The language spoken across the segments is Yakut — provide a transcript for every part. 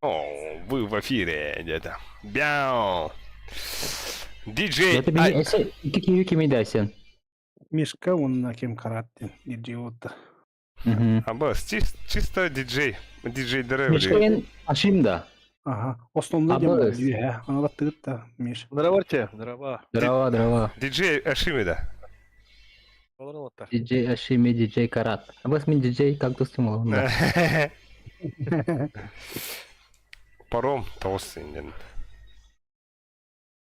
О, вы в эфире где-то. Бяу. Диджей... Это били эсе икки киһи кимий да сен? Мишка уонна ким Карат диэн диджей уотта. Абас, чисто диджей. Диджейдері Мишка Ашим да. Ага, основной диэн Абас. үөһэ, аналаттыгыт да Миш. Здравствуйте, здорово. Здорово, здорово. Диджей Ашими да. Олоролоттар. Диджей Ашими, диджей Карат. Абас мин диджей как достым да. Паром тоғыз сенден.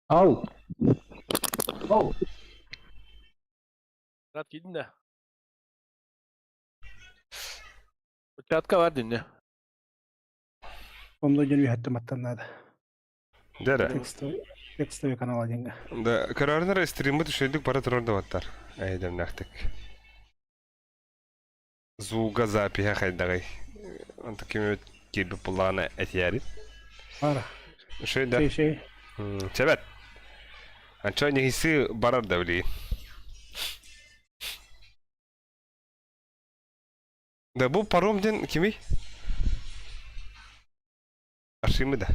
Ау. Ау. Рад кийдин да. Чатка бар динне. Онно диэн үөһэттэн баттан наада. Дәрі. Текстовый, текстовый канал диэнгэ. Да, көрөрнөр стриммит үчүгдүк бара турар да баттар. Эйдемнэхтик. Звуга запиһа хайдаҕый. Онто ким киирбит буллаҕына этиэрин. Бара. Үчүгэй да. Шей шей. Чэбэт. Анча нехиси барар да билигин. Да бу паром диэн кимий? Ашимы да.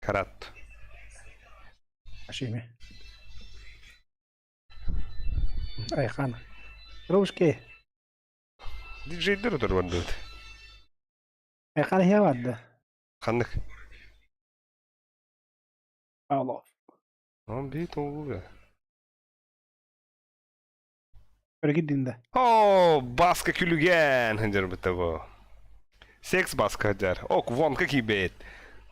Карат. Ашими. Айхан. Рушки. Диджейдер отор барбыт. Айхан иһэ барда. Ханнык. Павлов. Он бит ол. Көргүдүн да. О, баска күлүгэн хынжар битте бу. Секс баска хынжар. Ок, вонка кийбет.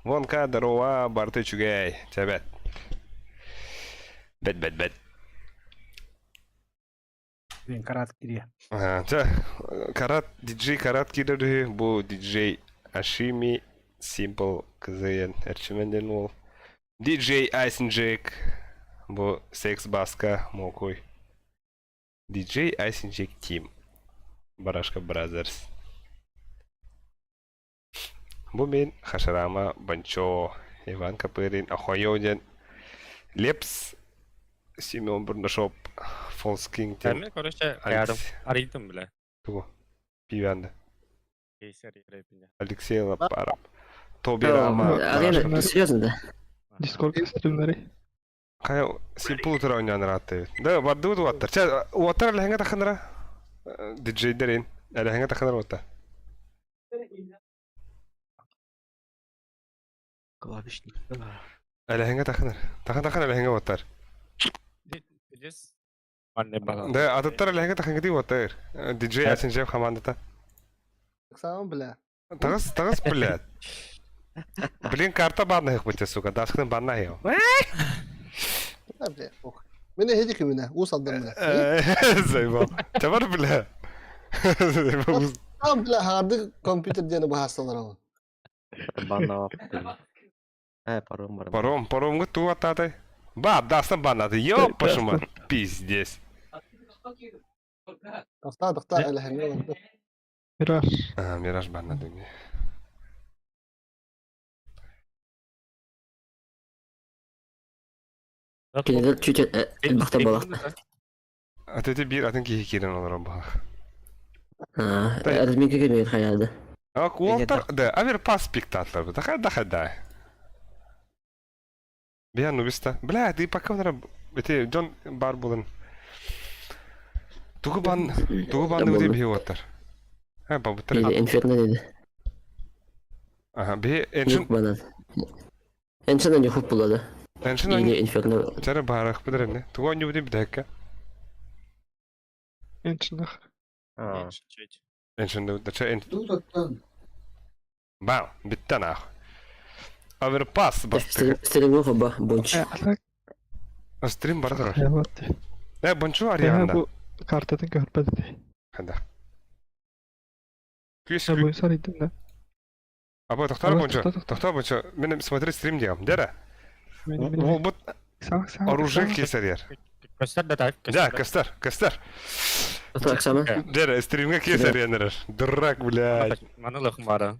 Вонка дарова барты үчүгэй. Чэбэт. Бэт бэт бэт. Диэн карат кириэ. Чэ, Карат, диджей Карат киирэр бу диджей Ашими Simple кызыйын Эрчимен диэн уол. Диджей Айсен Джек бу секс баска мокуй. Диджей Айсен Джек Тим. Барашка Brothers. Бу мин Хашарама Банчо Иван Копырин Охойо диэн Лепс Семен Бурнашов Фолс Кинг диэн Мен, короче, Алекс арыйдым, бля. Тугу? Пивянды. Кейсер рэпине. Алексей Лапаров. Тоби Рама. Арена, серьезно, да? Дискорд стримнери. Хайа Simple утара ойнаан ырааттыбыт. Да, бардыбыт уаттар. Чэ, уаттар элэһэҥэ тахынара. Диджейдерин. Элэһэҥэ тахынара уотта. Клавишник. Элэһэҥэ тахынар. Тахан тахан элэһэҥэ уоттар. Да, атыттар элэһэҥэ тахынгыты уоттар. Диджей Асенжев командата. Сам, бля. Таҕыс, таҕыс, блядь. Блин, карта баннаһых бытя, сука. Даскын баннаһы. Да, бля, ох. Мен эһиди кимине, уус алдан бля. Заебал. Табар, бля. Заебал. Там, бля, харды компьютер диэни быһаарсалар ол. Баннава. Э, паром бар. Паром, паром, ту ататай. Ба, дастан баннаты. Ёп, пошума. Пиздец. Тохтаа, тохтаа, элэһэҥҥэ Мираж. А, Мираж баннаты. Кинилэр чуть элбэхтэ буолахта. Ат эти биир атын киһи киирэн олорор баһах. Разминка кэлбит хайаады. Ак уолтар, да, аверпас спектакль. Дахай, дахай, да. Биан убиста. Бля, ты пока он эти Джон бар булан. Тугу бан, тугу бан үди бихи уоттар. Ха, бабыттар. Или инферно dedi. Ага, бихи эншин Юк банан. Эншин они хуп булады. эншин Или инферно. Чара барах бедерне. Тугу они үди бидэкке. Энчинах. Эншин да ча эн. Бау, биттен ах. Аверпас бастык. Стерегло хоба бонч. Алак Стрим бар турар. вот. Э, бончу Э, арыйанда. бу картатын көрбөдү. Ханда. Күс Бу сарыйдым да. Аба тохтор Аба, бончу. тохтоо, Тохтор бончу. Мен смотри стрим диям. Дера. Мен мен. Ол бут Сак сак. оружие кесарьер. Көстөр да так. Да, кастар, кастар. Оксана. Дера, стримге кесарьер. Дурак, блядь. Маны лыхым бары.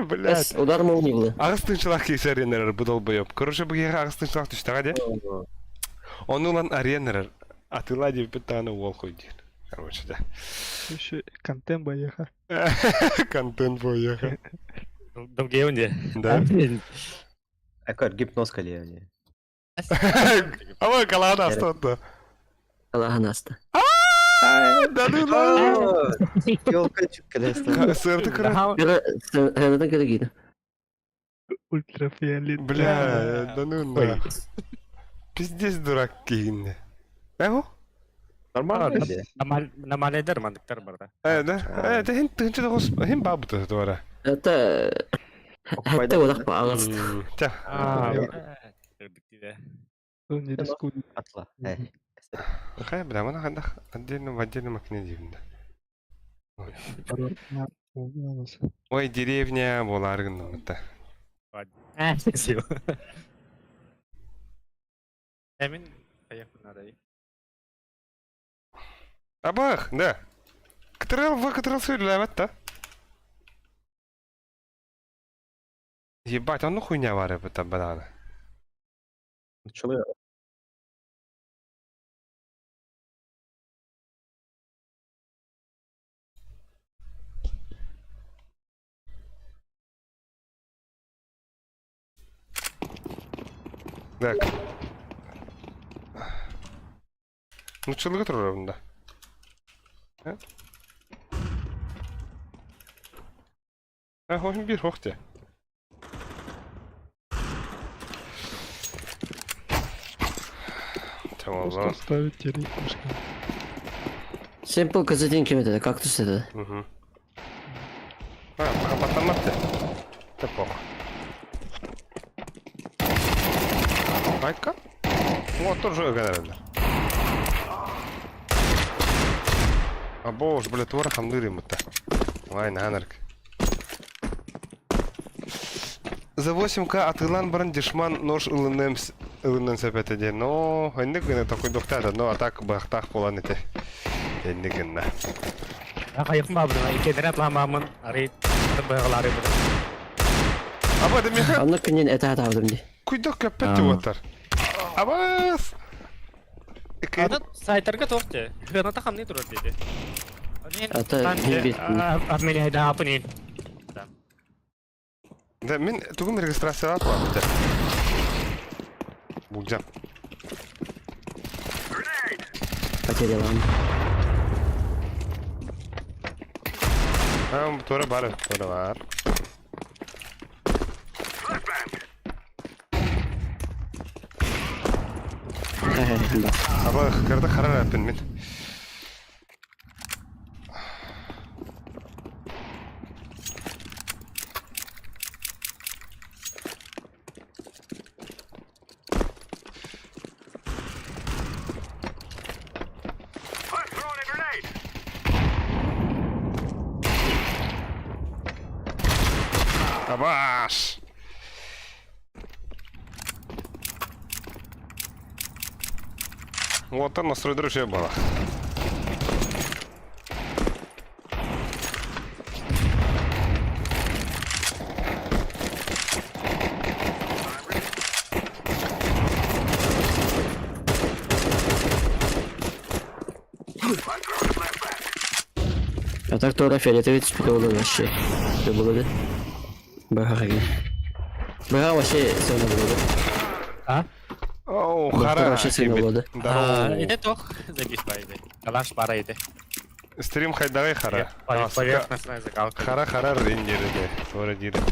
Блядь. Эс удар молнии было. Ағыс тынчылақ кесарьер бу долбоёб. Короче, бу еге ағыс тынчылақ түштаға де. Оны улан аренер. Атыла деп бітті аны ол қой дейін. Короче, да. Еще контент боеха. Контент боеха. Долгие он Да. Акар гипноз калия. Ама калаана астонда. Алахан аста. Да ну да. Елка чүккелестен. Сырты кыра. Бира сынадан кere giydi. Ультрафиолет. Бля, да ну на. Пиздец дурак киинне. Эхо? Нормально. Намаледер мандыктар бар да. Э, да. Э, это хин тынчы да хос, хин бабы туара. Это хәтта олақ ба ағыз. Тя. Не рискуй. Атла. Хай, бля, мана хандах отдельно в отдельном окне дивінде. Ой, деревня боларгын это. Спасибо. Эмин поехал надо. Абах, да. КТРЛ в КТРЛ сөйләмәт та. Ебать, а ну хуйня бар это бананы. Чылы Так. Ну чылыгы турар бunda. А, хохин бир хохте. Tamam Просто lan. ставить террикушка. Simple kızı kim dedi? Kaktüs dedi. Угу. А, пока ты. Да пох. Айка? Вот тоже генерально. А боже, бля, твора хамдырим это. Вай, нанарк. За 8к атылан баран дешман нож ылынным ылыннан сәпәтеде. Но, энник гына такой доктада, но а так бахтах болан ите. Энник гына. Кайыкма бабына икедер атламамын. Ари быгылары бу. Аба да меха Анны күннен әті атабыдым де. Куйдок кәппәтте отар. Абас! Аны сайтарга тохте. Граната хамны турар деди. Ата хин бит. Мен хайда апын. Да, мен түгін регистрацияға қуапты. Булжам. Потерялам. А, тура бар, тура бар. Аба, кырды харар әппін мен. Абаш! Вот там настрой дружья было. А так тура фиолетовый түспіді олар вообще. Не болады. Баға қайын. Баға вообще сәуна болады. Оу, Доктор хара. вообще сильно болады. Здорово. Иде тох забис байды. Калаш бара иде. Стрим хайдагай хара. Поверхностная закалка. Хара хара рендерде. Тура дирет.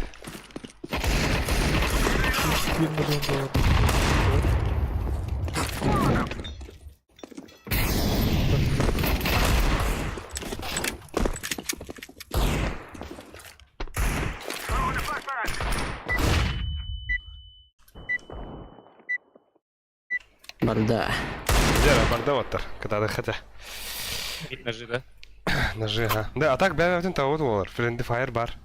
1 миллион долларов. Барда. Дера барда оттар. Катады хата. Вид ножи, да? Ножи, ха. Да, а так бәбәтен тавыт болар. Friendly fire бар.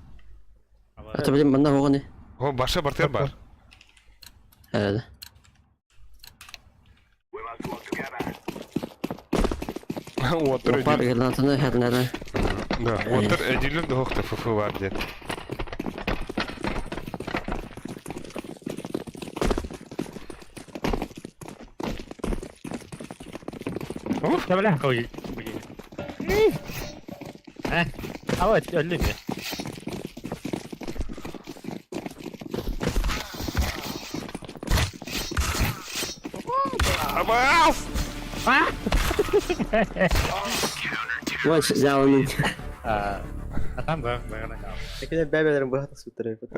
Ата білем мында оғаны. О, башы бартер бар. Әрді. Отыр Опар ödül. гранатаны хәрнәрі. Да, отыр ödülüm de hokta фф бар дед. Уф, Да бля, кой. Э, а вот өллүм я. Абаас! Вот взял А там да, наверное. Экине бәбелерин быһа тахсыбыттар эбит.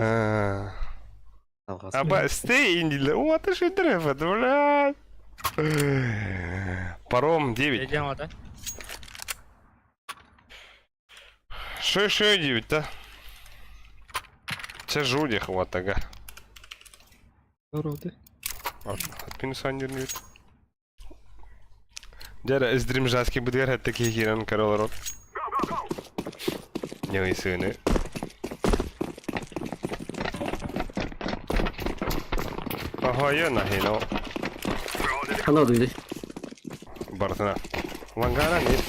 Алҕас. Аба, stay in the... О, ты же дрефет, блядь. Паром 9. Идем вот, да? 6 9, да? Це жуді хватага. Здорово, ты. От минус аннер Дядя, из дримжаски будгер такие хиран корол рот. Не сыны. Ага, я нахино. Хана дойду. Бартына. Лангана нет.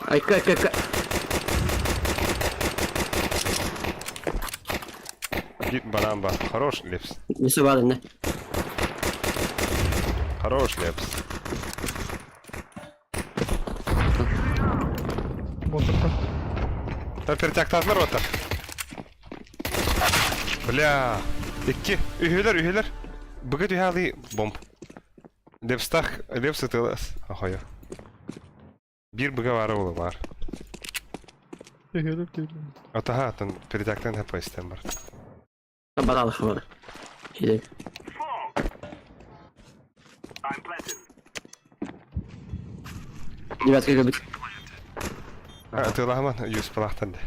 Айка, айка, айка. Гит барамба. Хорош лепс. Не собрали, не. Хорош лепс. Мусорка. Та пертяктатlar ота. Бля. Икки. Үһүлэр, үһүлэр. Быгы түһәли бомб. Лепстах, лепс ытылас. Ахойо. Бир быга бары олы бар. Егелер келдім. Атаха атын перетяктан хапа истен бар. Барал хабар. Иди. Девятка любит. Атыламан юз палахтан да.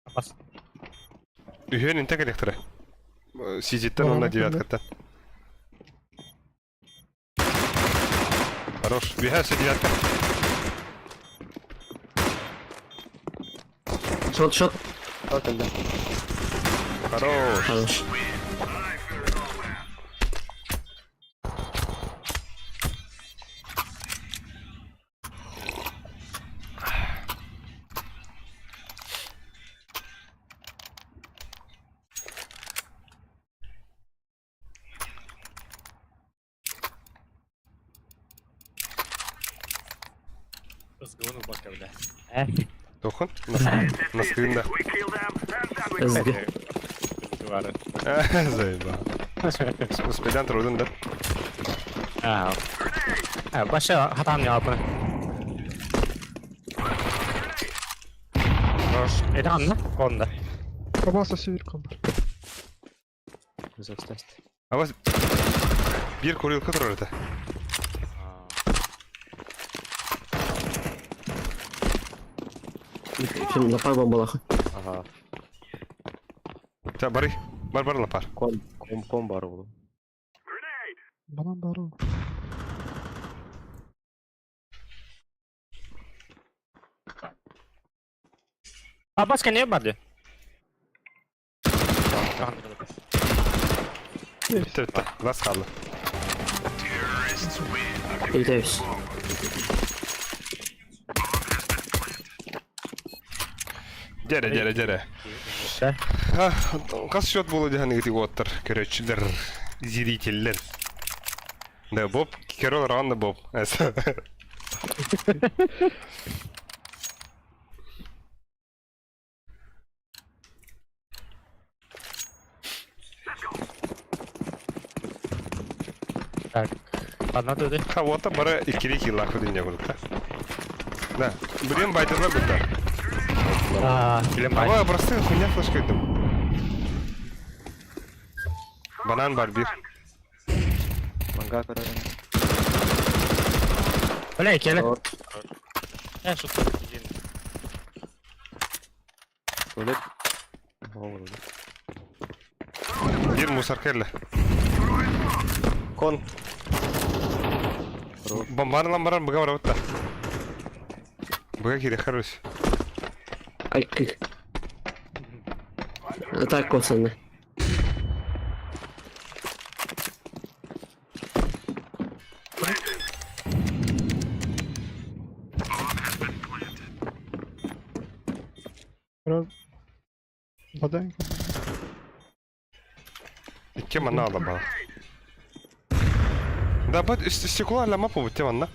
Апас. Үһүн интек электро. Сизиттен онна Барамын, девяткаттан. Хорош. Үһә девятка. Шот, шот. Хорош. Хорош. Ызгылын бака, бля. Э? Тохун. Наскринда. Ызгы. Бары. Заеба. Успедан труден да. А. А, баша хатам не алпын. Хорош. Это анна? Онда. Абаса северком бар. А вас бир курилка турар это. Чем лапар бомбалаха. Ага. Та бары. Бар бар лапар. Ком, ком, ком бар oğlum. Банан бар. А баска не барды? Битте битте. Лас калды. Иди, Дере дере дере. Кас счет болу дегенге тип оттар. Көрөчүлөр, зрительдер. Да, Боб, Керол рано Боб. Так. Одна туды. Ха, вот бары иккили килла күдүнө курдук да. Да, блин, байдылар бутта. А, билем бай. Ава, просто хуйня флешка идем. Банан бар бир. Манга көрөрүм. Бля, келе. Э, что ты? Туалет. Ого, Бир мусор келли. Кон. Бомбаны ламбаран быга бар бутта. Быга кире хорош. Айка. Так, коцаны. Раз. Бадан. Икки мана ала бала. Да, бат стекло аля мапа вот те манна.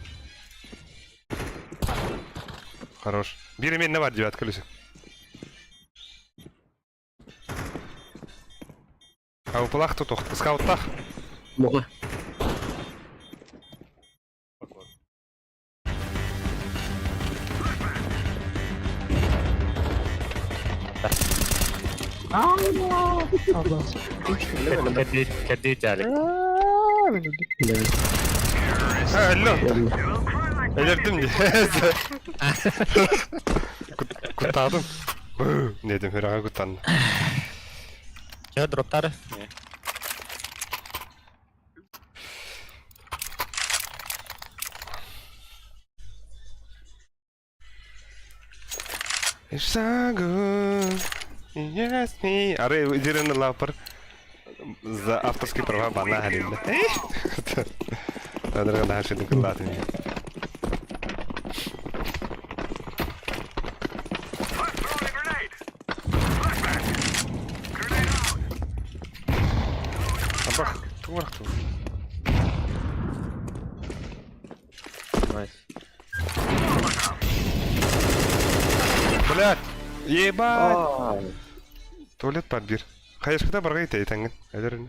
Хорош. Биир эмиэ бар девятка лүсү. Аупалах тутух. Скауттах. Моға. Абас. Кэрдии чалик. Ааа, мен өлдүм. Да. Ha, алло. Өлөрдүм дии. Куттаатым. Дедим, хүрэҕэ куттанна. Че, дроптары? It's so good. Yes, me. Ары дирен лапыр за авторские права бана халинда. Тадрга нахашидин кыллатын. Абах, тугар ту. Найс. Блядь, ебать. Ай. Туалет подбир. Хайышкыда барга ите итәңген. Әлерин.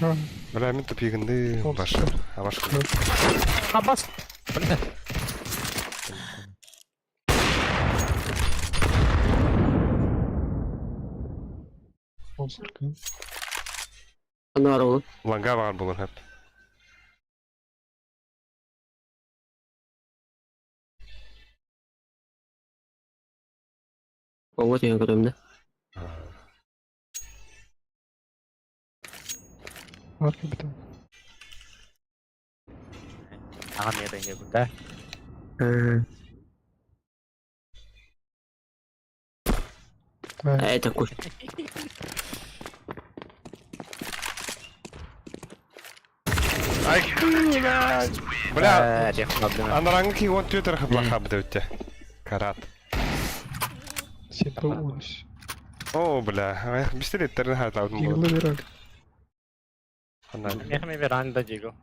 А, Бля, мин тупигинди Ол башы. Абашкы. Абас. Бля. Спонсор. Ана аралы. Ланга бар булыр хәп. Ого деген көрөм да. Арка бітім. Ага, мен это не да. Э, такой. Ай, блядь. Бля, Бля, анараңы ки он твиттер хыплаха бдәүтте. Карат. Симпл унус. О, бля, ай, бистелеттерин хатаудым Дигл булыр. берәк. Ана. Мехами веранда дигл.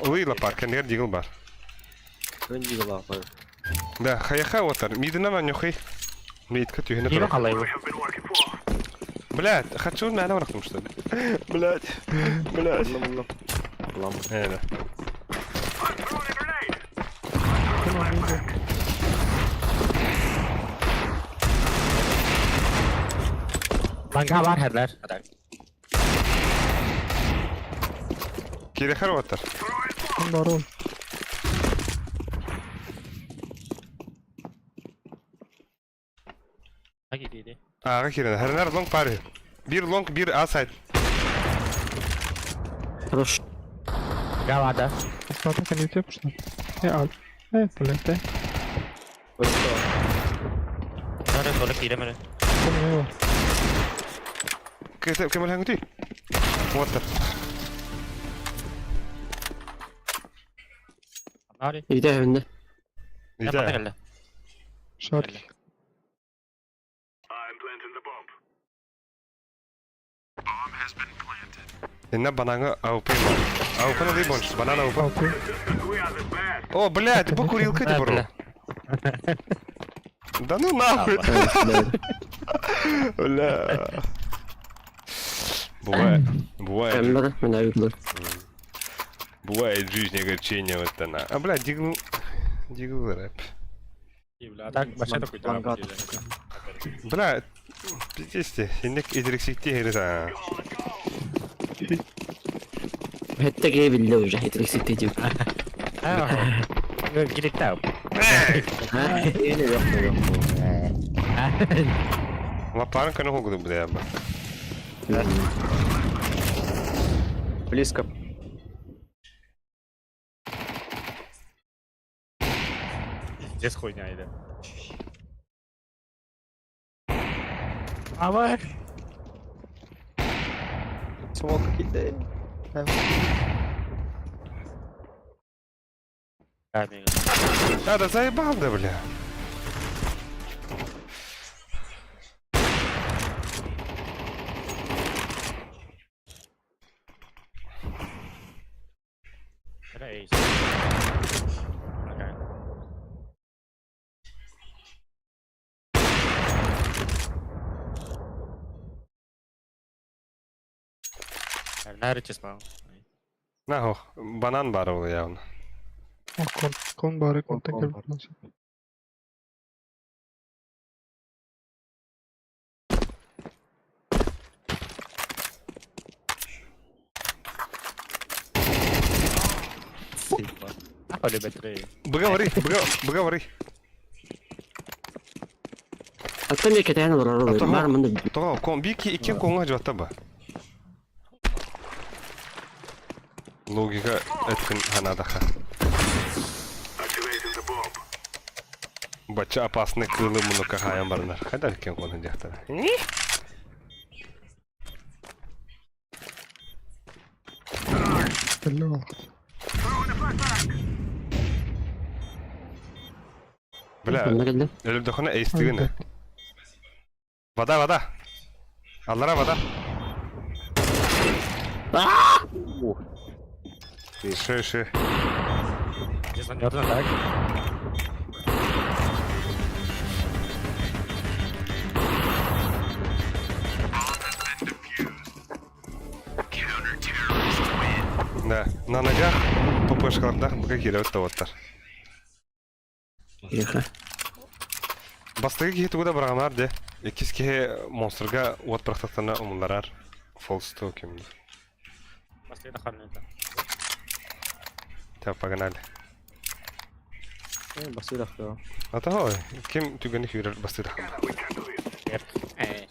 Лыйла бар, кендер дигл бар. Өн дигл ағай. Да, хаяха отар. Мидина ма нюхай. Мидка түйіні Дигл тұр. қалай бұл? Блядь, хочу на барахтым, что ли? Блядь, блядь. Мына мына. Лам. Э, да. Ланга бар хәрләр. Кирехер отар. Бар ол. Хаги диди. Ага, кирен. Хернер лонг пари. Бир лонг, бир А сайт. Хорош. Гавада. Остаток не өтеп, что ли? Э, ал. Э, блядь, э. Сары толы киремеле. Кім не бар? Кем әлхәң өтей? Отар. Ари. Иде önde. Иде. Шарки. Инна банаңы АУП бар. АУП-ны дей бонш. Банан АУП. Алты. О, блядь, бу курилка ти бро. Да ну нахуй. Бля. Бывает, бывает, Әмбер, мен айыплар. бывает в жизни огорчение вот она. А, бля, дигл, дигл рэп. Так, вообще такой Ланга. Бля, пиздец те, иннек идрексикте херес а. Хетте кeye bildi уже, хетрексикте деп. Гилиттау. Эне yok yok. Лапарын каны хугуду бля. Близко. Здесь хуйня иде. Ава. Смок киде. А, да заебал да, бля. Эй. Окей. Нравитесь, по На, ох, банан бар ол явно. О, кон, кон бары, Кон, контан кон келбит бар. насып. Полюбит Быга быга Аттан бир кетен олорор Ата, Бар мында Тоға, кон, би ки икки конга жата ба. Логика эткин ханадаха. Бача опасный кылы муну кахаян барнар. Хайда иккен коны дияхтар. Белле вакыт. Бля, Мында келдим. өлүп дохона эйстигин. Вода, вода. Аллара вода. Ши, ши. Здесь он так? Да, на ногах, ППшкалардах быка кире өттө оттар. Яха. Бастыгы киһи тугу да барамар де. Иккис киһи монстрга уот прахтаттана умуларар. Фолсту кимди. Последний харнета. Та погнали. Басыр ахта. Ата ой, ким түгени хүрер бастыда. Эй.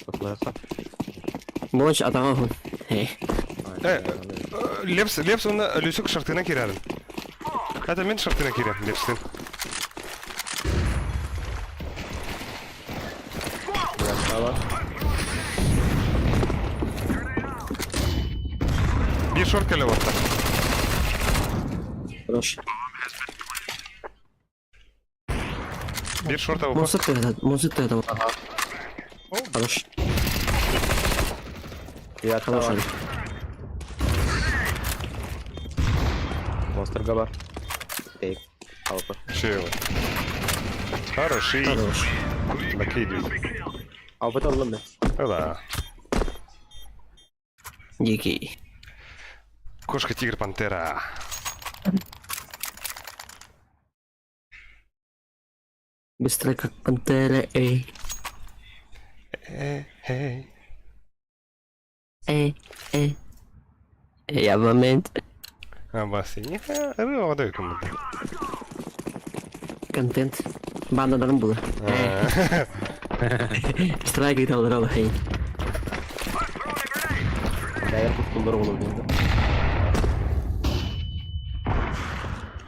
Котлайха. Боч атага хун. Эй. Э, Лепс, лепс оны Люсюк шартына кирәрин. Это мен шартына кирәм, лепстен. Bir шорт келе отта. Хорош. Bir шорт алып. Монстр тегеде, монстр тегеде. Хорош. Я Хорош. бар. Монстрга бар. Тейк. Алпа. Шейлы. Хороший. Хорош. Накидывай. Алпа алdım мен. Да. Дикий. Кошка, тигр, пантера. Быстро как пантера, эй. Эй, эй. Эй, эй. Я в момент. А басы. Не, рыба вода кому-то. Контент. Бандадан было. Страйк дал эй. Дайыр кутулар болуп енді.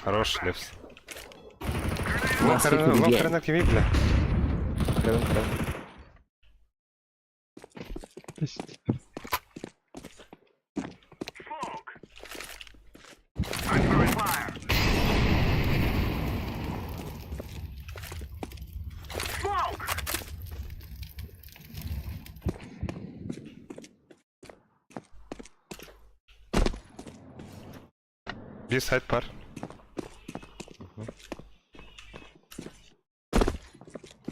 Хорош, Лепс. Басты Вам күлге. хрена кими, бля. Кірем, кірем. Есть. Bir сайт бар.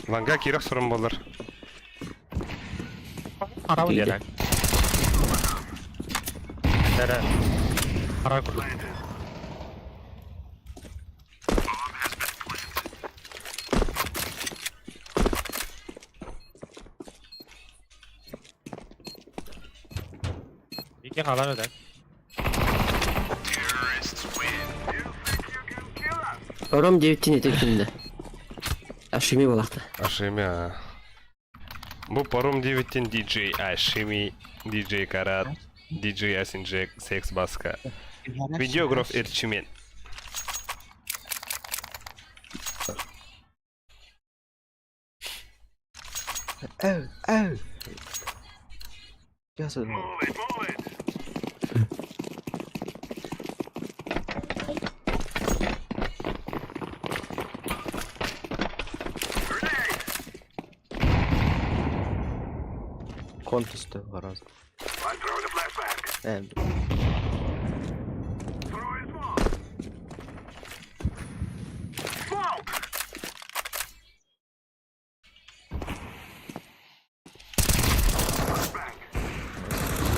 Ланга кирек сорон болар. Арабы Дейді. дерек. Дәрі. Ара күрлік. Екі қалар еді. Ром 9-тен етеккенде. Ашими болақты. Ашими, а. Бу паром 9-тен DJ Ашими, DJ Карат, DJ Асинджек, Секс Баска. Видеограф Эрчимен. Әу, әу. Ясы. Кон түсті ғараз. Ә,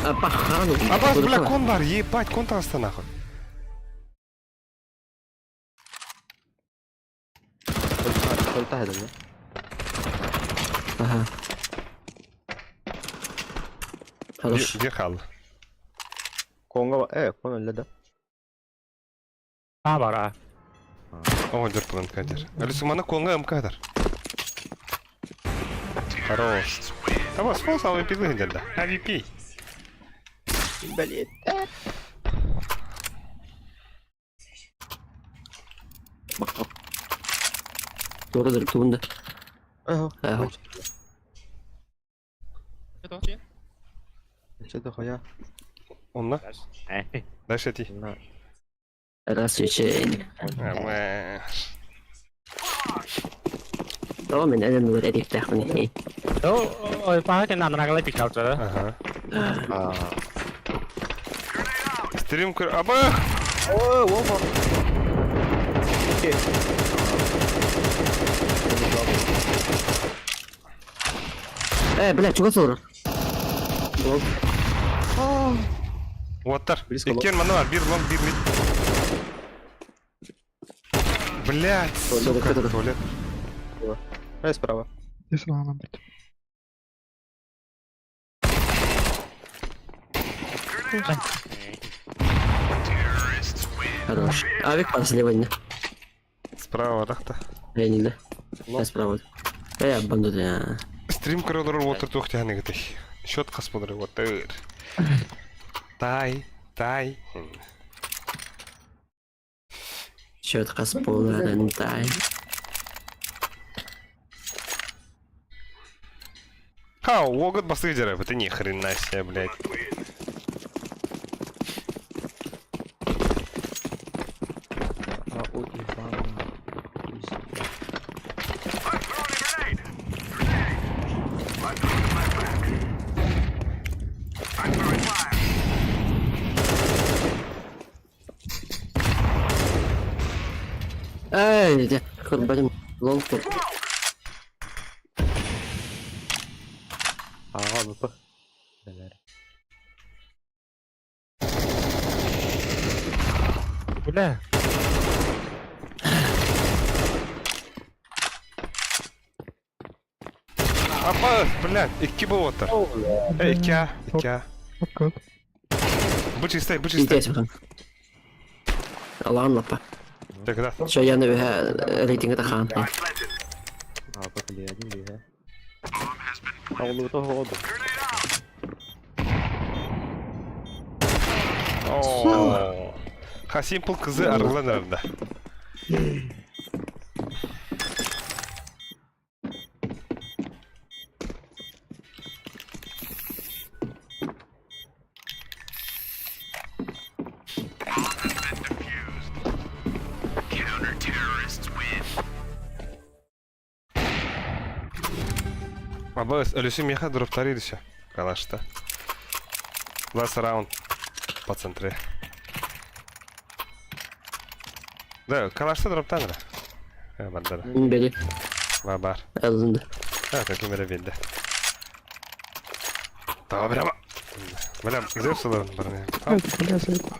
Пахан. Абас, бля, кон бар, ебать, кон таҕыста нахуй. Только да? Ага. Хорош. Где хал? Конго, кон өллө да. А бар а. О, дер план кадер. Алисумана конга МК дар. Хорош. Абас, фол самый пизды да. АВП. Блин. Doğrudur, tuğunda. Ага. Ага. Что-то хуя. Онна? Дальше ти. На. Раз үчен. Tamam мен әлем нөр эриктэхмин. О, паха кенна анрагала пикалча. Ага. А. Стрим көр... Абах! О, опа. Окей. Э, бля, чугас олорор. Уоттар. Близко Иккен мана бар, бир лонг, бир мид. Блять, сука, Туалет. туалет. Эй, справа. Здесь она будет. Хорош. Авик пас слева не. Справа, рахта. Я не да. Я справа. Э, бандут я. Стрим көрөлөр уоттар туох тяханы гытый. Счет кас болор уоттар. Тай, тай. Счет кас боларын тай. Ха, огот басы дерев, это ни хрена себе, блядь. А, у Ивана. Эй, де, курбаним. Лонг тут. Ага, ВП. Далер. Бля. Апа, блядь, икки был уоттар. Эй, икки а, икки а. Вот как. Бу чистай, бу чистай. Здесь бахан. Алан лапа. Так, да. Чо я не рейтинг это хан. А, ВП один бега. А он того воду. О. Ха, симпл кызы арылан да. Абас, Алюси меха дроптари еще. Калашта. Last round. По центре. Да, калашта дроптанра. Э, бандара. Бери. Бар. Алынды. А, так именно видно. Тава прямо. Бля, Зевс удар, парни. Ай, бля, заебал.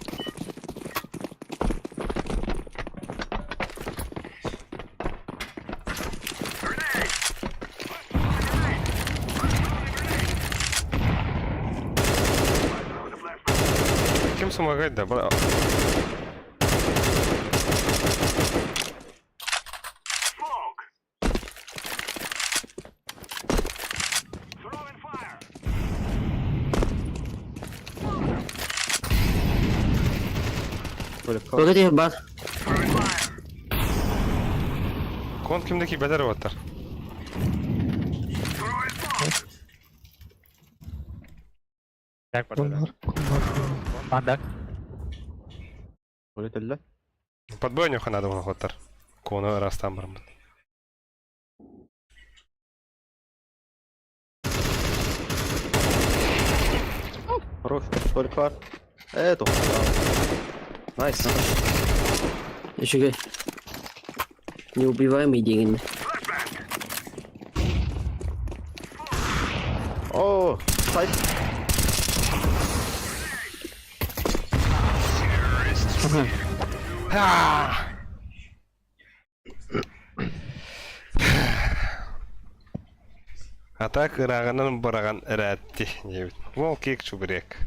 Кем помогать, да? Бля. Только. Вот эти бар. Кон кимдеки бедер оттар. Так, Кон бар. бар, кон бар. Бандак. Туалет өллө. Подбой нюха надо было оттар. Кону раз там бар. Хорош. Туалет бар. Это. Найс. Еще Неубиваемый деген. О, сайт. А так ырааҕынан быраҕан эрээтти диэбит. Уол киэк чубурег.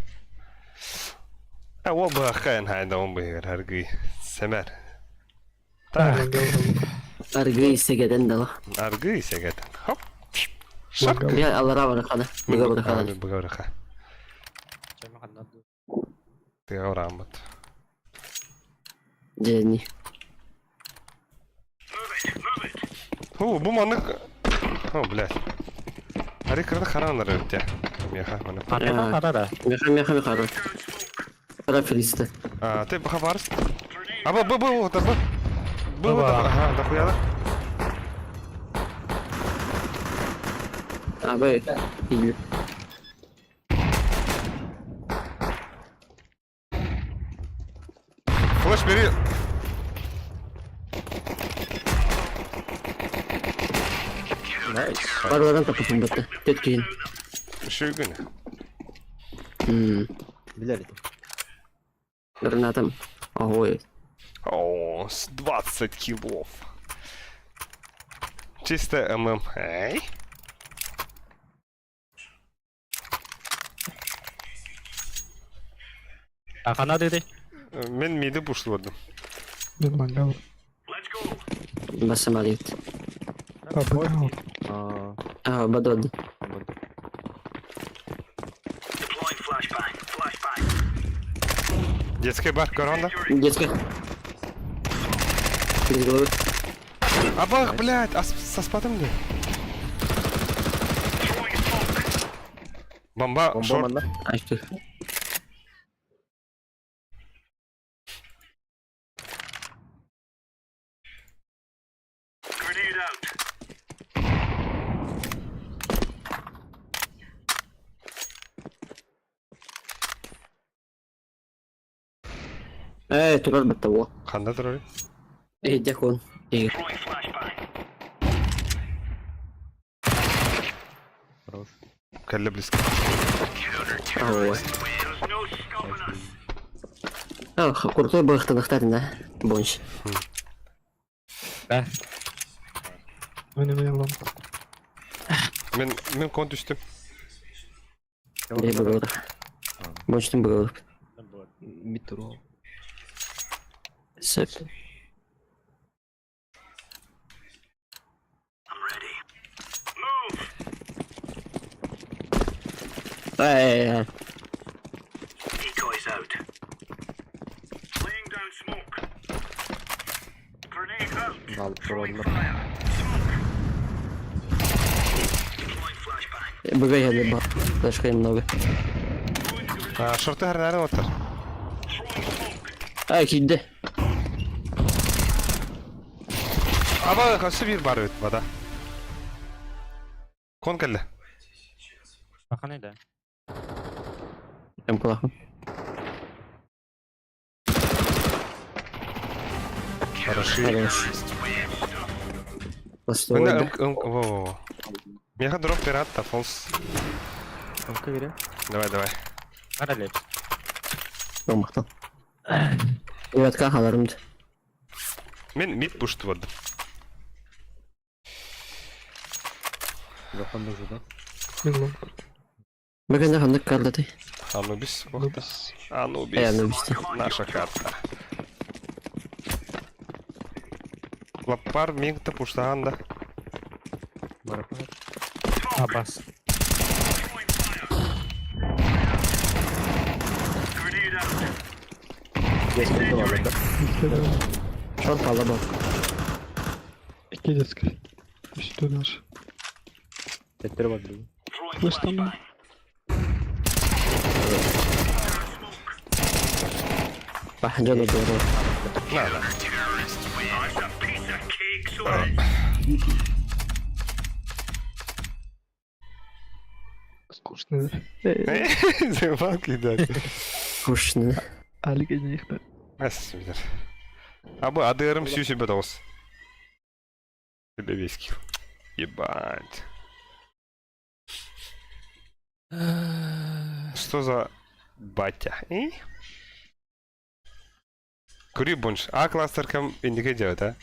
А уол быһахха эн хайдаҕын быһыгар аргый. Сэмэр. Так. Аргый сэгэтэн дала. Аргый сэгэтэн. Хоп. Шарк. Я аллара барахана. Быга барахана. Быга бараха. Тыа урааммыт. Дьэни. О, бу маннык... О, блядь. Ари кырды харанар өттө. Меха, маны. Хара хара да. Меха, меха, меха. Хара фриста. А, ты хабарс? А, б, б, б, вот, б. Б, вот, ага, дохуя, да? А, б, или. Флеш бери. Барыларын таппытым бытты. Төт киһин. Үчүгүн. Билэр этим. Гранатом. Ой. О, с 20 килов. Чисто ММ. Эй. Хана диди. Мен миди бушлудum. Мен мангал. Басым алит. Папа. А, бадод. Детский бар корона. Детская. Без головы. Абах, блядь, а со спадом ли? Бомба, Бомба шорт. манна. А что? Эй, турар баттауа. Ханда турар. Эй, дякон. Эй. Хорош. Кэллэ близко. Ой. А, крутой бахтанахтар, да? Бонч. Да. Мені мені лом. Мен мен кон түстүм. Эй, бөгөр. Бончтун бөгөр. Мид туру. Сөп. Эй, Алып тураллар. БГ я не бар. Флешка немного. А, шорты харнары оттар. Ай, кидде. Аба, хасы бир бар бит бада. Кон кэллэ. Хана да. Прям кулахым. Хороши. Хорош. Постой, Мына да. ым ым во во во. Меха дроп пират та фолс. Амка берем. Давай, давай. Хара леп. Мактал. Ребятка, халарымды. Мен мид пушту бардым. Жахан нужно, да? Мен лом. Бөгөн хандык карлаты. Анубис. Анубис. Эй, Анубис. Наша карта. Лаппар мигта пуштаанда. Барапар. Абас. Детский бар, да? Шорт ала бар. Икки детская. Үстü наш. Теттер бар дейм. Флеш там. Бах, жана doğru. Надо. Скучно. да? Замалки да. Скучно. Алик них да. Ас билер. Абы адырым сүүсү бетос. Тебе виски. Ебать. Что за... Батя. И? Кури бунш. А кластер кем индике делает, а?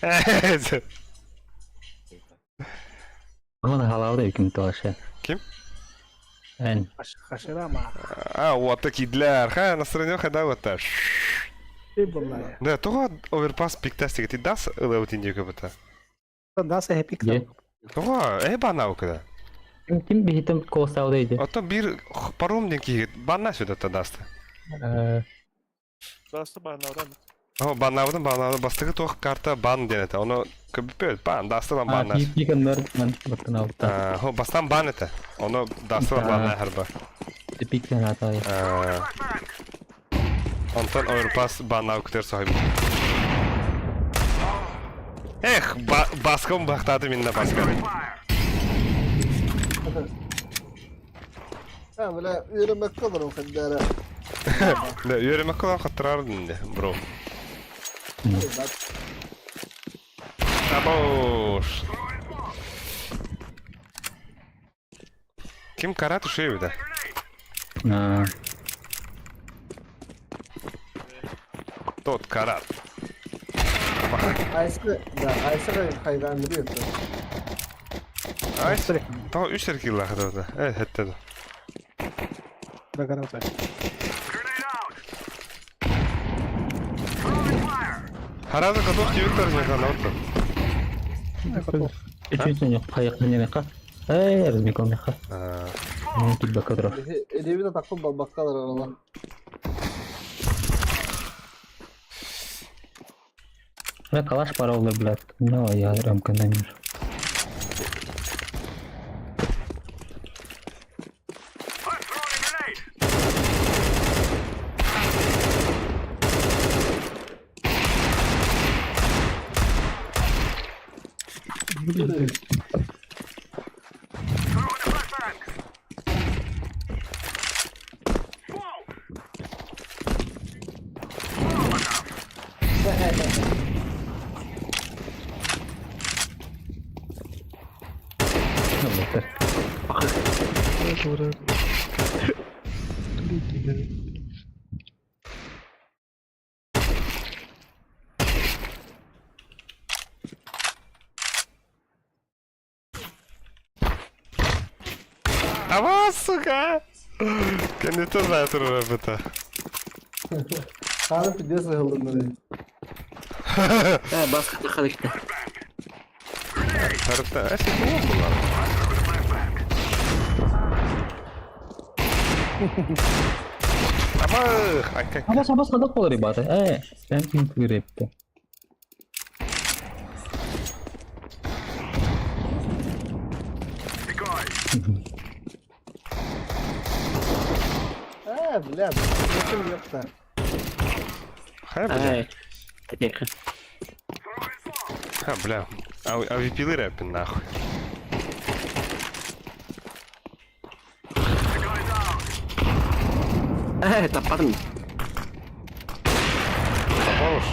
Оны халавда ким тоше. Ким? Эн. Хаширама. А, вот такие для арха настроение хода вот так. Да, того оверпас пиктастик. Ты дас леут индике бата? Да, се пик. Е. Того, э банау когда. Ким ким бихитим колсауда иди. А то бир паром денки банна сюда то даст. Даста баанаудан. О, баннабытын баннабытын бастыгы туох карта бан диэн этэ. Ону көбүппүт бан дастылан банна. Пиканнар ман баттан алта. Хо бастан бан этэ. Ону дастылан банна харба. Пикан атай. Онтон оверпас баннау күтер сохайбыт. Эх, баском бахтады минна баска. Ha бля, yürümek kadar o kadar. Да, үөрэмэккэ кылан хаттарардын де, бро. Абош. Ким карат ушею да? А, Тот карат. Ayşe, да, Ayşe hayvan biliyor. Ай, то үс эркилла хатада. Э, хеттеди. Харазы готов тебе тоже на вот. Үчүн хайык менеха. Эй, размикон меха. А, Килбе кадро. Elimi de takım bakkalar arada. Я калаш паролы, блядь. Ну, я рамка на мир. А сука! Кенде знает это. Tanrı pidesi hılınları. Э, баска тахалыкта. Тарта, а что было? Аба, ай как. Абас абас хадак болар ребята. Э, спам кирепти. Ha бля, Yakın yok da. Хай, бля. Ай. Тихо. А, бля. А, а випилы рэпин нахуй. Э, таппадым. Попал уж?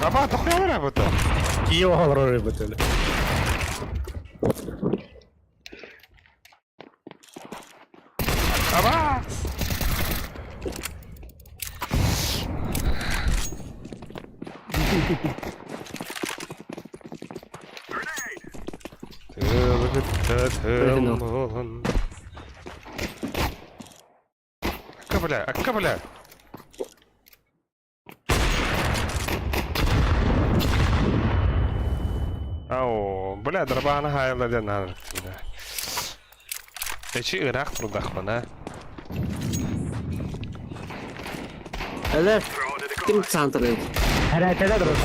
Аба, дохуя работа. Киев олорор рыбы. Аба! Ака, бля, ака, бля. Ау, бля, дробана хайла ден надо. Эчи Ирак трудахмана. Эле. Ким центр? Хәрәтәләр дұрыс.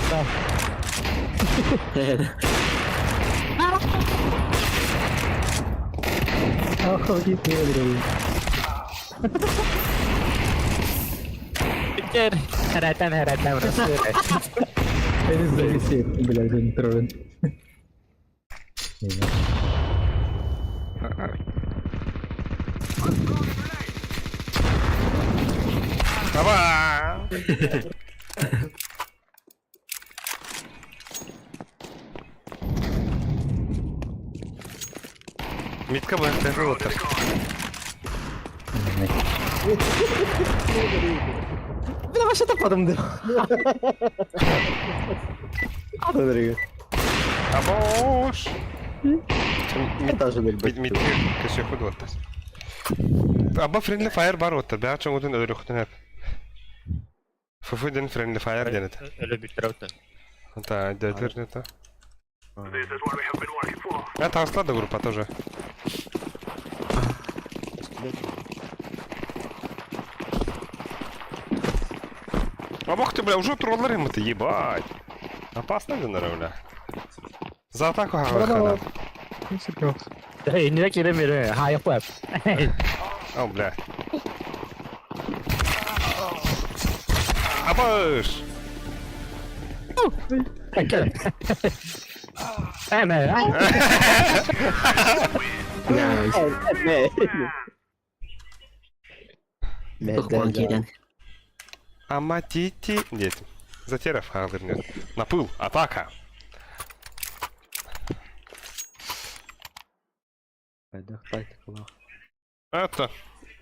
Охуеть, Хәрәтән, хәрәтән, Это зависит, блядь, контроль. Аба! Митка бу темпл оттар. Бля, вообще таппатым дии. Атын эрэ. Абош! Даже Мит мит көсөкү дуоттар. Аба friendly fire бар оттар. Бэҕэ чоҥутун өлөрүөхтүн эп. Фуфу ден friendly fire диэн этэ. Өлө бүттерәүтэ. Та, дәтер это. Это таҕыста да группа тоже. Абах ты, бля, уже троллер ему ты, ебать. Опасно же, наверное, бля. За атаку хана. Инниле кире мире, хайа куэп. О, бля. Абаш! Эме. Тух киирэн. Аматити. Нет. Затеров хаалыр. Напыл. Атака. Это.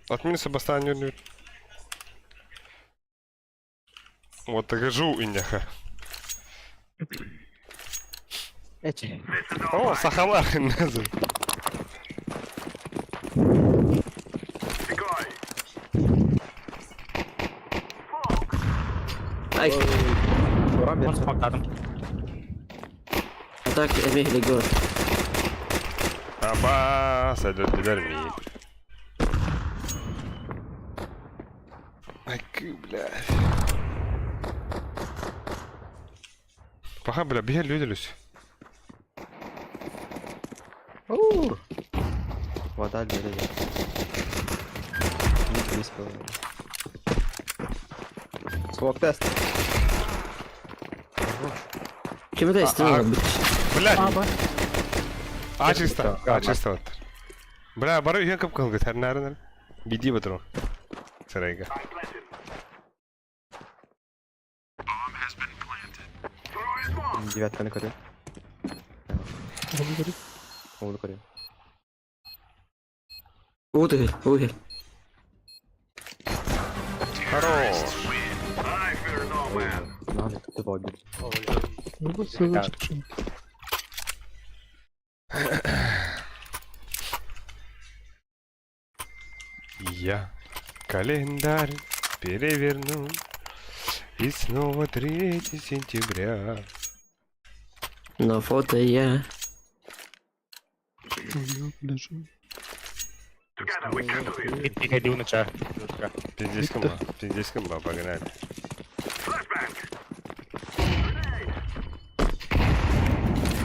От минуса бастан. Вот так инняха. О, сахалар назы. Ай, Он смоктадым. так эмиэ легор. Аба, сәлемділер ми. Айкы, бля. Паха, бля, бігай люди люсь. Вода для Смок тест. Ким это истин Блядь. А чисто, а чисто вот. Бля, бары үйен кып кылгы, тәрнәрін. Биди батыру. Сарайга. Девятканы көрем. Ону көрем. Уты, уты. Хорош. Надо тут обид. Ну вот ссылочка. Я календарь переверну. И снова 3 сентября. На фото я. Я лежу. Иди на ча. Пиздец кымба, пиздец кымба, погнали.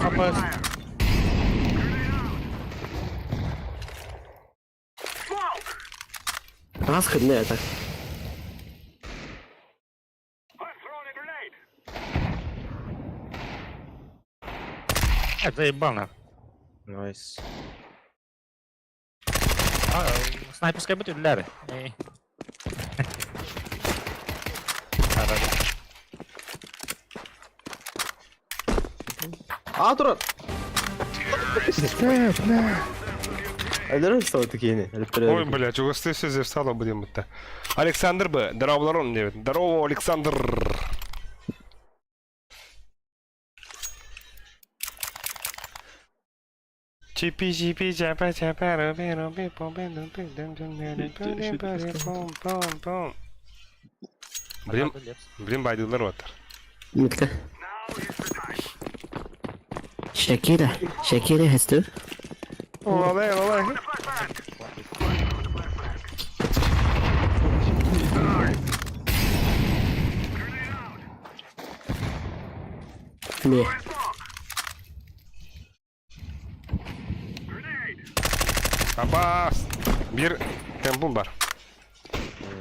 Апас. Расходная так. Заебал на. Найс. Снайперская будет для. А, турар! Бля, бля. Өлөрөр стал такие. Ой, блядь, у вас все встало будем это. Александр Б. Здорово, Ларон, Здорово, Александр. Чипи чипи чапа чапа руби руби пом пом пом пом пом. Блин, блин, байдылар отыр. Митка. Шакира. Шакира хесту. Олай, олай. Не. Абас. Bir temple бар.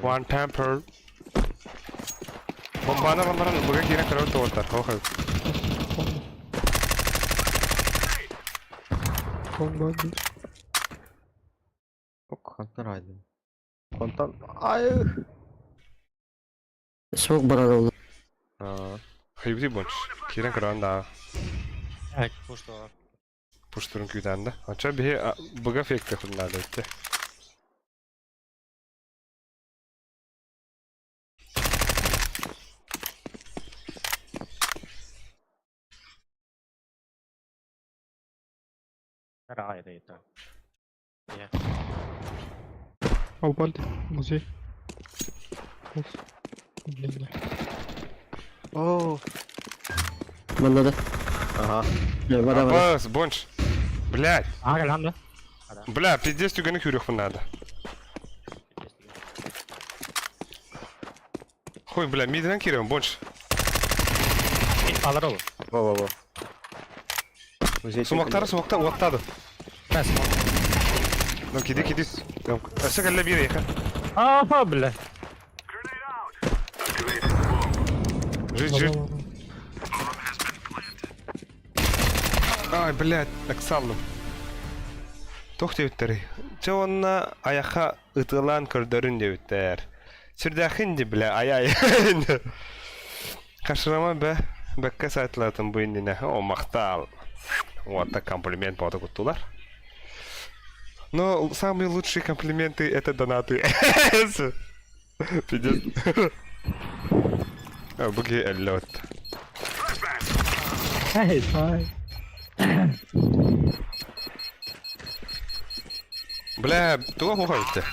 One temple. Бомбаны бомбаны буга кире көрөр тоотар. Хо Бомба бир. Ок, хантар Контан. Ай. Смок барар oldu. А, Хайбри больше. Кирен көрөн да. Так, пушто. Пуштурун күүтэн да. Оччо биһи быга фекте хуннаада итте. Албальди, музей. Пус. Блин, бля. Оо. Манна да. Ага. Вода, вода. Абас, бонч. Блядь. Ага, кэлэн да. Бля, пиздец түгэни күүрүөхпүн наада. Хуй, бля, мидинэн киирэбин, бонч. Алар ол. Во-во-во. Музей Сумактары сумакта уоттады. Бэс. Ну, киди, киди. Өссө кэллэ биир эйиэхэ. Аа, бля. Жить, жить. Ай, блядь, ыксаллым. Туох диэбиттэрий? Чэ уонна айахха ытыалаан көрдөрүн диэбиттэр. Сүрдээхин дии, бля, ай-ай. Кашырама бэ, бэккэ сайтылаатын бу иннинэ. О, махтаал. Вот так комплимент бота куттулар. Но самые лучшие комплименты это донаты. Пиздец. А, буги лед. Эй, ай. Бля, туга хуха битте.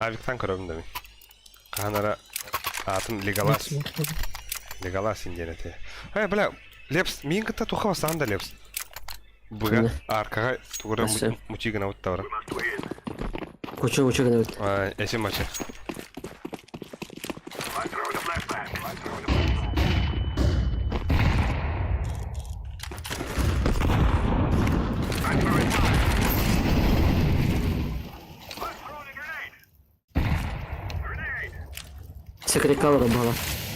Авиктан көрөбүн да мин. Хаһан эрэ аатын Леголас, Леголас диэн этэ. Эй, бля, Лепс, миин кытта туха бастаан да Лепс. Быга аркаҕа тугура мучи гынабыт да баран. Кучу мучу гынабыт. Эсим мачы. Секретка олорор буола.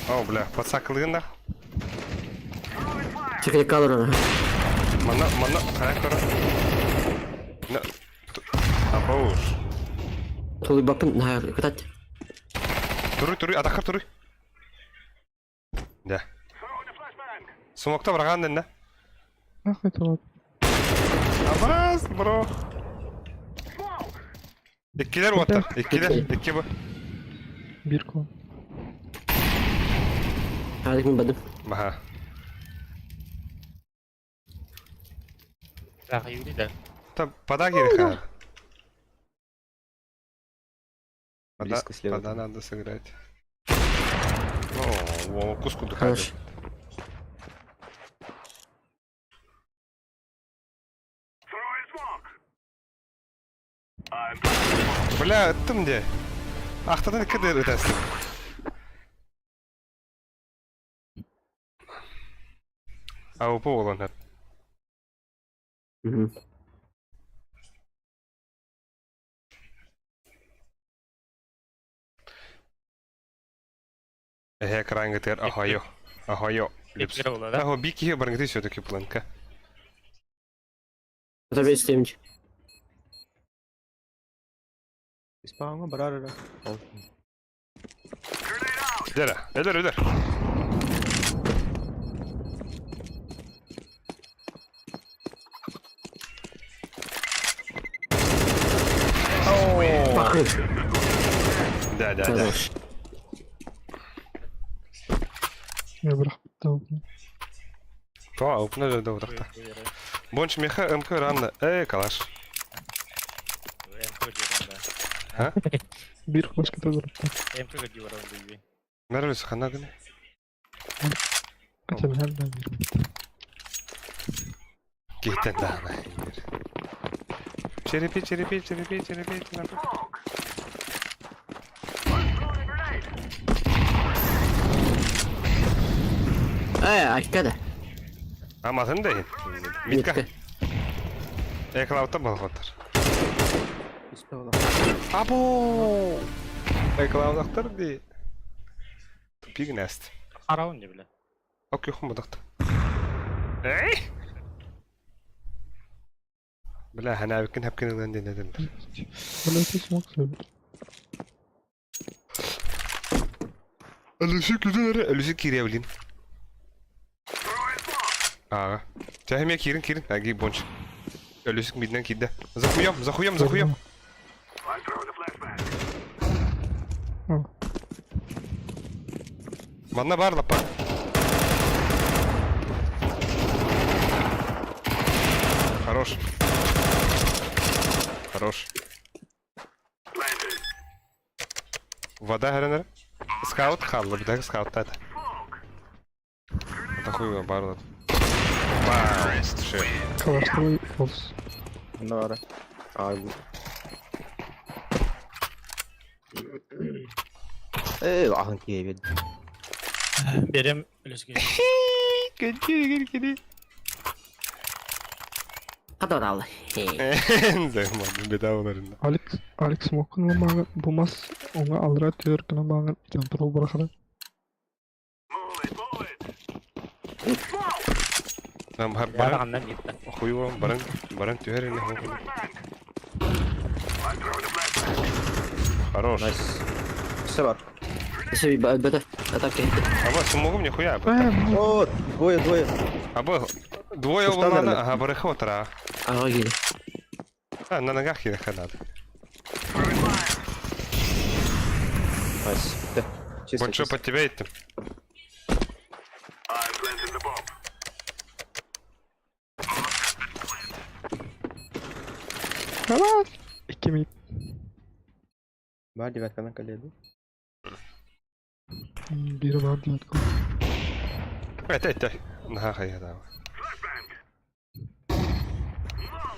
О, бля, подсакылыгын да. Секретка олорор. Манна, манна, хайа көрө. На, абауш. Тулуйбаппын наһаа кытат. Туруй, туруй, атахар туруй. Да. Смокта брагаан дэннэ. Нахуй это ладно. Абас, бро. Иккилэр уоттар, иккилэр, икки бу. Биир кол. Хадик мин бадым. Баха. Та пода кириха. Пода, Близко слева. пода надо сыграть. О, во, куску дыхать. Хорош. Бля, ыттым де. Ахтадан икки дыр ытастым. АВП буолан сөп. Мгм. Эһэ экрангытыгар Ohio. Ohio. Липс. Аһо би киһи баргыты все-таки планка. Это весь темч. Испаҥҥа барар эрэ. Ол. Дэрэ, эдэр эдэр. Пахнет. Да, да, да. Хорош. Я бырахпыт То, опна да да Бонч меха МК ранна. Эй, калаш. А? Биир флешка бырахпыт. Нәрвес хана гына. Хотя бы да биир. Киһитен даана. Черепи, черепи, черепи, черепи, черепи. Э, айка да. Аматын да Митка. Эклаута балхоттар. Або! Эклаудақтар ди. Тупик нэст. Хараун не бля. Ок, юхум бодохт. Эй! Бля, ханабыккын хапкын ылан диэн этэллэр. Бля, ты смог сөбүт. Өлүсү күлүн эрэ, өлүсү киириэбилин. Ага. Чэ, киирин, киирин. Аги, бонч. Өлүсүк мидинен киирдэ. Захуем, захуем, захуем. Манна бар лапа. Хорош. Хорош. Вода хэрэнэр. Скаут хаалла, бүтэһик скауттаата. Это хуй бар Вау, шеф. Калаштовый фолс. Онно бара. Аа бу. Э, ахын киэбит. Берем үлүскө. Кэчи, кэчи. Кадорал. Займан, беда оларында. Алекс, Алекс смокын ламагын, бу мас оңа алра төр кыламагын жампырыл барахара. Нам Я баран, даганнан итте. хуй баран, баран түһэр ине хуй. Хорош. Найс. Все бар. Все, бета. Атака. Аба, смогу мне хуя. О, двое, двое. Аба, двое Куштан надо, наверное. ага, барыха отра. Ага, гири. А, на ногах ехать надо. Найс. Чисто. Бончо чисто. под тебя идти. Халас! Икки мид. Бар девятканы коллеги. Бири бар девятка. Это, это. Наха хайа да.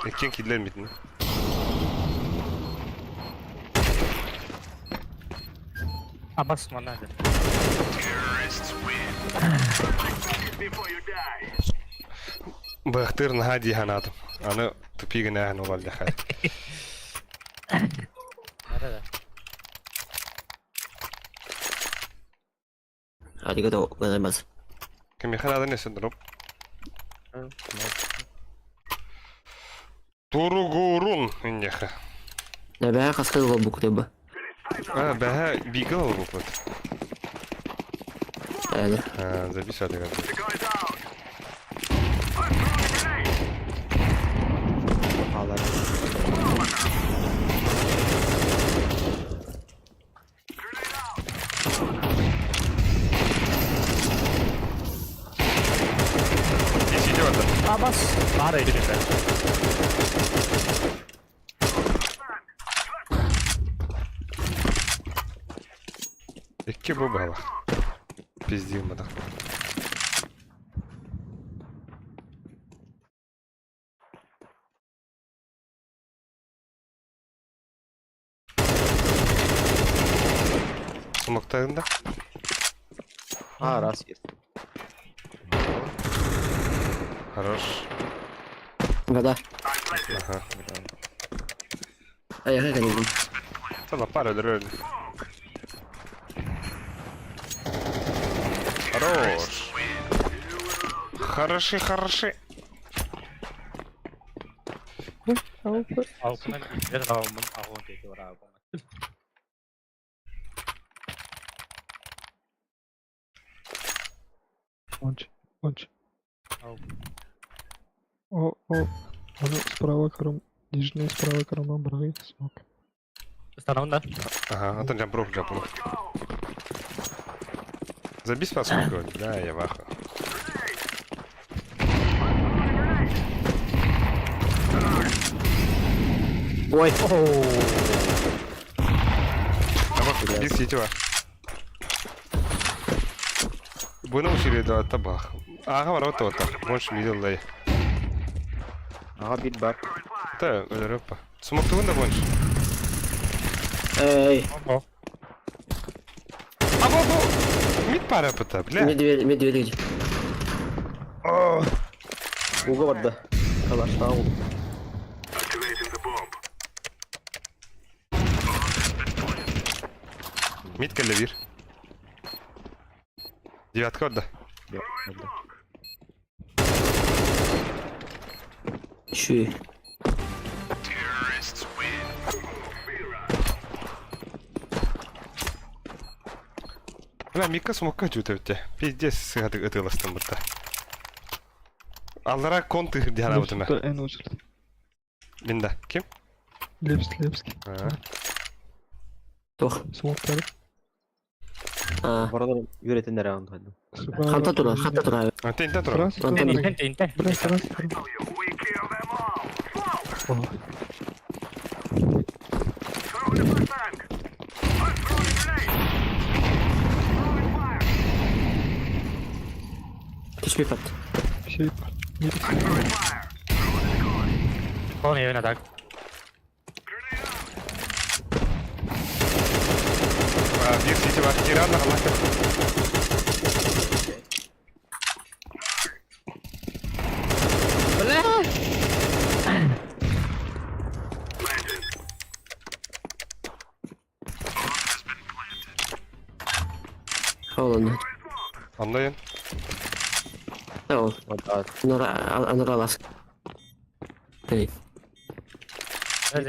Иккен кидлер мидин. Абас манна. Бахтыр наха ди ханадым. Аны тупигін ән олар ләхәр. Nerede? Аригато гозаймасу. Ким ханады не сындырып. Туругурун иннеха. Нәбәһә каскал бу кутэба. А, бәһә бигл бу вот. Әле. А, записали. Алар. Десяти вода. Абас бар иде. Икки бу бала. Пиздил мадах. Смоктагында? А, раз есть. Хорош. Вода. Ага. Аяга калегин. Сала пара дрөл. Хорош. Хороши, хороши. Алкынан бир калмын агын деди ора. Онч, онч. Ау. О, о. Аны справа кором, нижний справа корома брагы смок. Станонда. Ага, это джампруф, джампруф. Забей спас Да, я ваха. Ой. А вот, без сетева. Буну усилие да табах. Ага, ворота вот так. Больше видел да. Ага, бит бар. Да, өлөрөппа. Смоктугун да больше. Эй. О. А бу мид пара пыта, бля. Медведь, медведь. Уга барда. Калаштау. Мид келле бир. Девятка отда. Шү. Бля, Мика смокка дьүүтэбитте. Пиздец сыһатык ытыаластым бытта. Аллара кон тыһыр диһан абытыма. Эн очередь. Мин да. Ким? Лепский, Лепский. Туох. Смоктары. Аа. Баралар үөрэтин эрэ онтон. Ханта турар, ханта турар. Тинтэ турар. Онтон Интен, интен. Бля, раз, Түспүт. Все, Полный именно так. Биир сити бар. Киран аллах. Холодно. Онлайн. Ол. Анара ласк. Эй.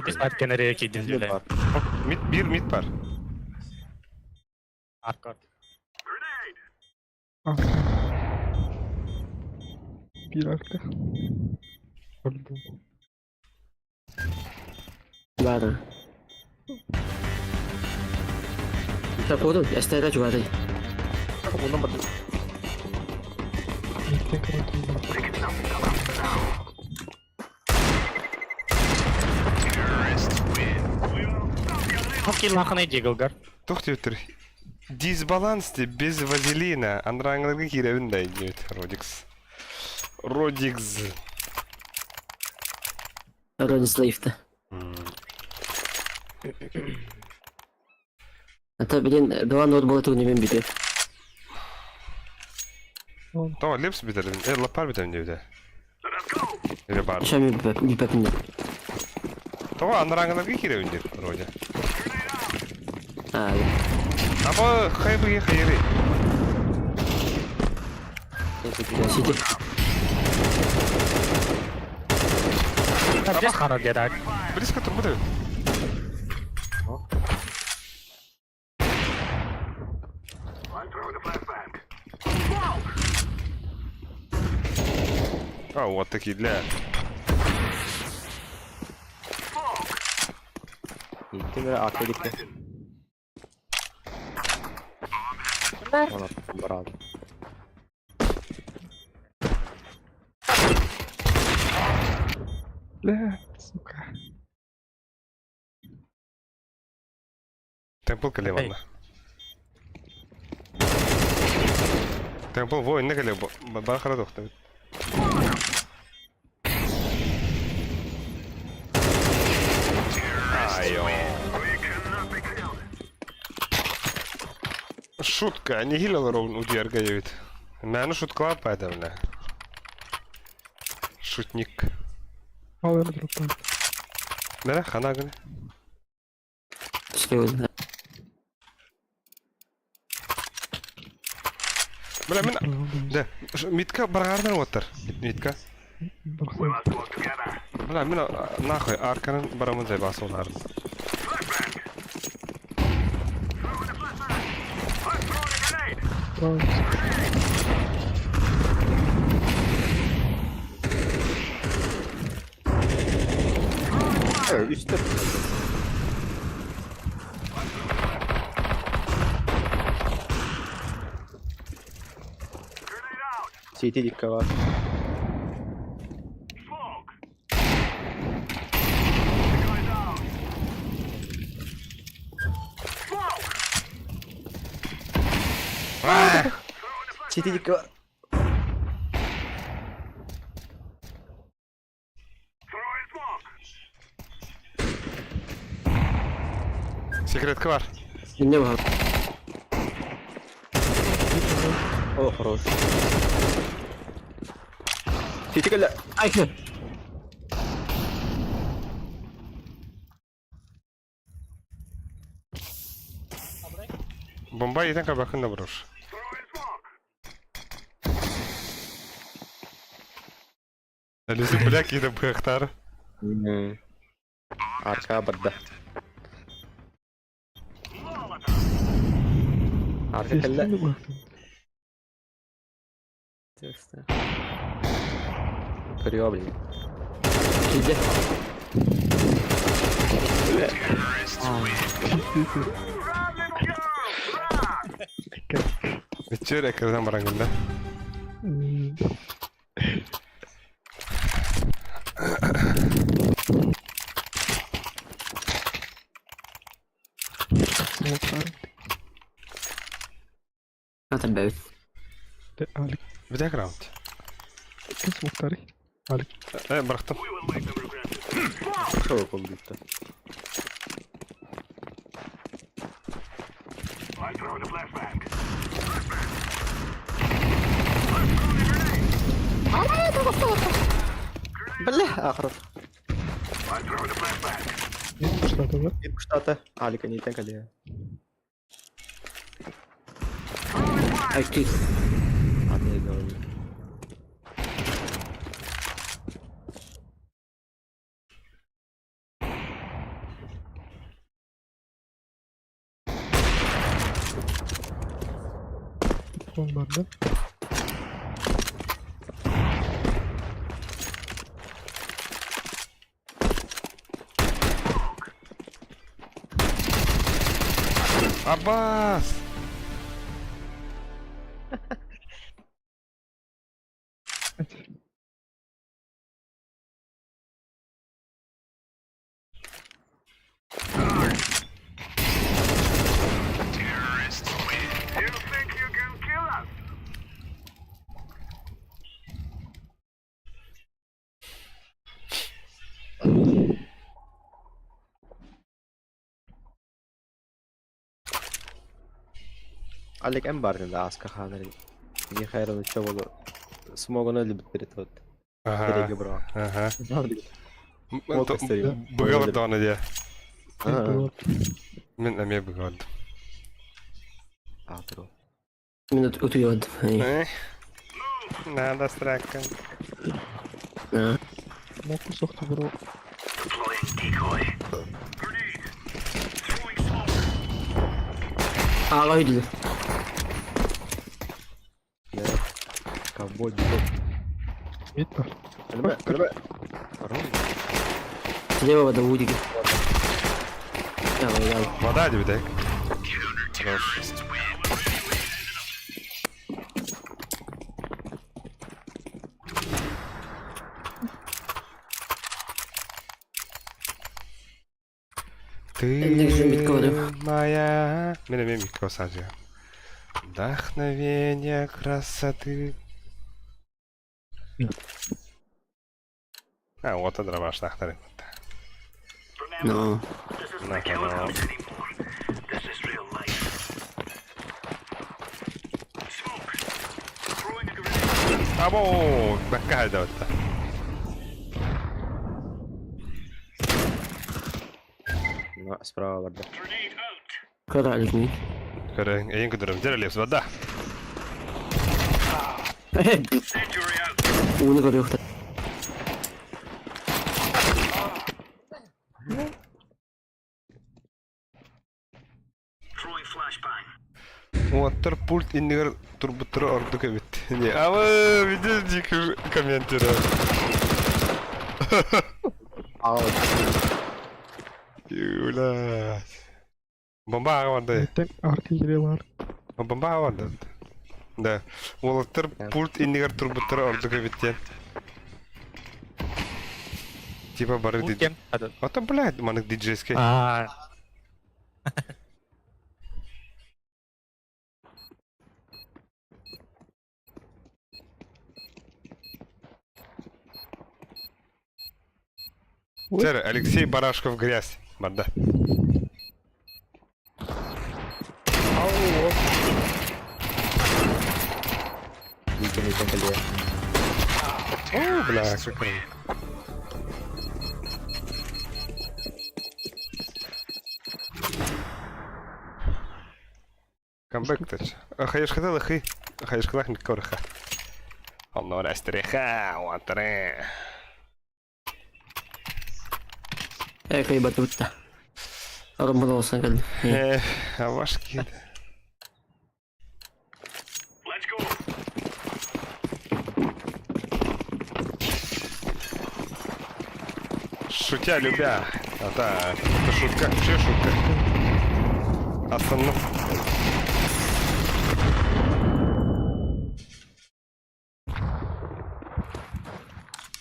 Біз кенере кидин дүле. Мид бир мид бар. Аркар. Бир арка. Öldüm. Бар. Таподун, эстера жугары. Мидтен карат. Хоккей лаханы диглгар. Тух диөтөр. Дисбаланс де без вазелина. Андраңларга киребин да диет Родикс. Родикс. Родислейфта. Это, блин, два ноутбука тут не бит. Tamam, лепс битер. Лапар битер диде. Или бар. Шами бипепин. Tamam, андраңларга киребин дип, вроде. А, Аба хайбы хайры. сити. Здесь хара где так. Близко турбуды. А, вот такие для. Ким эрэ аакка дикке. Она барал. Бля, сука. Темпл калеванна. Темпл воин не калев, бархара дохта. Айо. Шутка, не хилил ровно у Дерга ведь. Мәні шутка пайда, бля. Шутник. Ал дроптан. Бля, хана гыны. Бля, мен... Да, митка баргардан оттар. Митка. Бля, мен нахуй арканын барамын зай басы оларын. Справа. Үстэ. Сити дикке бар. Сити дикке бар. Секретка бар. Не бар. О, хорош. Сити кэллэ. Ай, Бомба етен кабакын да бұрыш. Әлесі бля кейді бықтар. Арка барда. Арка кэллэ. Естественно, бахтым. Текста. Көрүө блин. Киирдэ. Бүтчүөр экрадан баран гында. Смоктар. Ата бэбит. Алик. Бүтэ раунд. Ким смоктары? Алик. Э, бырахтым. Шоу компьютер. Бля, ахрат. Нет, что-то, да? Иркштата. Алика не так ли? Айти. А ты говори. Фон бар, да? Аббас! Алик эм бардын да аска ханар. Не хайраны чоболу. Смогону любит перед вот. Ага. Тереги бро. Ага. Мог историю. Быгалар дааны дия. Ага. Мен әме быгаларды. А, тру. Минут утуйод. Э? Надо страка. Мог кусок бро. Аға үйділі. Ковбой, бро. Мид бар. Өлме, өлме. Ром. Слева вода удиги. Давай, давай. Вода дебедек. Хорош. Ты Негізі митка вода. моя... Мен мен митка осажия. Вдохновение красоты. А, вот это ваш нахтары. Но. Або, бакка да. Ну, справа барда. Коралик ми. Көрө, эйин көдөрөм, жер вода. Уны көрүөхтэ. Оттор пульт иннигер турбуттары ордук эбит. Не, абы, видел дик комментері. А, Юля. Бомба аға барды. Тек арки кире бар. Бомба аға барды. Да. Олаттар пульт иннигер турбуттары ордук эбит диэн. Типа бары Бу диджей. кем? Ады. Ата, блядь, манык диджейский. Аа. Сэр, Алексей Барашков грязь. Барда. не не так ли? О, бля, как он. Камбэк тач. Хаеш хотел хы. Хаеш хотел микроха. Онно растреха, уатре. Э, кайбат бутта. Арым болсан кэлди. Э, а ваш кид. Шутя любя. А это шутка, все шутка. Остану.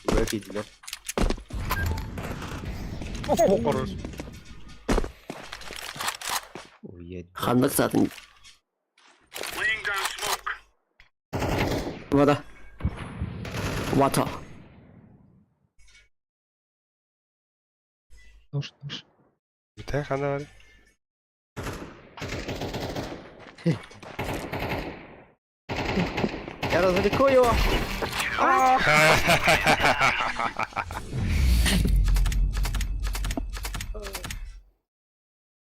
Бэкидилер. Хорош. Уедь. Ханнык zaten. Вода. Вата. Нож, нож. Бүтэ хана бар. Я развлеку его!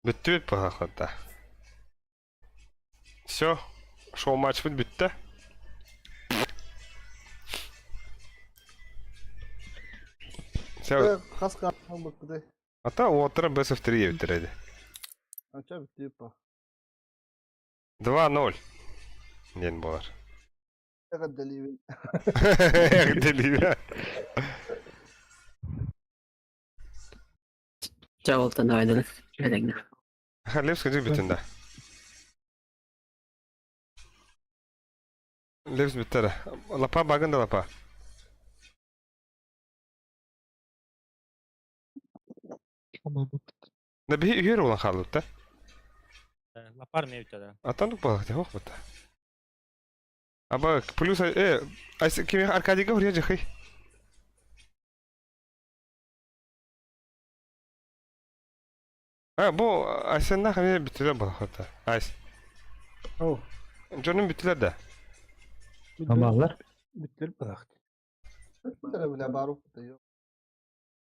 Бүттүбүт баһахата. Все, шоу матч бүттэ. Все, Хас картан быкты. ата уоттара best of 3 диэбиттэр Ача битти па. 2-0. Диэн буолар. Эҕэрдэлиибин. Эҕэрдэлиибин. Чавалтан айдын. Элегне. Левс кыдьык бүтүн да. Левс бүттэ Лапа багын да лапа. По-моему. Да биһи үһүөр улан хаалбыт да. Лапар не өтеді. Атан балык хох бут. Аба плюс айс ким Аркадийга хурья жахый. А бу айсенна хаме бүтүлөр балык Айс. О. Дьонум бүтүлөр да. Амалар. Биттер бырақты. Биттере биле барып битти.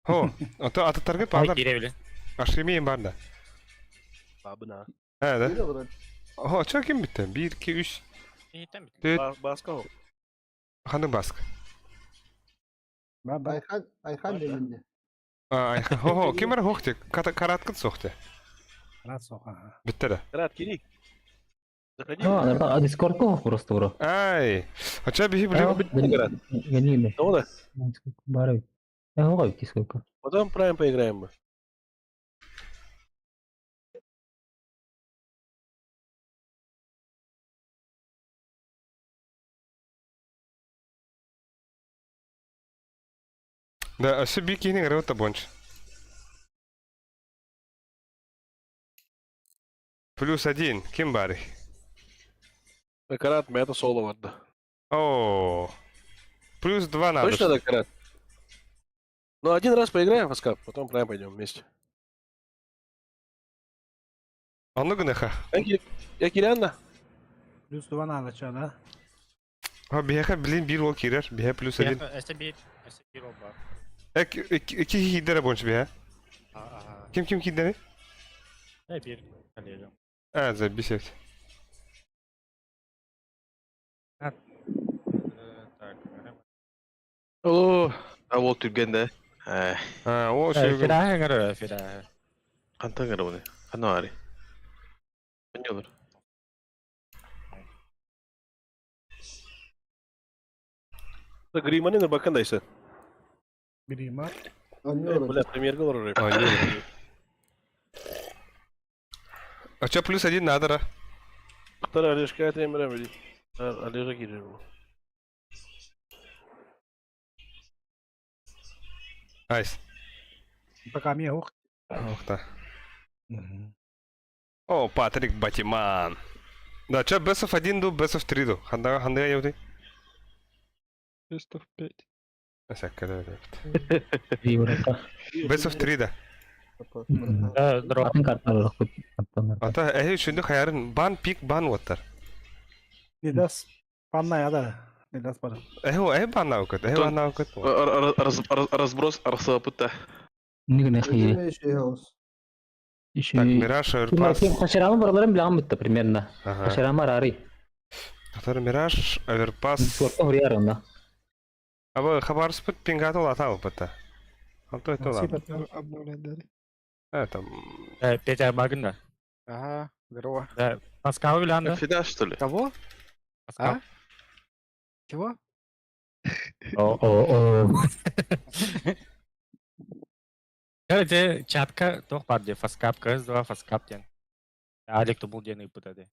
Хо, ото ататтарга Ай палар. кире биле. Ашимием бар да. Бабына. Э да. Бире барар. Хо, чо ким бүтті? 1 2 3 Иттен бит. 4 Баска ол. Ханын баск. Ба ба. Айхан Айхан деминде. А, хо хо, ким бар хохте? Ката караткын сохте. Рад соқа. Битті да. Рад, Кирик. Заходи. А, Дискорд просто бро. Ай, Хоча биһи биле Гениально. Того да? Бары. Я могу сколько. Потом правим поиграем мы. Да, өссө би киһини гырыта бонч. Плюс один. Ким бары? Карат, это соло варда. О. Плюс два надо. Точно надо карат? Ну, один раз поиграем в Аскап, потом прайм пойдем вместе. Онну гыныха. Я Кирианна. Плюс два надо, чё, да? А биһиэхэ блин биир уол киирэр, биһэ плюс один. Эсте бир, эсте бир ол бар. Ики киирдэрэ бонч биһэ. Ага. Ким ким киирдэри? Э бир. Коллега. А, забесет. Так. Алло. А ол түргенде. Э, А, о, шөйгүн. Фира гара, фира. кантан гара буны? Хана ари. Не olur. Гриманы на бакандайса. Грима. Anlıyorum. Бля, премьер гол уже. А, не. А чё плюс один надо, ра? Вторая Олежка, это мрем. Олежа Кирилл. Айс. Пока мне ух. Ух та. О, Патрик Батиман. Да, чё, best of 1 ду, best of 3 ду. Хандага, хандага яуды. Best of 5. Всякое, да, Европа. Best of 3 да. Да, здорово. Атын карталар хоть. Ата, эхи, шүнді хаярын бан пик бан оттар. Не даст. Панна я да. Не даст бара. Эхи, эхи бан наукат, эхи бан наукат. Разброс арсапыта. Нигне хи. Şey house. Еще Так, Мираж, Оверпас. Хаширама бараларын билам битте примерно. Ага. Хаширама рари. Который Мираж, Оверпас. Дискордта хурьяр онда. Аба, хабарспыт пингатол атал бата. Алто это ладно. Обновлять дали. А, там... Петя Багында. Ага, здорово. Да, Паскал Виланда. Фида, что ли? Кого? Паскал. А? Чего? О, о, о. Короче, чатка туох баар дии, фаскап, КС2 фаскап диэн. Алик Тубул диэн ыыппыта дии.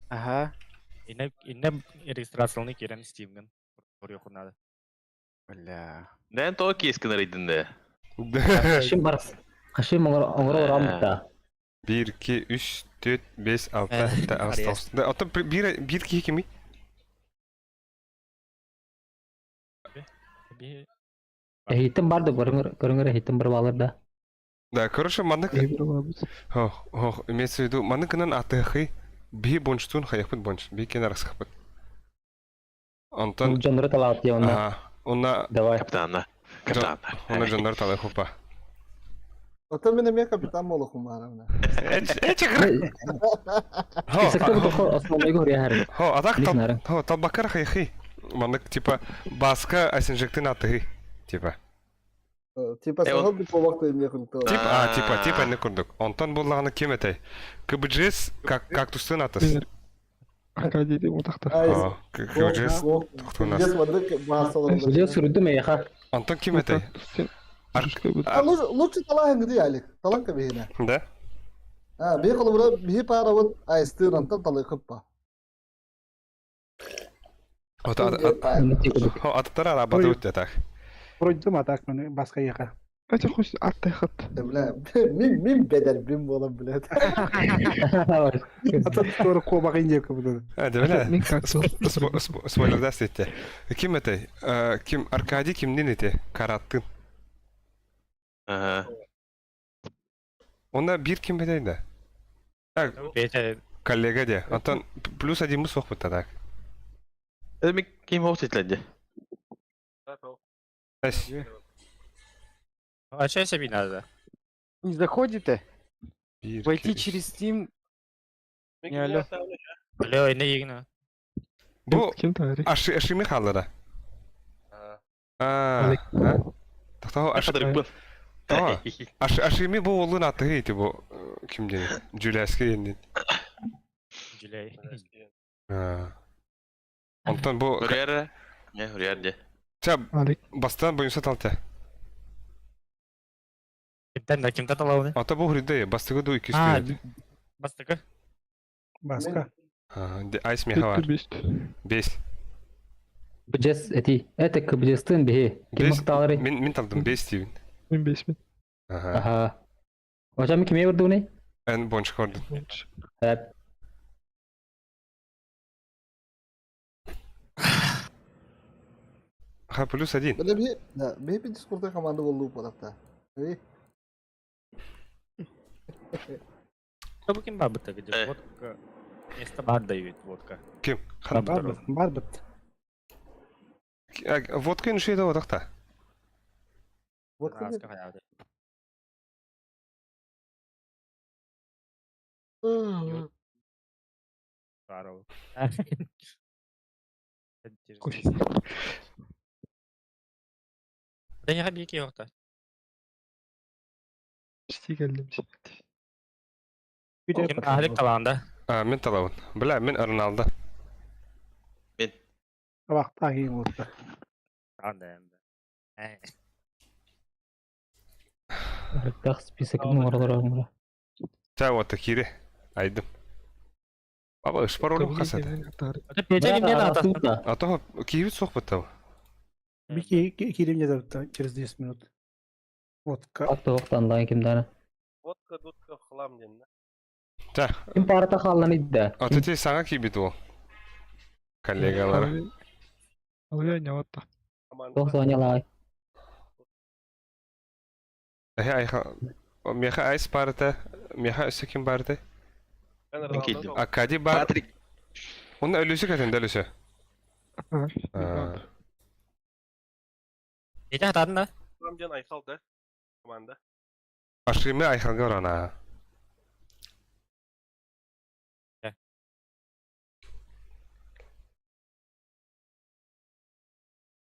Ага. Инне, инне регистрацияланыы киирэн Steam'гын оруйуоххун наада. Бля. Нэн то киэскин арыйдын да. Хашим бар. Хашим оҥоро оромта. 1, 2, 3, 4, 5, 6, 7, 8, 9. Оттон биир биир киһи кимий? Эһиттэн бар да көрүҥөр эһиттэн бар баалар да. Да, короче, маннык Хох, хох, имеется в виду, маннык гынан атыахый биһи бончтуун хайахпыт бонч, биһи киэн арахсыхпыт. Онтон Дьоннору талаат дии онно. Аха, онно Давай. Капитанна. Капитанна. Онно дьоннору талыахупа. Оттон мин эмиэ капитан буолуохум баарына. Хо, а так хо, талбакар хайхи. Маннык типа баска асинжектин атыһы. Типа. Типа саха бу эмиэ курдук. Тип, а, типа, типа не курдук. Онтон буллаҕына ким этэй? КБЖС как кактустун атыс. Аркадий диэн утахта. КБЖС тохтунас. Видео суруйдум эйэхэ. Онтон ким этэй? Лучше талаһын гыды Алик. Талан кэбиһинэ. Да? А, биһи холобура биһи паарабыт айстыыр антан талыхыппа. Атыттар арабаты өттө так. Пройдум а так мен баска яка. Хотя хоть аттайхат. Бля, мин мин бедербин болан блядь. Атын скоро кобак индия көбүдө. А, да бля. Спойлер даст Ким это? Ким Аркадий кимнин эти? Караттын. Ага. Онда бир ким бедей да? Так, коллега де. Антон плюс один мы сохпыт так. Это ми ким хоп сетленди. А что себе надо? Не заходите? Войти через Steam. Не, алло. Алло, инне егина. Бу Ким тари? Аши ашими халлара. А. Тохтоо аши. Аши ашими бу олун атыгы ити бу ким дени? Джуляски дени. Джуляй. Онтон бу Хурьяра. Не, хурьяр де. Ча бастан буюнса талта. Кимтен да кимтен талауны? Ата бу хурьяда бастыгы ду икки А, бастыгы. Баска. Айс меха бар. Бес. Бжес эти. Это кбжестын бихи. Ким макталары? Мин мин талдым бес Стивен. Мин бес мин. Ага. Ага. Ожами киме бердуни? Эн бонч көрдүм. Эп. Ха, плюс один. Бля, би, да, би би дискурда команда болду болапта. Би. Что ким бабыта где водка? Место бар дают водка. Ким? Бар бар бит. Водка инши да одакта. Водка. Да не хабики орта. Почти келдим. Ким Алик таланда? А, мен талабын. Бля, мен Роналдо. Мен. Вакта кийин болду. Анда энди. Так список номерлар. Та вот кире. Айдым. Баба, ыш пароль хасат. Это Петя не надо. А то киевит сох бытау. Би кирим не через 10 минут. Водка. Атты оқтан лайн кимдана. Водка, дудка, хлам ден. Та. Ким парата халлан идда. А ты саңа кийбит ол. Коллегалар. Алга не ватта. Тоқ лай. Эхе айха. Меха айс барыта. Меха өсө ким барыта? Акади бар. Патрик. Оны өлүсү кәтен өлүсү. Петя хатадын да? Хлам ден айхал да. Команда. Ашиме айхалга орана.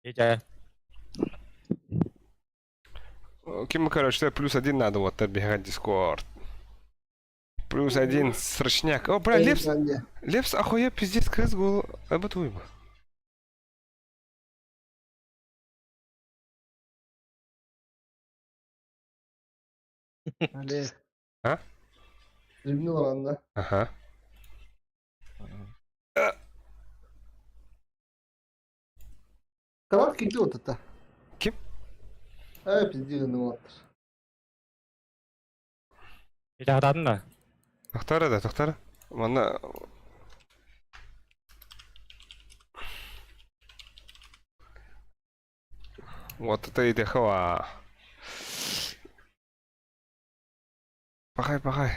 Петя. Ким, короче, плюс один надо вот бегать Дискорд. Плюс один срочняк. О, бля, Лепс, Лепс, охуя, пиздец, кс гол. Эбатуем. Але. А? Стримни да. Ага. Карат кирди отата. Ким? Э, пиздили оттыр. Илаһатаатын да. Тохтара да, тохтара. Манна... Вот это и хава. Пахай, пахай.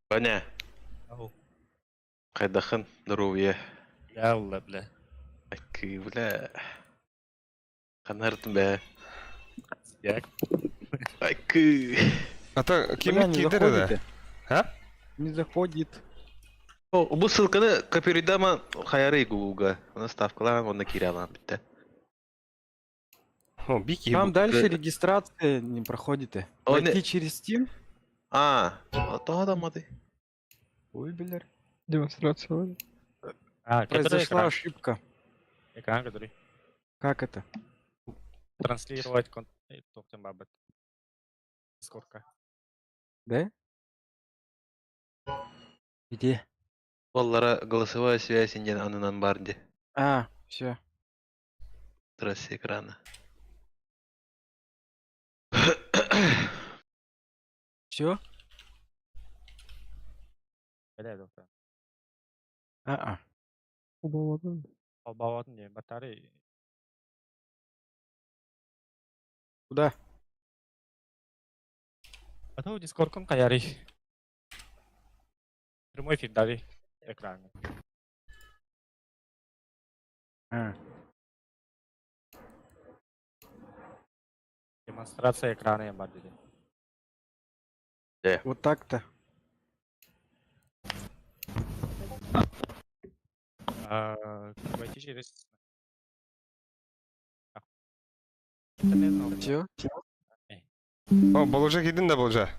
Ваня. Ау. Хайдахын, здоровье. Ялла, бля. Акы, бля. Ханартын бә. Як. Акы. А то ким Бля, не кидер да? заходите. А? Не заходит. О, бу ссылканы копируйдама хаяры Гуглга. Она ставкалар, онна кирялан битте. О, бики. Там дальше регистрация не проходит. О, не- Войти через Steam? А, то да мады. Ой, бля. Демонстрация. ладно. А, который Произошла экран? ошибка. Экран, который Как это? транслировать кон... Тоқтен бабыт. Скорка. Да? Где? Оллара голосовая связь инден анынан барди. А, все. Трасса экрана. Все? Бля, доктор. А-а. Холбоватын. Албауатын не, батарея. Куда? А то дискордком каяри. Прямой эфир дали экран. А. Демонстрация экрана я бардили. Вот так-то. А, войти через... Все? О, болжа кидин да болжа.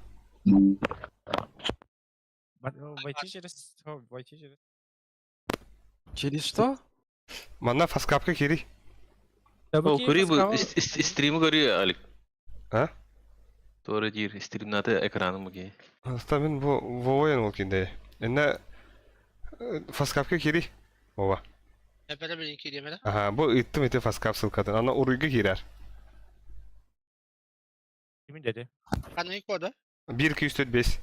Войти через... Войти через... Через что? Манна фаскапка кири. О, кури бу стрим кори Алик. А? Тора дир стримнаты экраны буги. Астамин бу воен ол кинде. Энне фаскапка кири. Ова. Ага, бу иттим ити фаскап ссылкатын. Ана уруйга кирер. Кимин dedi? 1 2 3 4 5.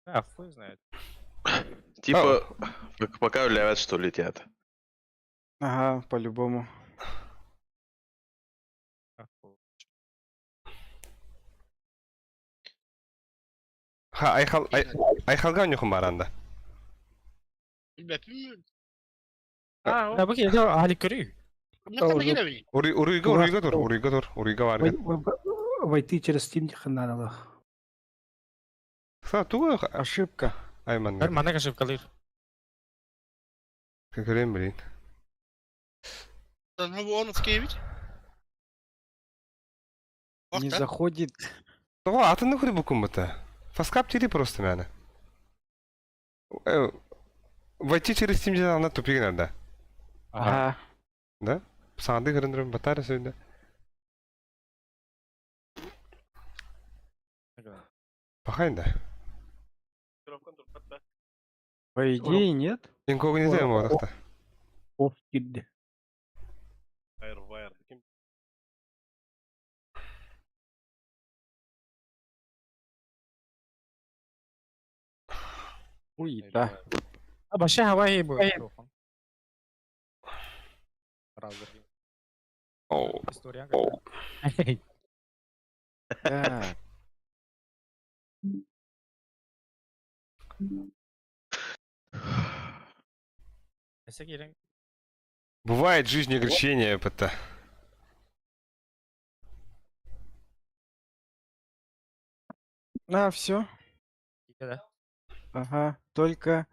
А, хуй знает. Типа, пока лявят, что летят. Ага, по-любому. А, хуй. Ха, айхал айхалга нюхум баранда. А, бу киһи Али көрүй. Уруй уруйга уруйга тур, уруйга тур, уруйга барган. Войти через Steam хананала. Са тугу Ошибка. айман. Бер мана ошибкалыр. Көрем блин. Не заходит. Того атынны күрү букум бута. Фаскап тири просто мәне. Войти через Steam ден ана тупигин анда. Ага. Да? Саңды көрүндүрүм батаря сөйдө. Пахайын да. По идее, нет. Инкогнито эми оракта. Оф кирди. Ой, да. А баша хавай бу. Браузер. О, История. о. Так. Бывает в жизни огорчение, это. А, все. Ага. Только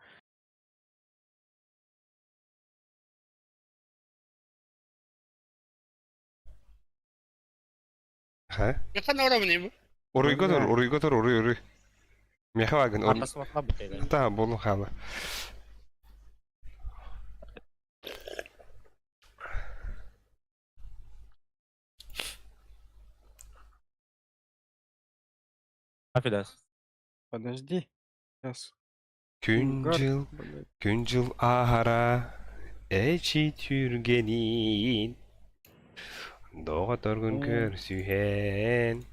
Ха? Уруйга тур, уруйга тур, уруй, уруй. Миэхэ баагын Ата суотла бутайда. Та буолун хаала. Афидас. Подожди. Сейчас. Күн-дьыл, Блядь. күн-дьыл ааһара, эчи түргэнин, доҕотторгун көрсүһэн.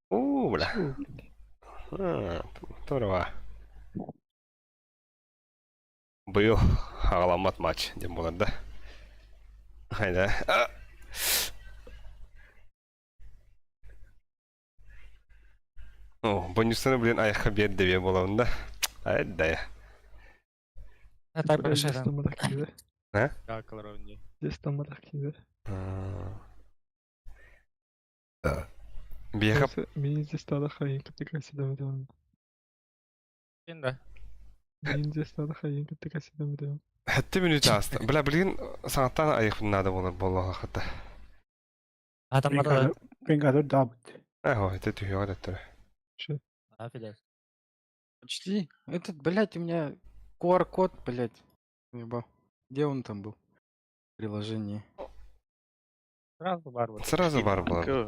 Оо, бля. А, Здорово. Быйыл аҕаламмат матч диэн буолар да. Хайда. О, бонустаны, блин, айахха биэр дэбиэ буолабын да. Ай да. А так Бля, большая здесь там. там архивы. А? Да, колоровни. Здесь там архивы. Биэхэ Мин здесь тада хайын кытыка сидем Да. Мин здесь тада хайын кытыка сидем Хэттэ мүнүүтэ ааста. Бля, билигин саҥаттан айахпын наада буолар буоллаҕа хата. А там надо. Бенгадор дабыт. Ээ, это түһүөҕэ дэттэрэ. Афидас. Почти. Этот, блядь, у меня QR-код, блядь. Ебал. Где он там был? В приложении. Сразу бар вот. Сразу бар буолар.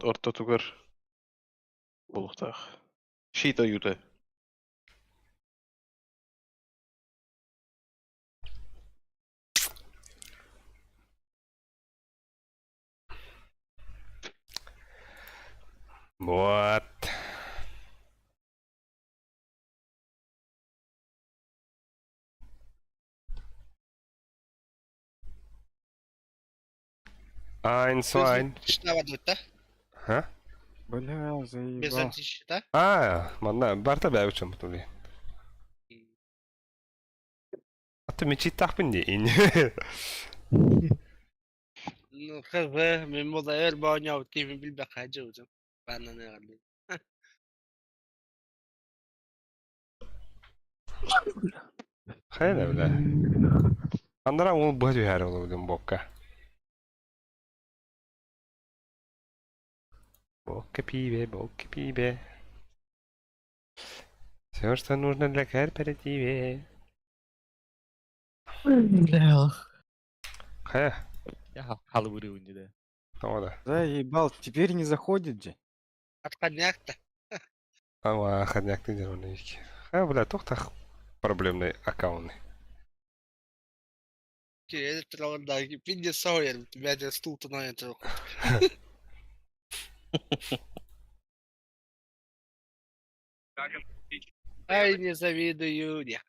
Ортотугар булуктаах. Щит оюта. Вот. Ein, zwei. Считава да? Ха? Бля, заебал. счета. А, манна барта бэйбит чомпутули. Аты мечи тахпын де ин. Ну, хз, мен мода эр баоняу тивин билбе хаджы Бананы гали. Хайда бля. Андара ол быһа түһэр ол бокка. Бокка пиве, бокка пиве. Все, что нужно для кооперативе. Хайа, Я халвыры не да. тоҕо Заебал. Теперь не заходит же. Отходняк-то. Ама ходняк ты дерваны. Хайа, бля, тохтах проблемный аккаунт. Этот да, пинде сойер, тебя тебе стул-то на это. Ай, не завидую, не.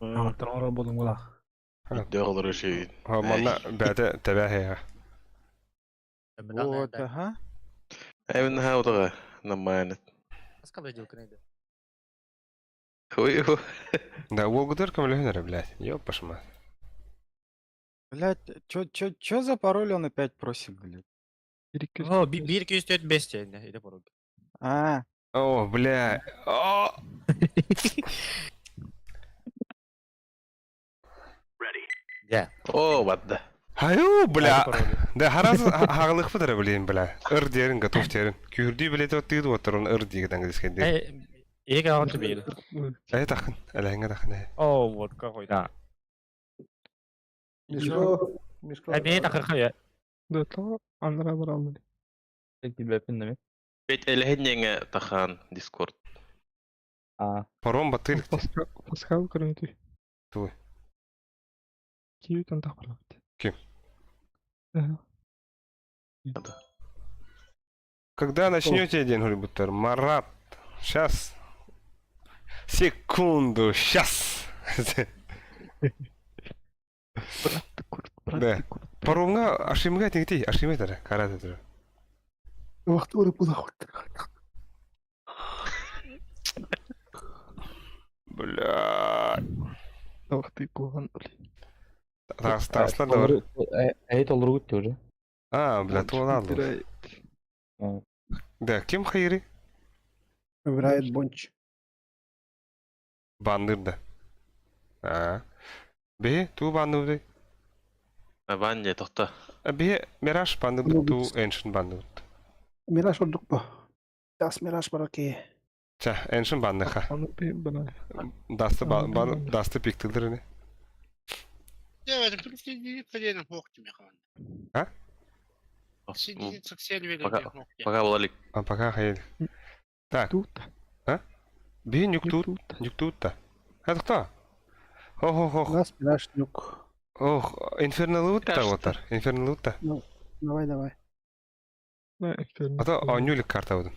Антон болун була. Дёглары ши. Манна бәте тәбәһе. Вот, ага. Эвен хаудага намайнет. Аскаб делка найду. Хуй. Да, уолгутар кемлөһөнөр, блядь. Ёпашма. Блядь, чё за пароль он опять просит, блядь? О, бир күйүстөт бес тенне. Иде порог. А, О, бля. О! Я. О, вадда. Хаю, бля. Да, хараз хагалык бутара блин, бля. Ыр дерин, готов терин. Күрдү билет оттыгы оттор, он ыр диге английский дер. Э, эге алты бир. Э, тахын, әләңгә тахын. э. О, вот какой, да. Мишко, Мишко. Э, мен такыр Да, то андра баралмы. Бет элехиннеңе тахан Дискорд. Паром батыр. Пасхал көрүнтү. Туй. Киви тан тахпарабыт. Ким? Ага. Когда начнете день Голливудтер? Марат. Сейчас. Секунду, сейчас. Брат, Да. Паромга ашимга тиңти, ашиме тара, карата тара. Вакыт урып була. Бля. Вакыты куган. Тагыс тагыслар да бар. Әйт олыр күтті уже. А, бля, туалады. Да, ким хайри? Выбирает Бонч. Бандыр да. А. Биһи туу баанныбытый? Баан дьэ тохто. Биһи Мираж баанныбыт туу Эншин баанныбыт. Мираж ордук бо. Тас Мираж бар окей. Ча, Эншин баанныха. Аны би бана. Дасты дасты пиктилдер ини. А? Пока, пока буолалик. А пока хайыл. Так. А? Биһи нюктуут. Нюктуут да. А тохто. Хо-хо-хо. Нас Мираж нюк. Ох, Инферналут та отар. Инферналут та. Ну, давай, давай. А то оонньуу карта будун.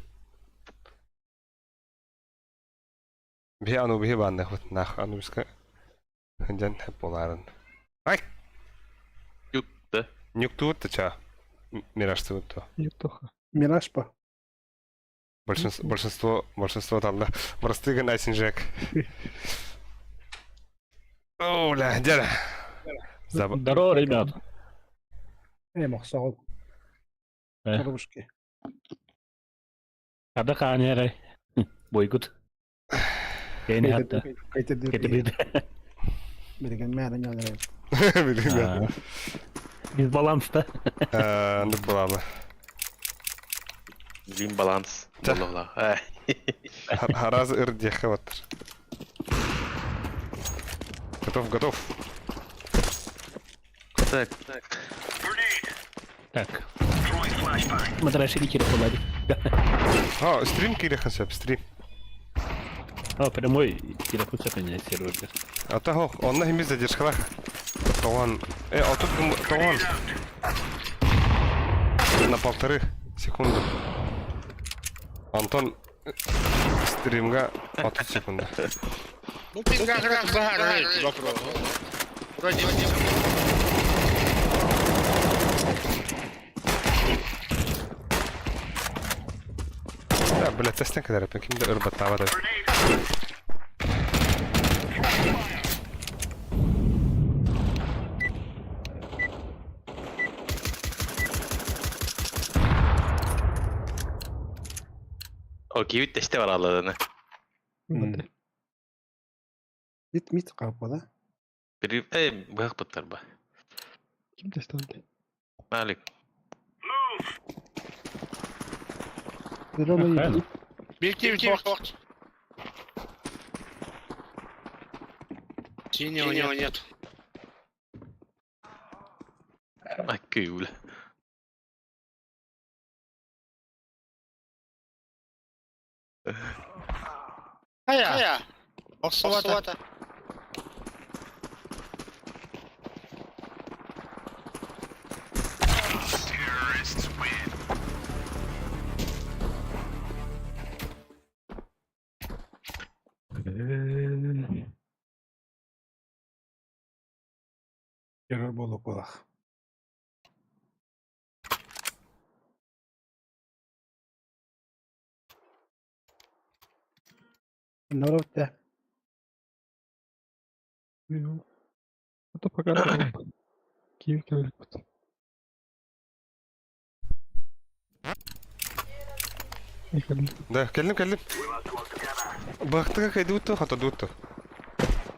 Биһи ану биһи бааннахпыт нах анубиска дьэн болаарын. Ай! Нюкта. Нюктуут та ча. Миражтыбыт то. Нюктоха. Мираж по. Большинство, большинство, большинство там, да. Простыга Найсинжек. О, бля, дядя. Заб... Здорово, ребят. Э, мохсоҕол. Э. Рубушки. Хада хаанерай. Бойгут. Кейни хатта. Кетебит. Билген мäärin нялары. Билген. Дисбаланста. Андык буламы. Блин, баланс. Болла. Хараз ыр диэхэ баттар. Готов, готов. Так. Так. Матрашили кире А, стрим кирехэн сөп, стрим. А, прямой телефон сохраняет сервер. А то онна химиз задержкалах. Тоған. А тут тоған. На полторы секунды. Антон стримга 30 секунда. Ну, пингаграх бахар, вопрос. Вроде Да, бля, тестен kadar yapayım. Kimde ırbat da. Okey, testi var Allah'ını. Мит мит капа, да? Bir, ey, bırak bıttar ba. Ким тестанды? Malik. Bir kim fort. Синего нет. Ah, kul. Хая. Охсуата. Террор болу кулах. Народ-то. Это пока Киев кэлбит. Да, кэллим кэллим. Бахтыга кайдууту, хотодууту.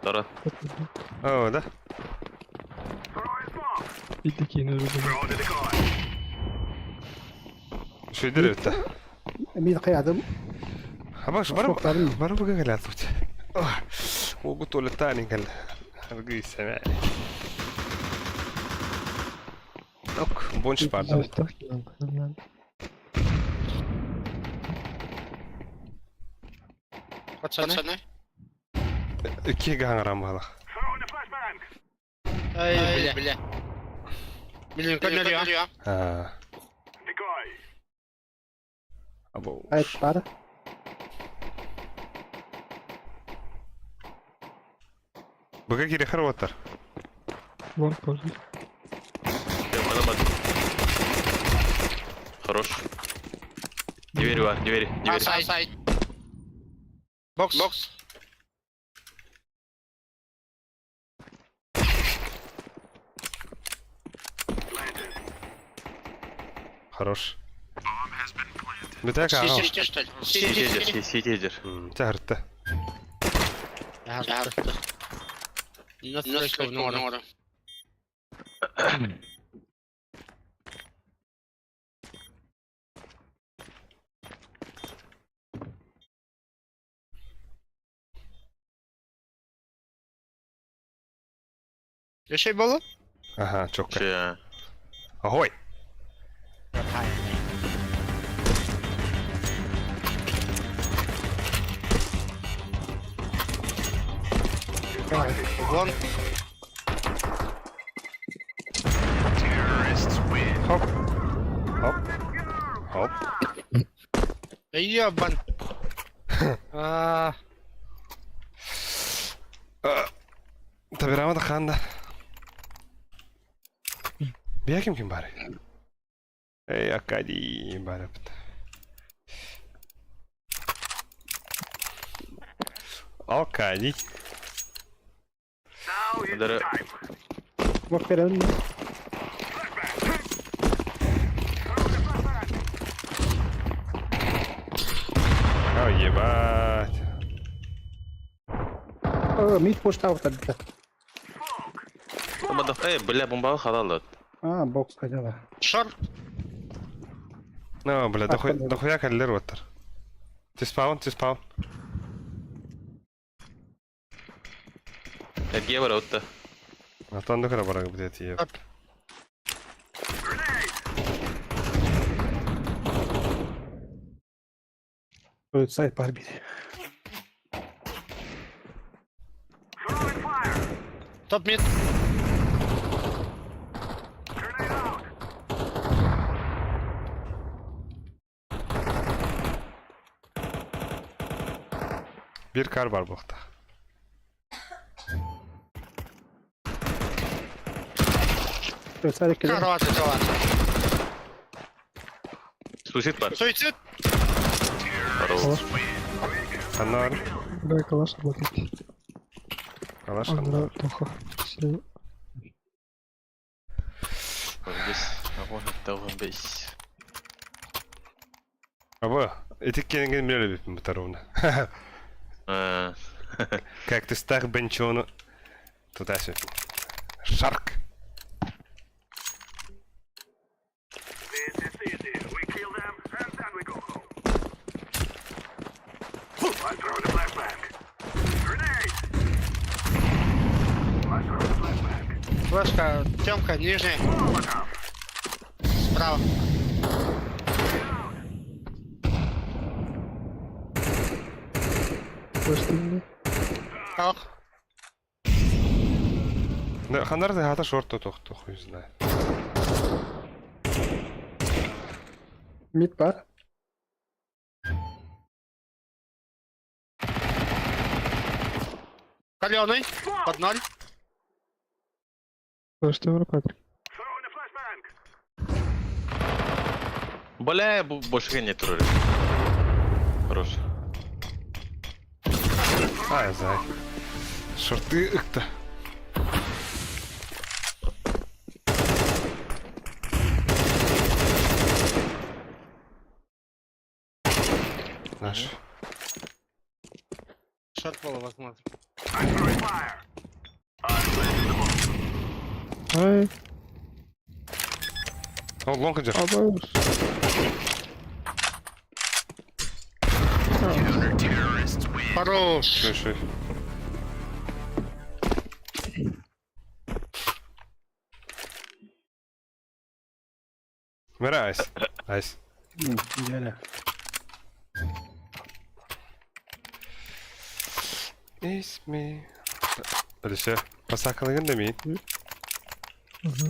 Дора. О, да. Иди кийин Шүйдер өтті. Мин каядым. Абаш, барып, барып бүгін кэлэ атып. Угу туалеттан кэл. Аргы сәмә. Ок, бонч бар. Пацаны. Икки гаңрам бала. Ай, бля. Блин, как А. Або. Айт бар. Быга кире хорваттар. Вон позже. Хорош. Дверь бар, дверь, дверь. Сайт. Бокс. Бокс. Хорош. Битак ага. Сити, что ли? Сити, сити, сити. Тахыртта. Nasıl orada? Şey balı? Ага, чокка. Че? Огой! Вон. Хоп. Хоп. Хоп. Ебан. А, Табирама да ханда. Бия ким ким бары? Эй, Акади бары. Алкади. Дара. Bak verelim mi? О, ебать. Aa, mid poşta avta. Эй, бля, бомба халалат. А, бокс хотела. Шор. Ну, бля, дохуя каллер оттар. Ты спаун, ты спаун. Эрге бар отта. Атан дохуя бараг будет еб. Сайт бар бир. Топ мид. Bir kar бар бұқта. Сайт Кар var, var. Суицид бар. Суицид. Хорош. Анар. Да, калаш работает. Калаш. Андра, Тоха. Слева. Здесь. Ага, Абы, этик кенген биле бит бутаровна. Как ты стах бенчону. Туда сюда. Шарк. Флешка, Тёмка, нижняя. Справа. Флеш Ох. Да, хандар хата шорт то то хуй знает. Мид бар. Каленый. Под ноль. Флеш ты Патрик. Бля, больше не туры. Хорош. А, зай. Шорты ыкта. Наш. Шорт было возможно. Ай, О, лонг идет. абаш. Хорош. Шой, шой. Мира, айс. Айс. Идеально. Ismi. Öyle Pasakalıgın demeyin. Угу.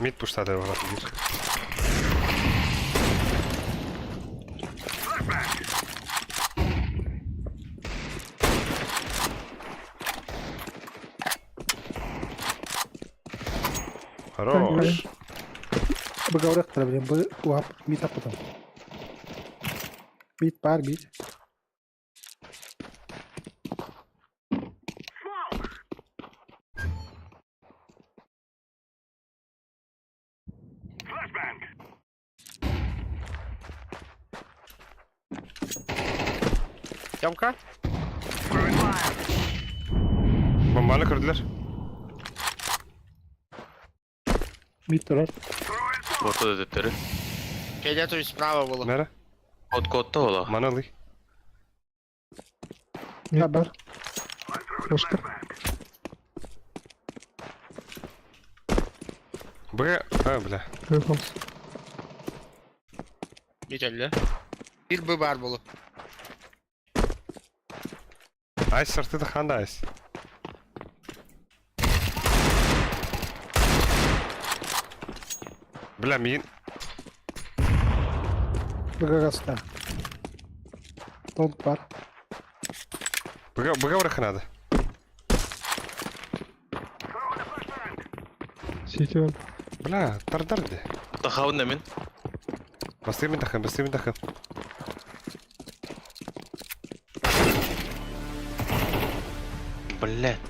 Mid pushtadı var bir. Хорош. Б проблем. Б уап мид апытан. Мид бар мид. Тёмка? Бомбаны көрдүлэр. Мид турар. Ortada dedikleri. Кэлэ справа было. Nere? Kod kodda ola. Маны ылый. Мид бар. Флешка. Б... А, бля. Рефонс. Мид өллө. Bir Б бар было. Айс сырты да ханда айс. Бля, мин... БГГ-ста. Толк бар. Б, Б надо. Сити он. Бля, тардар де. Тахаун немин. Бастырмын мин тахым, бастырмын тахым. Блять.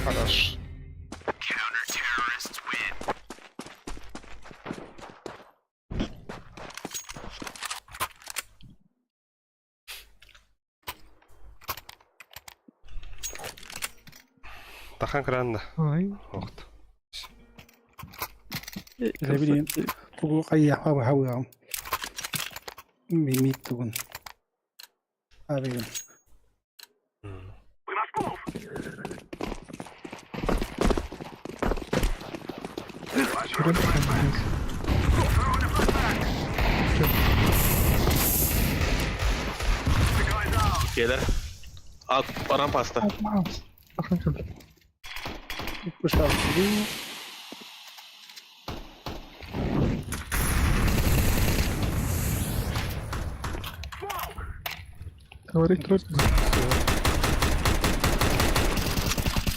Хорош. Тахан кыранна. Ай. Охт. Не билейм. Тугу кайя хабы хабы. Мид тугун. Абигин. Сүрэн таххан. Gelir. Al rampa pasta. Тахан кэлбит. Пушал. Говорить трудно.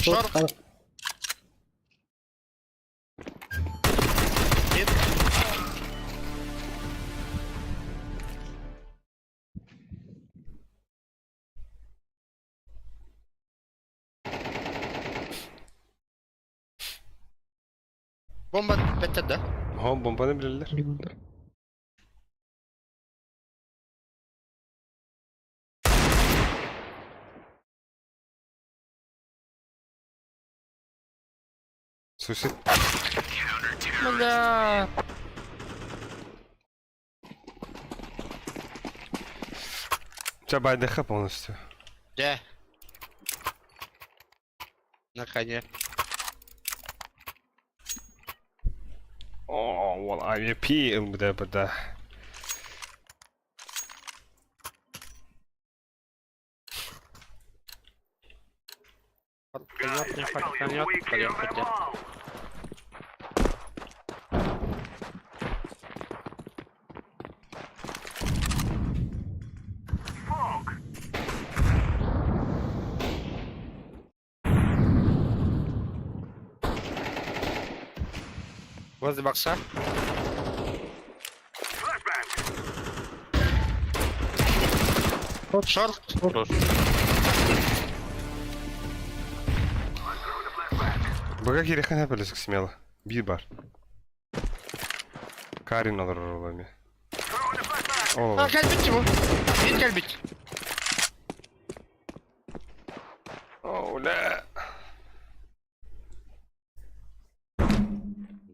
Шорт. Мид. Бомба бетте да? Хо, бомбаны билелер. Билдер. Суси. Бля. Ча байдыха полностью. Да. На коне. О, ол AWP МД бда. Фарканет, не фарканет, поехали. Возле бокса. Шорт. Хорош. Бага кирехан хәпелесік смело. Bir бар. Карин алыр олами. Ол. А, кэлбит ему. Мид кэлбит. Оля.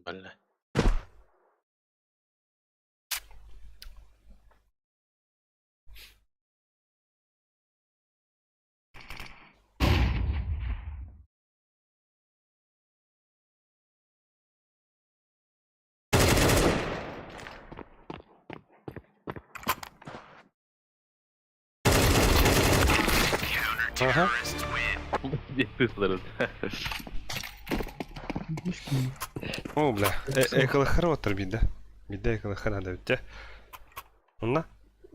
Бля. Ага. Ты О, бля. Эколы хар оттар бидде. Бидде эколы хар ада битте. Онна?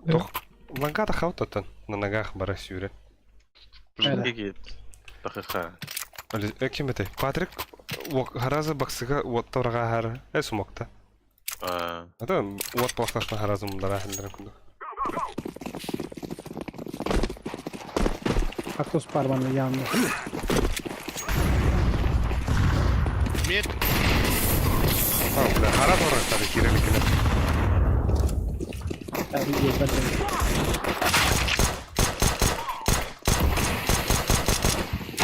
Тох. Лагата хаутаттан. На ногах бара сюрен. Тахаха. Ким бете? Патрик харазы баксыга уоттарга хар. Э сумокта. А, Ата уот плахташна харазы мундара хендер күндү. Кактус парманы янды. Мид. А, бля, хара барактары киреликine.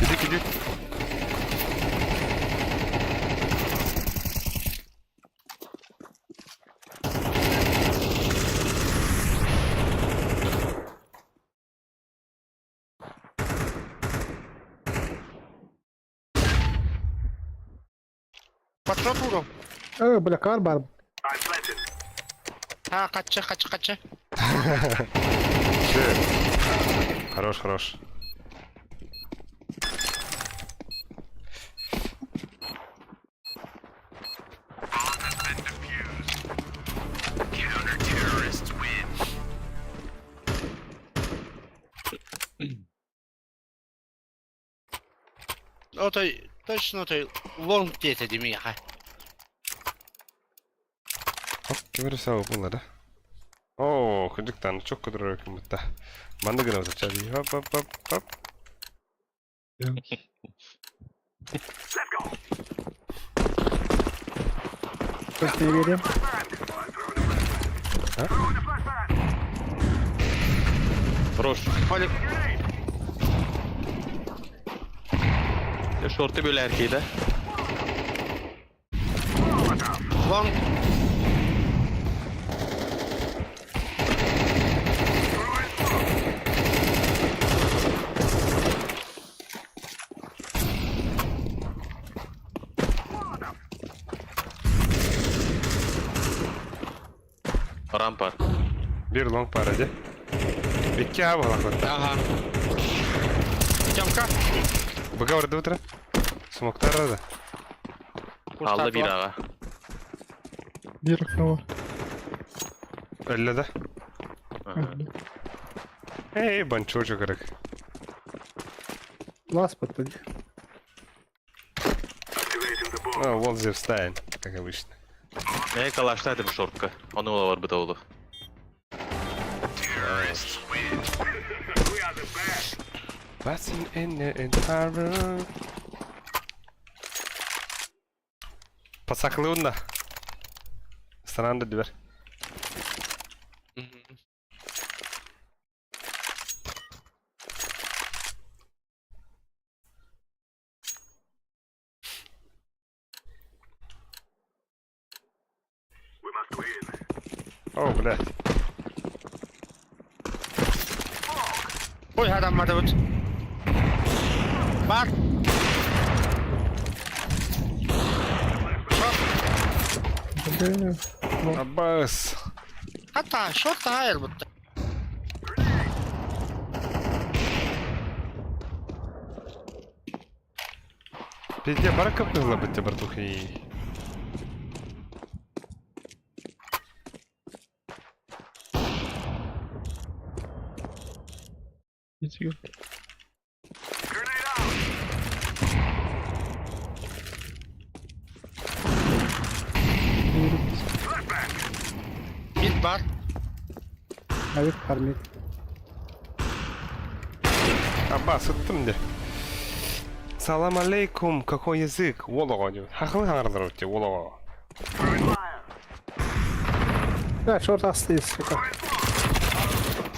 Иди, иди. Патрон уру. Бля, кар бар. Ha kaçça kaçça kaçça. Че? Хорош, хорош. Отой точно той лонг диэтэ димиэхэ. Hop, ким bunları. Oo, кырдьыктан çok kadar öyküm бутта. Манны гына чаби. Хоп, хоп, хоп, хоп. Точно не верим. Хорош. Полик. Шорты böyle erkeği de. Long. Rampa. Bir long para hadi. İki abi bak. Ага. Тёмка. Быга vardı утра. Смоктар да. Aldı bir ağa. Bir окно var. Öyle de. Aha. Ey ben çocuk gerek. Лас подпади. А, вот Зевстайн, как обычно. Ne kalaştaydım şortka. Onu ola var bu da oldu. Passing in the entire. Pasaklı da. Sana da diver. О, блядь. Ой, adam vardı bu. Bak. Бля, Аббас. Hatta short hayır bu. Пизде, барака пызла быть, братуха. и- иди. Mid var. Авик фармит. Аббас, ыттым де. Салам алейкум, какой язык? Олого деп. Хақылы қаңырдыр өте, олого. Да, шорт асты, сука.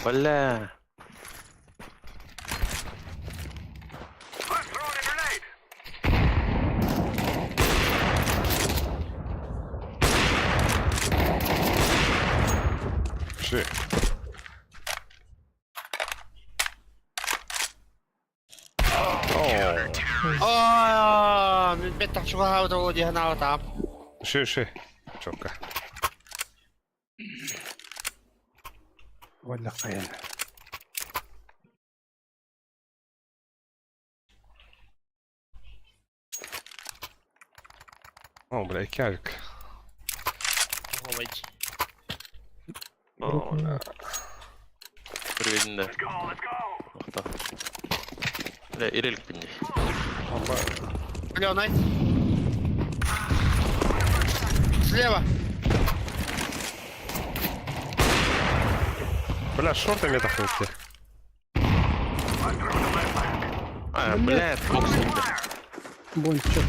Бля. Ши. О, Aa, мен так чуга хавда ол диһан аватам. Ши, ши. Чопка. Валля қаян. О, бля, iki авик. Ой. О, да. Bir de. Nokta. Бля, irelik bindi. Зеленый. Слева. Бля, шортами это хватит. А, бля, бокс. Бончик.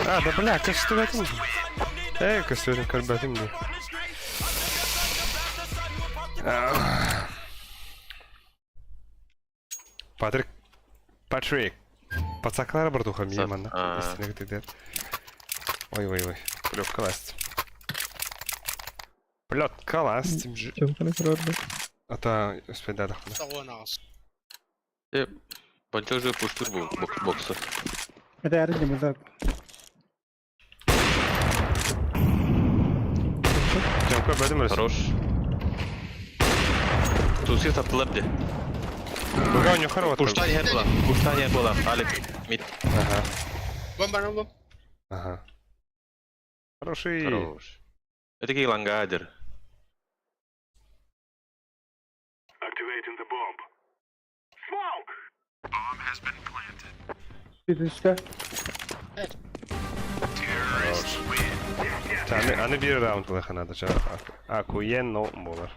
А, да бля, көстүбэтим. Эй, көстүбэтим, көрбөтүм дии. Патрик. Патрик. Пацаклара бардуха мии манна. Истинэ кытыдыр. Ой, ой, ой. Плетка ласть. Плетка ласть. Тёмканы көрөрбүт. Ата успейдадахпына. Тоҕуон аҕыс. Пончо уже пуштур бу бокса. Это я не знаю. Тёмка бөдүм өрөс. Хорош. Тусы таптылар де. Быга ойнохор вот. Пушта не было. Пушта не было. Алик, мид. Ага. Бомба бомба. Ага. Хороший. Хорош. Это такие лангадер. Üstte. Хорош. Аны, аны бир раунд лыханады жа. Акуенно болар.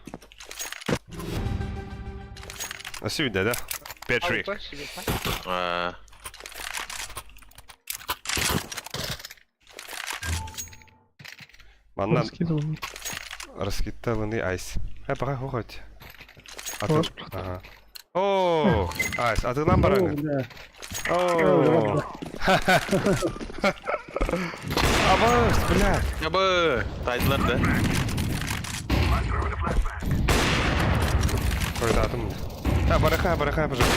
Сүйді да? Петрик. А, Маннан Раскидывал. раскидталыны айс. А, пока хоть. Хорош. Ага. О, айс, а ты нам бараңы? Да. О. Абас, бля. Абы, тайдылар да. Қойдадым. А, бараха, бараха, пожалуйста.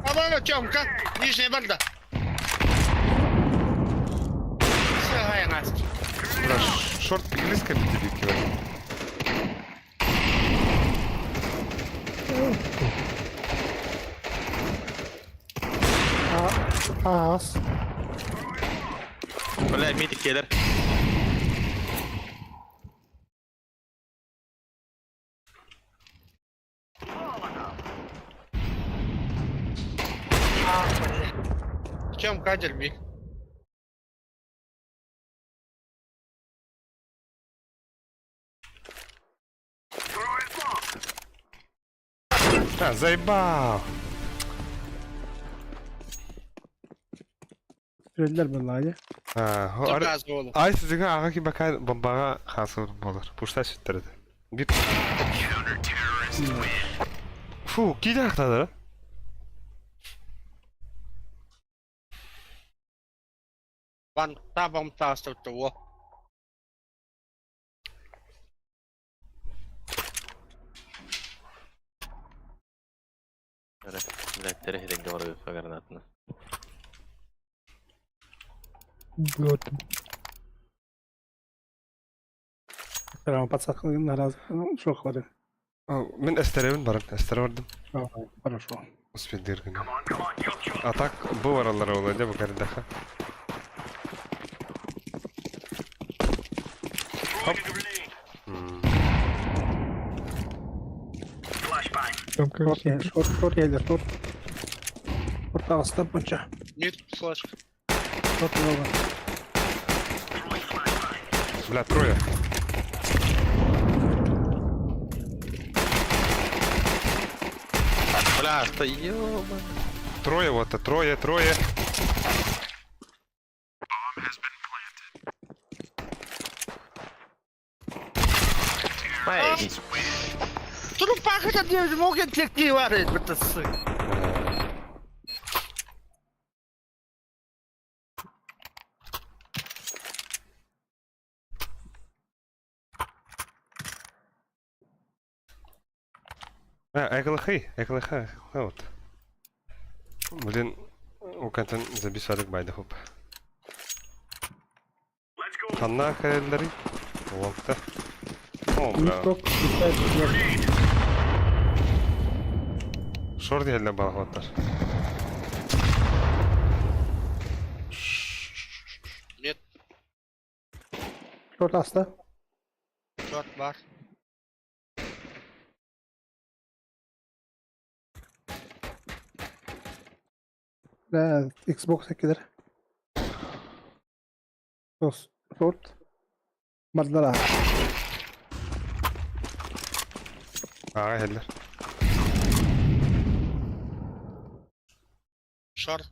Абана Тёмка, нижняя банда. Все, Настя. Бля, шорт близко перебивки. Аас. Бля, мид келер. Тёмка, дерби. А, заебал. Söylediler vallahi. А, Заказ болу. Ай, сізге аға ки бака бомбаға қасыр болар. Пушта сүттірді. Bir... Фу, кейде ақтады? Ван табам тастырты о. Бля, терехеден говорю, гранатны. Көрдүм. Tamam подсадка раз. Ну, шо хватит. Мен әстеребін барым, әстері бардым. Хорошо. Успел дергін. А так, бұл аралар олай, бұл кәрдаха. Хоп. Тёмка Шорт, шорт, шорт geldi, шорт. Шорт ағыста buncha. Мид флешка. Шорт много. Бля, трое. Бля, что ёба. Трое вот, трое, трое. Ай, Трупах это не мог интеллективарить, это сы. А, эклхи, эклха, вот. Блин, у кантан забисадык байды хоп. Ханна календары. Лонгта. О, бля. Шорт елде балғаттар. Мид Шорт аста. шорт бар. Да, Xbox ekkidir. Tos, шорт. Мардара. Аға хеллер. Шорт.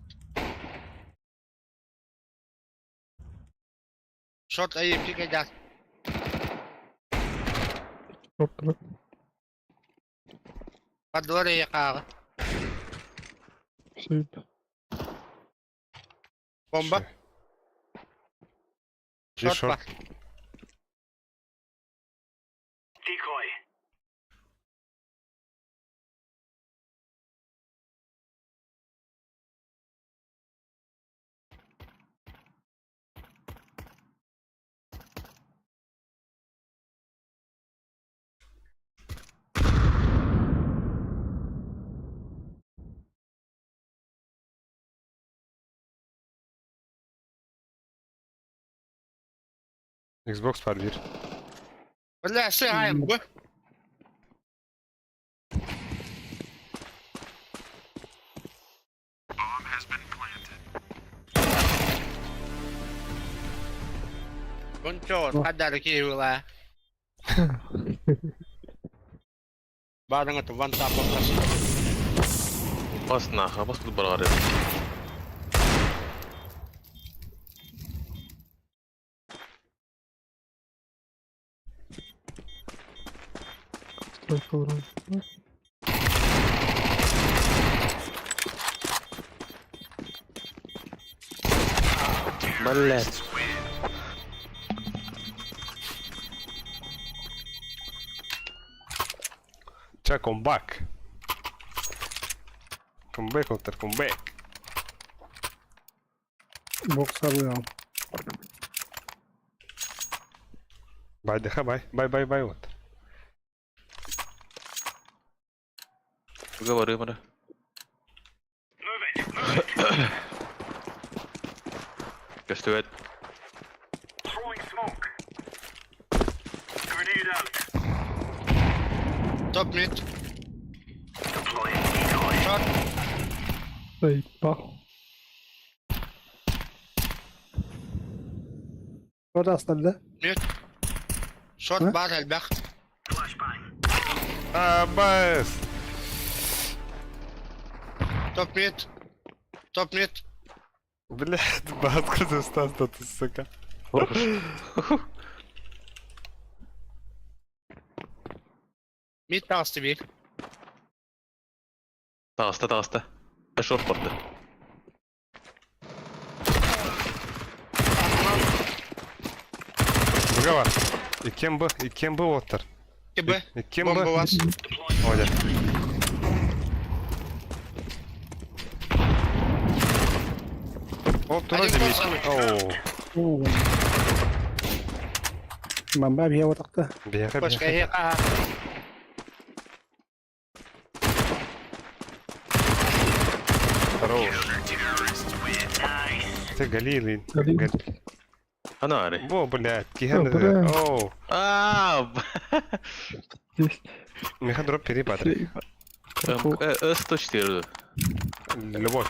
Шорт AFP кайда. Шорт Подворье якағы. Сейп. Бомба. Bir Шорт шорт. бар. Xbox var bir. Бля, сыгаем, б. Кончор, подарки была. Барың это ван тап Бас нахуй, бас тут барары. Стройка вроде. Блять. Ча, comeback. Comeback, Otter, comeback. Бокс арыам. Бай, деха, бай. Бай, бай, бай, Otter. Говори, мара. Көстүбэт. Топ мид. Шорт. Сейпа. Шорт астарды. Мид. Шорт бар әлбәқ. А, бас. Топ мид. Топ мид. Блядь, откуда стас ты, сука? Мид тағысты бир. Тағыста, тағыста. Шорт барды. Быга бар. Иккен Б, иккен Б Оттер. Б. Иккен Б. Бомба вас. Оля. Ол тура Один демейт. бомба. Оу. Бомба бия отакта. Бияха, Башка бияха. яқа. Хорош. Ты Галилин. Галил. Ана ари. Бо, блядь, кихан. бля. Оу. Аа, Здесь. Меха дроп перепатрик. Сейп. Э, 104. Любовь.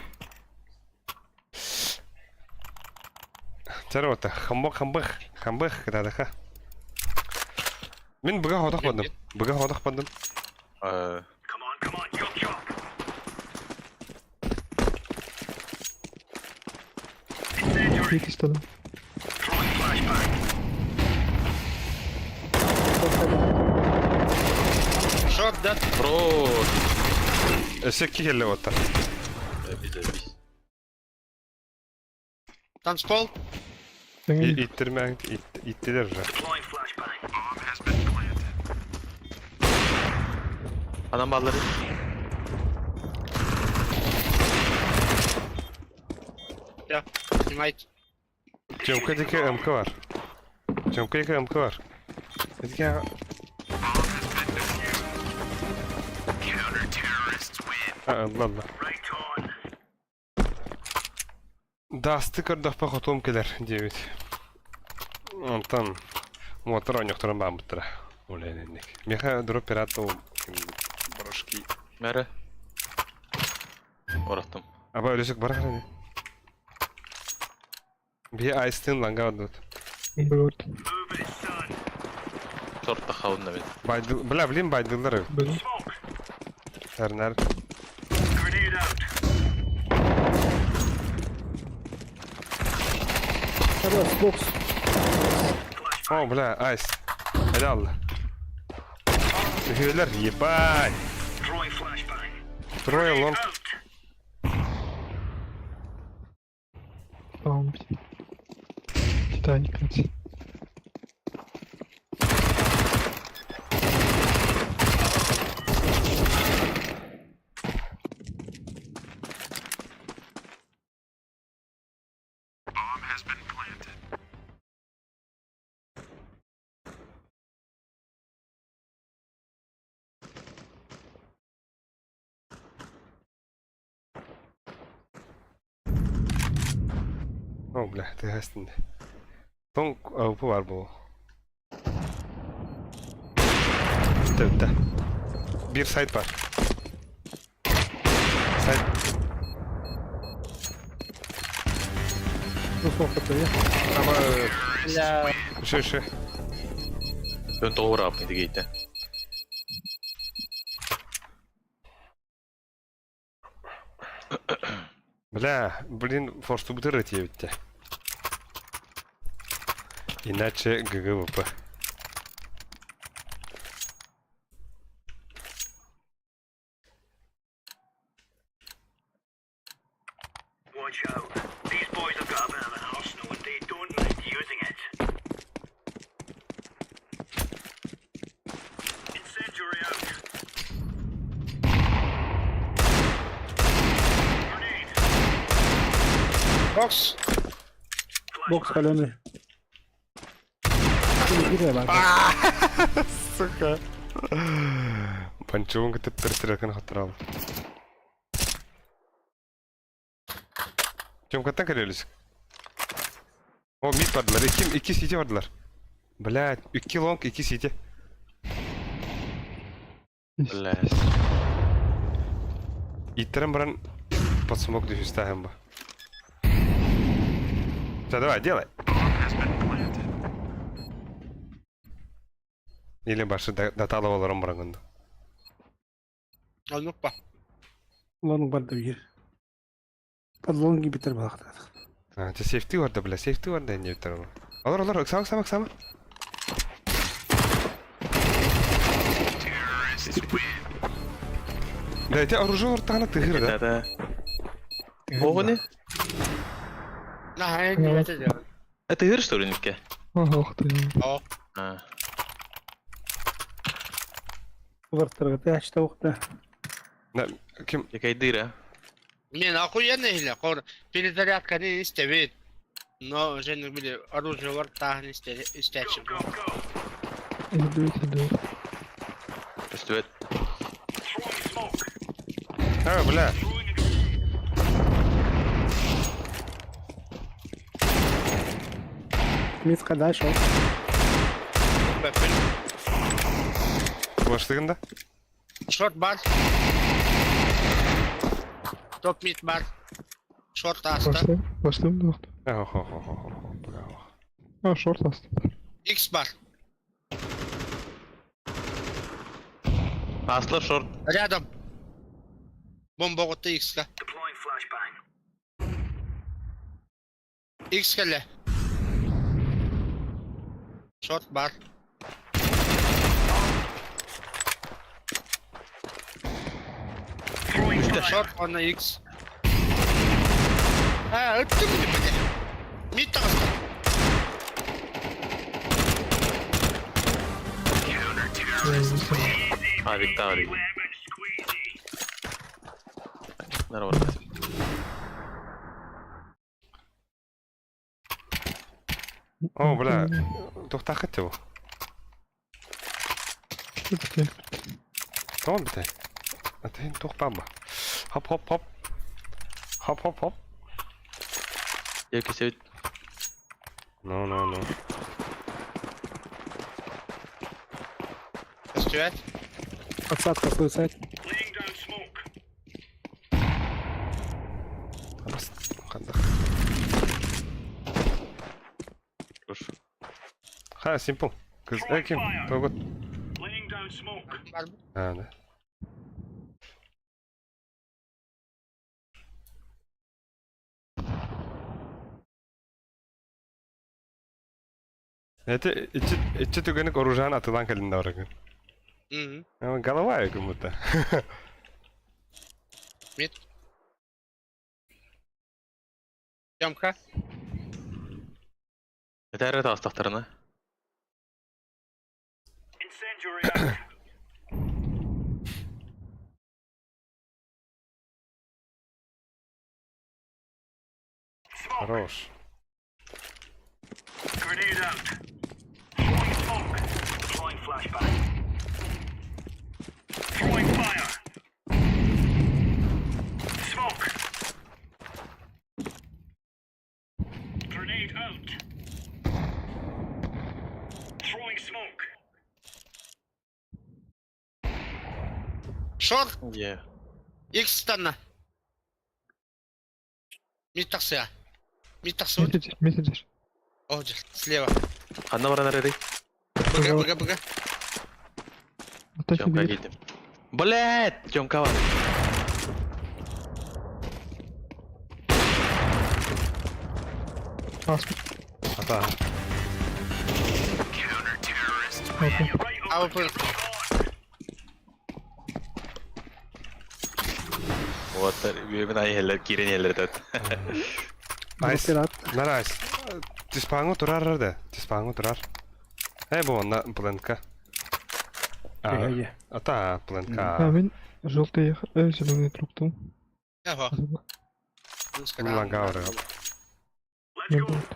Чарота, хамбах, хамбах, хамбах, кадаха. Мин быга ходох бадым. Быга ходох бадым. Э, Екі ұстадым. Шорт дат. Про. Өсө кихелле отта. Биз, биз. Танцпол. Иттерме, иттилер уже. Анам баллары. Я. Снимайте. Тёмка дике МК бар. Тёмка дике МК бар. Дике А, ладно. Да, стыкар да похотом келер 9. Онтан мотор ойнохторон баамыттара. Олененник. Меха дроп пиратов брошки. Мәрі. Ораттым. Аба өлөсөк бар хараны. Би айстын ланга одут. Вот. Шортта хаунна мен. Байдыл, бля, блин, байдылдар. Блин. Тарнар. Хорош, бокс. О, бля, айс. Helal. Ühüler, ебать. Трое long. Tamam. Titanic hadi. О, бля, ты гастин. Тонг АВП var bu. Bitti bitti. Bir site var. Site. Ну, сколько то я. Ama Бля. şu şu. Ön doğru abi geyte. Бля, блин, форсту бутыры тебе. Иначе ГГВП. Бокс. Бокс каленый. Сука. Панчугун кытып перестрелканы хаттырал. Тёмкаттан кірелісік. О, мид бардылар. Iki, iki сити бардылар. Блядь, iki long, iki сити. Бля. Иттерен баран под смок düşüстәһем ба. Все, давай, делай. Или башы даталы боларын баранганда. Оннук ба. Лонг барды бир. Под лонги битер балактады. А, те сейфти барда, бля, сейфти барда не битер. Алар, алар, оксама, оксама, оксама. Да, эти оружие ортағына тыгыр, да? Да да. Ого не? На, не это дело. Это гыр что ли нике? Ага, ух ты. О. А. Вартырга ташта укта. Да, ким? Якай дыра. Не, охуенно или? Кор, перезарядка не истебит. Но уже не были оружие во ртах не истечет. 54, 54. Өстүбэт. А, бля. Мид кадай шол. Баштыгында? Шорт бар. Топ мид бар. Шорт аста. Başlayayım. Başlayayım da. Охо, хо, хо, хо, бля. Ha short aslında. X бар. Асла шорт. Рядом. Бомба вот X ка. X кэллэ. Шорт бар. Шорт он на X. А, это мне, блядь. Мид таҕыста. А, Виктория. Нормально. О, бля. Тухтахат его. Bitti. Tamam bitti. Atayım tuhbamba. Hop hop hop. Hop hop hop. Який севит. No, no, no. Өстүбэт. Подсадка суицид. Бас. Қандақ. Уж. Ха, simple. Кыз, э, ким? Тогут. Бар. А, да. Это иччи түгэник оружан атылан кэлин барагын. Голова как будто. Мид. Тёмка. Это эрэ таастахтарына. Хорош. Шорт. Е. Икс станна. Мид тахсыа. Мид тахсыбыт. Месяц, месяц. О, дьэ, слева. Ханна баран эрэрий? Быга, быга, быга. Атаки Тёмка бир. киирдим. Блядь! Тёмка бар. Ас. Ата. Окей. АВП. Вот, мен айхеллер, кирен еллер дат. Айс. Пират. Нар айс. Диспаңы турар да. Диспаңы турар. Эй, бу онна плентка. А, Е, ата А, плентка. мен желтый, зеленый труптун. Ага. Лангаура. Не будет.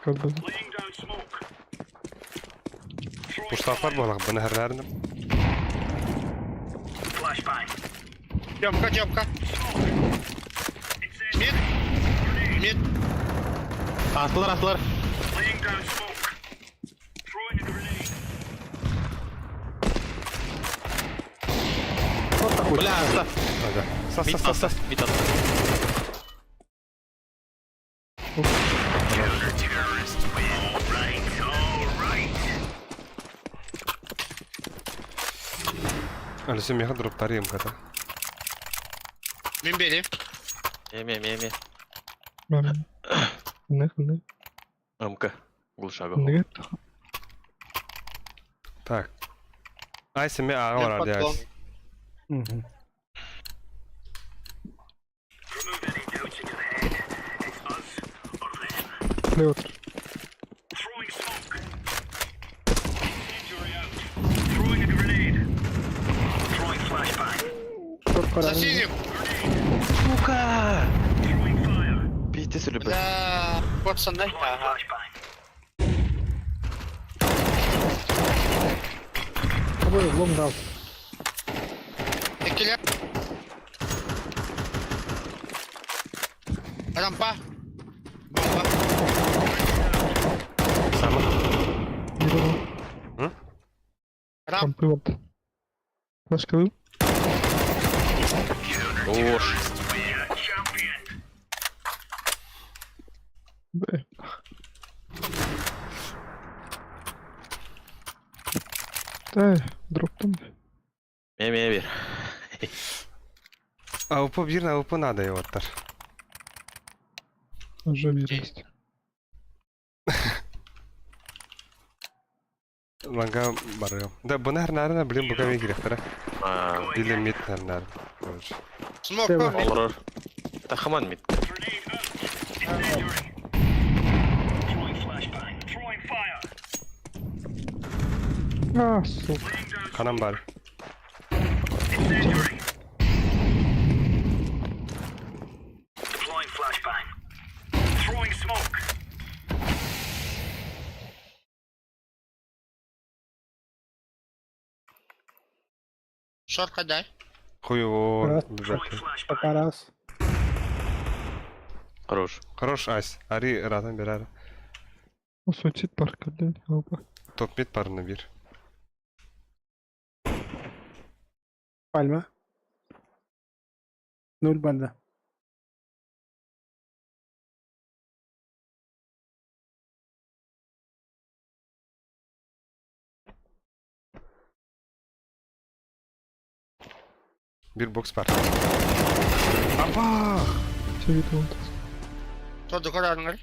Как бы. Пуштафар болақ, бұны хәрләрін. Тёмка, Тёмка. Мид. Мид. Астылар, астылар. Бля, аста. Ага. Сас, Мид сас, сас, аста, сас. мид аста. Әлі меха дроптар ем ката. Мин бери. Эме, эме, эме. Мам. Не, не. МК. Глушага. Не. Так. Айс эме аға бар арды айс. Мгм. Леотр. Шорт За караңгы. синим. Сука! Пиздец, ребят. Бля, пацаны. Ага. Тобой лом дал. Экилер. Рампа. Бомба. Сама. Бир Рамп. Рампы вот. Флешка был? Ош. Да. Да, дроптун. Эме, бер. АВП бир, АВП надо его оттар. Уже есть. Ланга барыгым. Да, бұны хәрнәрін, блин, бұға мен керектір. А, Или мид хәрнәрін. Короче. Смок. Слева. мид. Олорор. Тахаман мид. А, сука. Канам бар. Шорт дай. Хуево. Раз. Бюджет. Пока раз. Хорош. Хорош айс. Ари ратан берер. Суицид парк, блин. Опа. Топ мид парны бир. Пальма. Нуль банда. Бир бокс бар. Апа! Все видно. Торду карарыңар.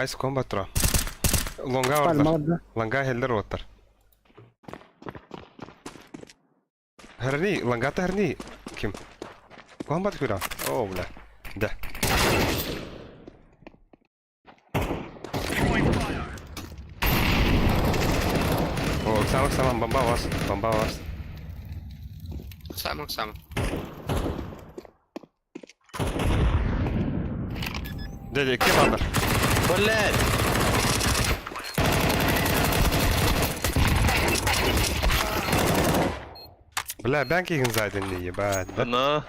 Ice Combat тура. Лонга Пальма бардар. да. Ланга хеллер оттар. Херни, лангата херни. Ким? Combat күрә. О, бля. Да. О, Оксана, Оксана, бомба вас, бомба вас. Самых самых. Дядя, кем алдар? Блядь! Бля, бән кигин зайден не ебать. Да? Но.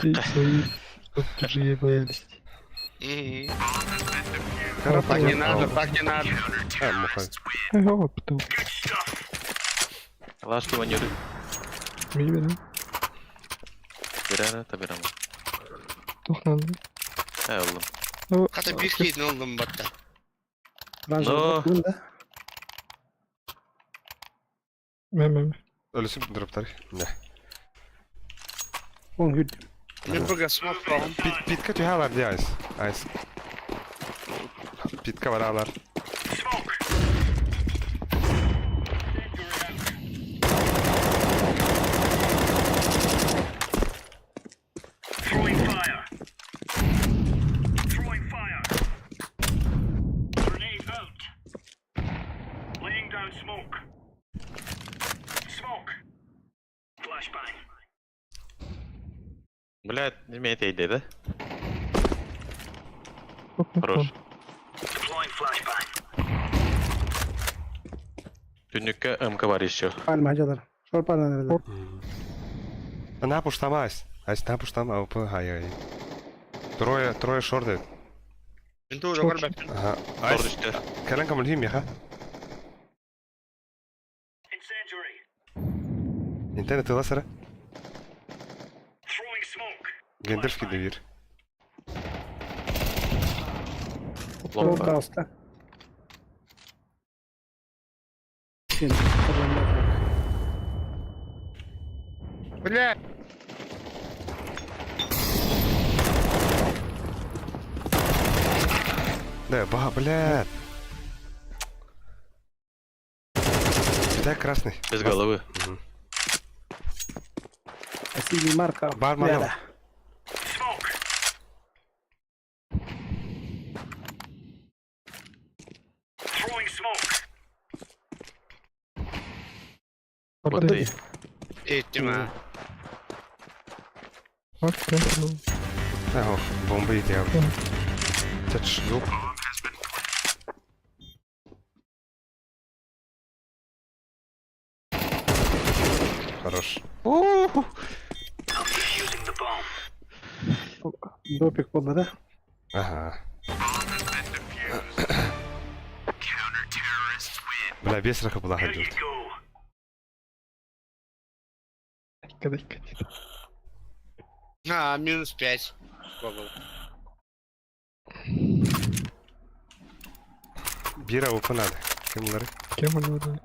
И свои, чтоб чужие боялись. Мгм. Карапа, Так не надо, так не надо. А, муха. Ага, потом. Лашки манеры. Мибен. Бирара, табирама. Тухнан. Э, oğlum. Хата бир кейдин олдум батта. Но. Да? Мем, мем. Ölüsü дроптар. Да. Он говорит, Мен бага смок қоғым. Пит, питка түйалар ди айс. Айс. Питка баралар. Блядь, не имеет идеи, да? Хорош. Түнүккэ МК бар еще. пальма жадар. Шор пальма наверное. На пуштама айс. Айс на пуштама, АВП, ай ай. Трое, трое шорты. Мен тура көрбәппин. Ага. Айс. Тор үстер. Кэлэн камыл меха. Интернет тыла сара. Гендерский дверь. Шор таста. Бля, Да, ба, бля. Да, красный. Без головы. Василий Марков. Бармен. Бля, Вот и. еттим а. Да, бомба идеал. Тач, ёп. Хорош. Допик подла, да? Ага. Бля, без страха была ходить. А, минус 5. Бира АВП надо. Кем Кем надо?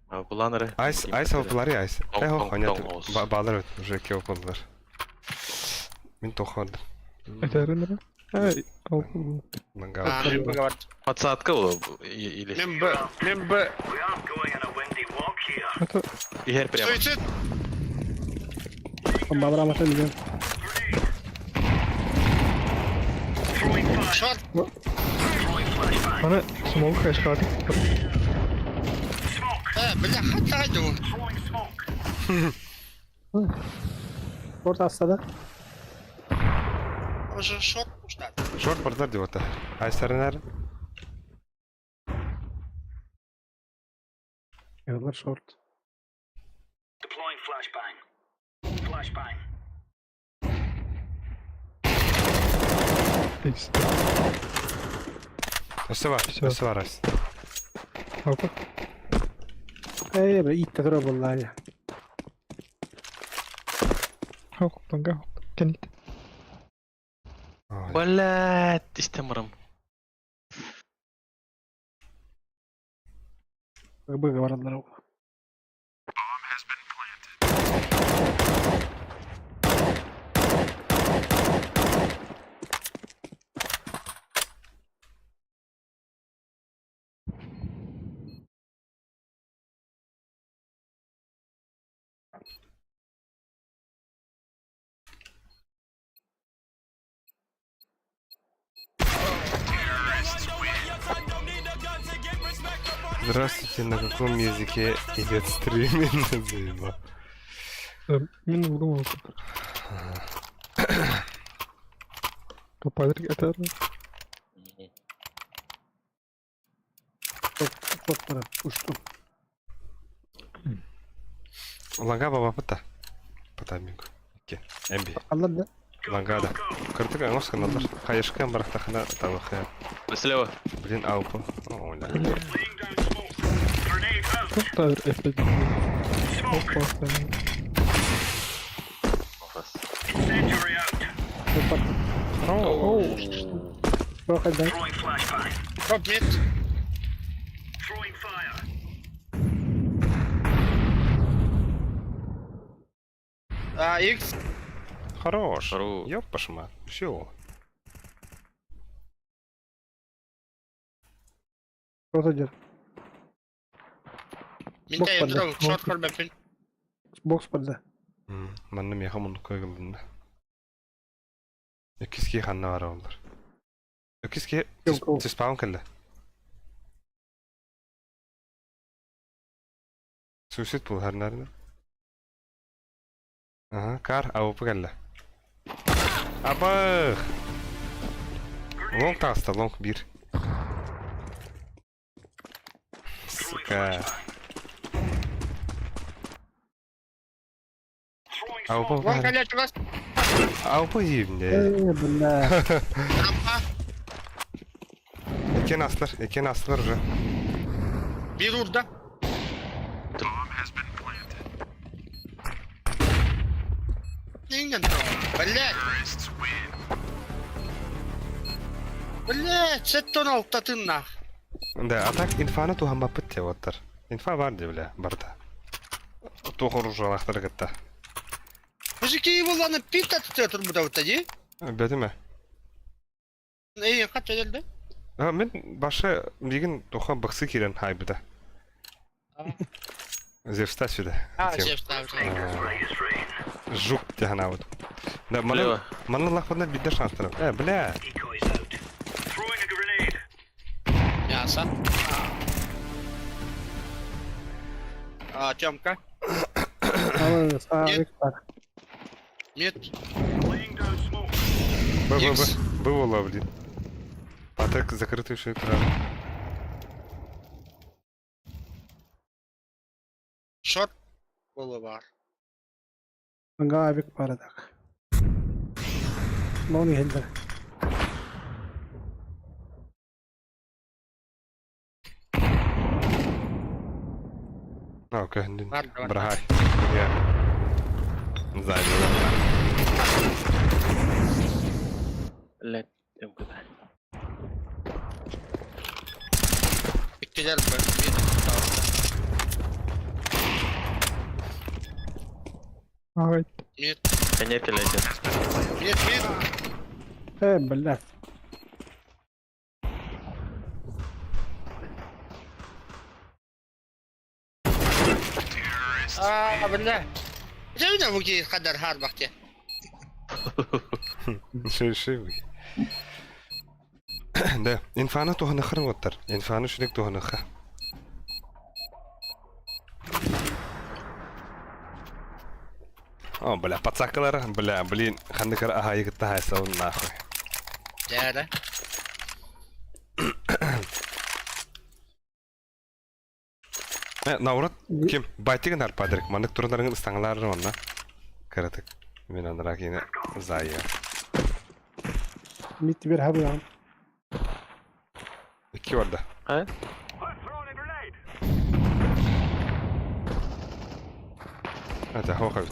А, Буланары. Айс, айс АВПлары айс. Тоң, Эхо, тоң, понятно. тоң, ос. Балар уже кем АВПлар. Мин тоход. Это рынок? Ай, алкоголь. А, мен бага барт. Подсадка была или... Мен б, мен б. Это Игорь прямо. Суицид! Бомба брамата миллион. Шорт! Ана смог хайшкат. Э, бля, хата қайда ол? Шор таста да? Уже шорт пуштады. Шорт бардар деп ота. Айс сарынар. Yollar шорт. Өсі бар, Всё. өсі бар айс. Опа. Эй, бля, итте тура болла. Хок, ланга. Кенит. Ой. Блядь, истемарым. Быга баралар. Здравствуйте, на каком языке идет стриминг? Заебал. Мин булгум ол. Патрик это Топ Ушту. Лага баба пата. Потаминг. Ке. Эмби. Алла да. Лагада. Кыртык аңос каналдар. Хайышкан барахтахана табахая. Слева. Блин, аупа. О, ля. Топ F5. Опа, остальные. Оу. Проходи. Топ мид. А, X. Хорош. Хорош. Ёп, пошма. Все. Проходи. Минте ядро, шорт көрбөппүн. Бокс падда. Манна меха муннукка кылынна. Өкіске ханна бар олар. Өкіске түспауын кілді. Суицид бұл харнарына. Ага, кар ауыпы кәлі. Абых! Лонг тағыста, лонг бир. Сука. Ауыпы Лонг бар. әлі чугас. Ауыпы деймін де. Э, бля. Рампа. Екен астылар, екен астылар уже. Бир урда. Нинген Блять. Блять, сеттон алтатын нах. Да, а так инфаны туһамма пыт деп оттар. Инфа бар деп бля, барда. Тухор ужалахтар гытта. Мужики буланы пита түтө турбуда бутта ди. Бәдеме? Эй, кат эделди. А, мен башы деген туха бықсы кирен хайбыда. Зевста сюда. А, Тем. зевста. Жук тягана вот. Да, маны, Слева. маны лахпадна бидде шанстар. Э, бля. Мясо. А, Тёмка. А, так. Мид. Б, Б, Б. Икс. Бывало, блин. Патрик закрытый еще экран. Шорт. Болу бар. Anga авик парадак. Лони хилдер. А, окей, блин. Бар, бар. Брахай. Я. Сзади, да. Блять, Тёмка, да. Биттилер бар. Мид. Ай, Мид. Конец или один? Мид, мид. Э, блядь. А, бля. Жебине буки кадар хар бакте. Шей, шей. Да, инфаны туханы оттар. Инфаны шүлек туханыха. О, бля, пацакалар, бля, блин, хандыкар аха егітті хайсауын нахуй. Да, Э, наурат, ким, байтигін ар падрик, манык турундарыңын ыстаңалары онна. Каратык. Мен анырак ене зайы. Мид бир хабы Икки барда. А? Это хоха.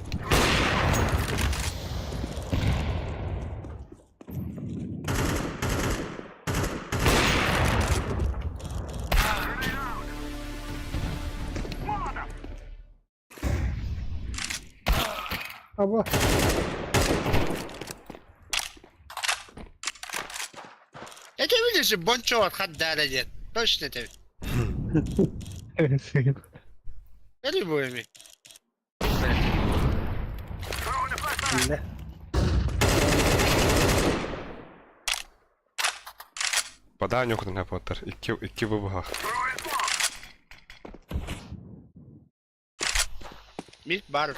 Аба. Это видишь, бончо от хаддара дед. Точно это. Или будем. блядь. Биллэ. Бадаа ньуохтун хаппаттар. Икки икки быбыһах. Мид бар.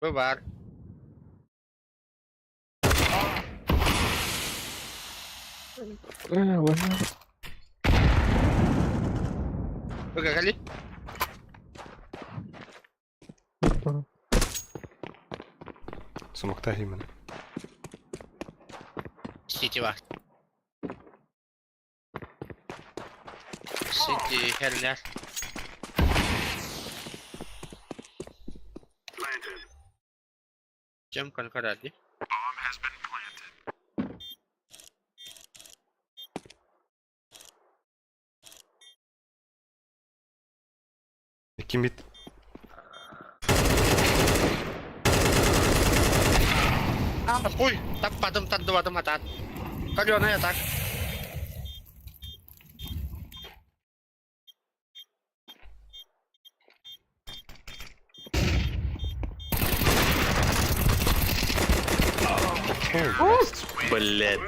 Бу бар. Ладно. Бу кали. Сумукта химэн. Сити бар. Сити херлер. Jump конкуренти. Икки мид. А, хуй! Таппадым, тардыбатым атаат. Каленый атак. Блять.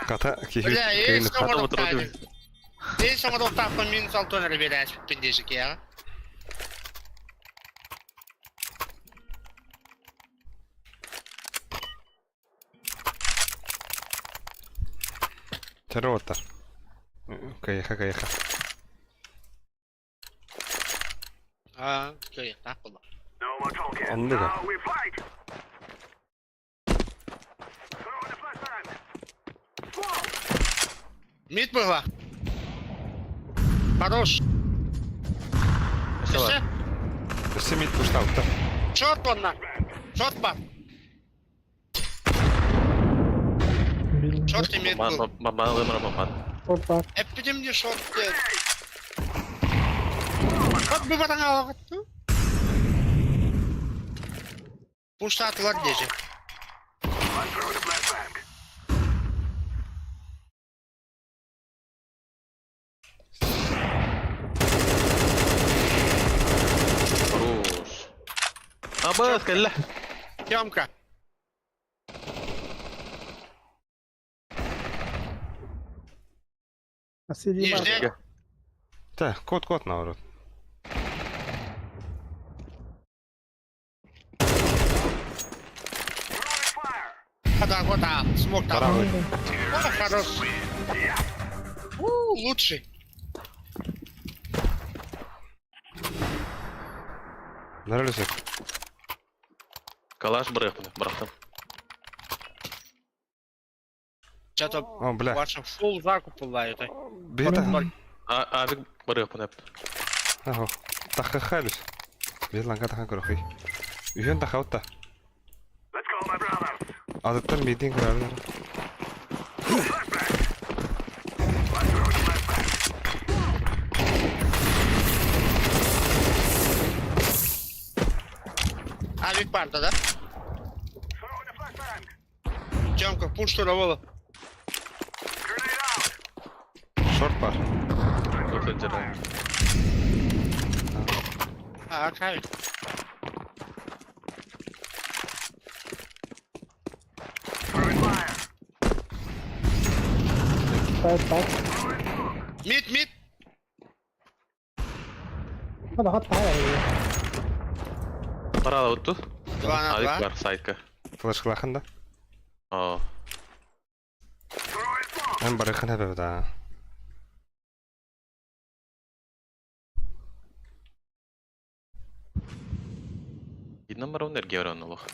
Ката киһи Бля, кыйын эй, Хата соңор отырды. Эй, соңор оттааппын минус алтон эрэ биэрээспиппин диэсикиэҕэ. Чары оттар. Кайыха кайыха. Аа, кыайыахтаах буолла. Оннуга. Мид была. Хорош. Все. Өссө мид пуштаабыттар. Шорт онна. Шорт бар. Шорт имеет был. Маман вымрал маман. Опа. Эппитим де шорт. Как бы баран алағатты? Пуштатылар дежі. Хорош. Абас, кэллэ. Тёмка. Василий Марк. Нижний. Та, код код наоборот. Да, вот, а, смог там. Браво. О, хорош. У, лучший. Нөрөлөсөк. Калаш бырахтым. Бырахтым. Что-то О, бля. ваша фул закуп была это. Бета. А авик бырахпын эп. Ахо. Тахахалюс. Бет ланга тахан көрөхүй. Үйен тахаутта. Адыттар мидин көрөлөр. Авик парта, да? Тёмка, пуш туровола. Шорт бар. Тут отдираю. А, авик. Так, так. Мид, мид. Хада хат таа. Барала вот тут. Два на Авик два. бар сайтка. Флешкалахан да. О. Эн барыхан хэбэ да. Видно марон энергия олох.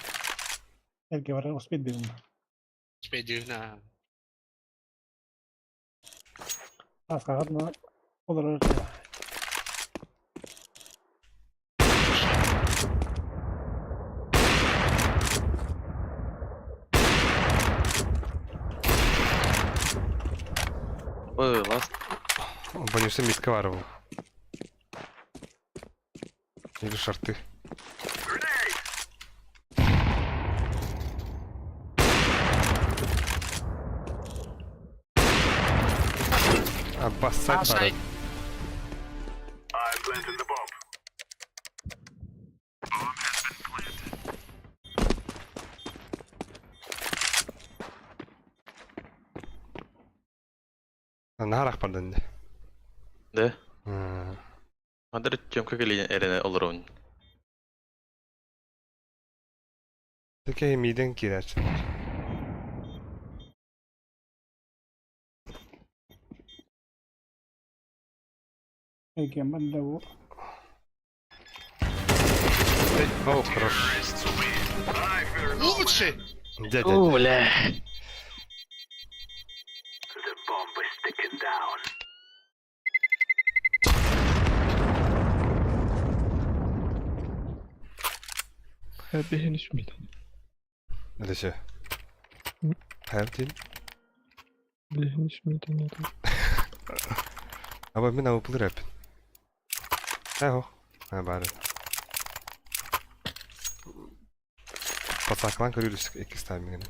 Эрге барар успеть бегум. Спейди на. Аскагат на олар. Ой, ласт. Бонусы мидке бар бу. Или шорты. Бассайт бары. Наар ахпардан де. Да? Адар Тёмка кэлин эрэнэ олоробун. Теке миден киирээччилэр. Эгеман да бу. О, хорош. Лучший! Дядя. О, бля. Бэһин үс мид. Это Хайр Бэһин үс мид нет. Аба мин ауплыр әппин. Эхо. А бары. Пацаклан көрүрүс икки ставим.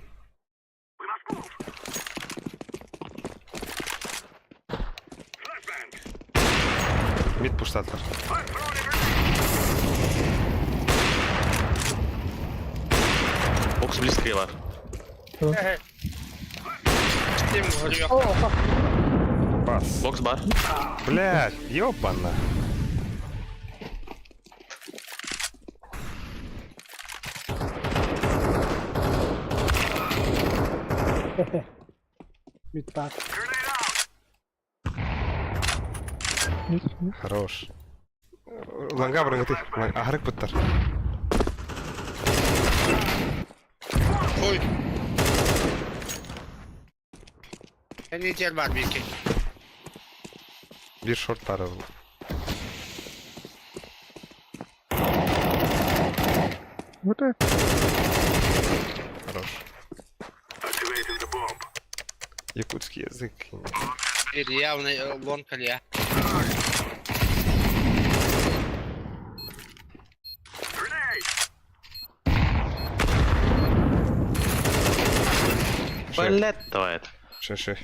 Мид пуштаттар. Бокс близко бар. Ким говорю, Бас. Бокс бар. Блядь, ёбана. Мид бар. Хорош. Ланга барыңгы Ахарык буттар. Ой. Энитер бар бики. Бир шорт бары. Вот это. Хорош. Якутский язык. Бир явный лонг я. Блядь, давай это. Ши-ши.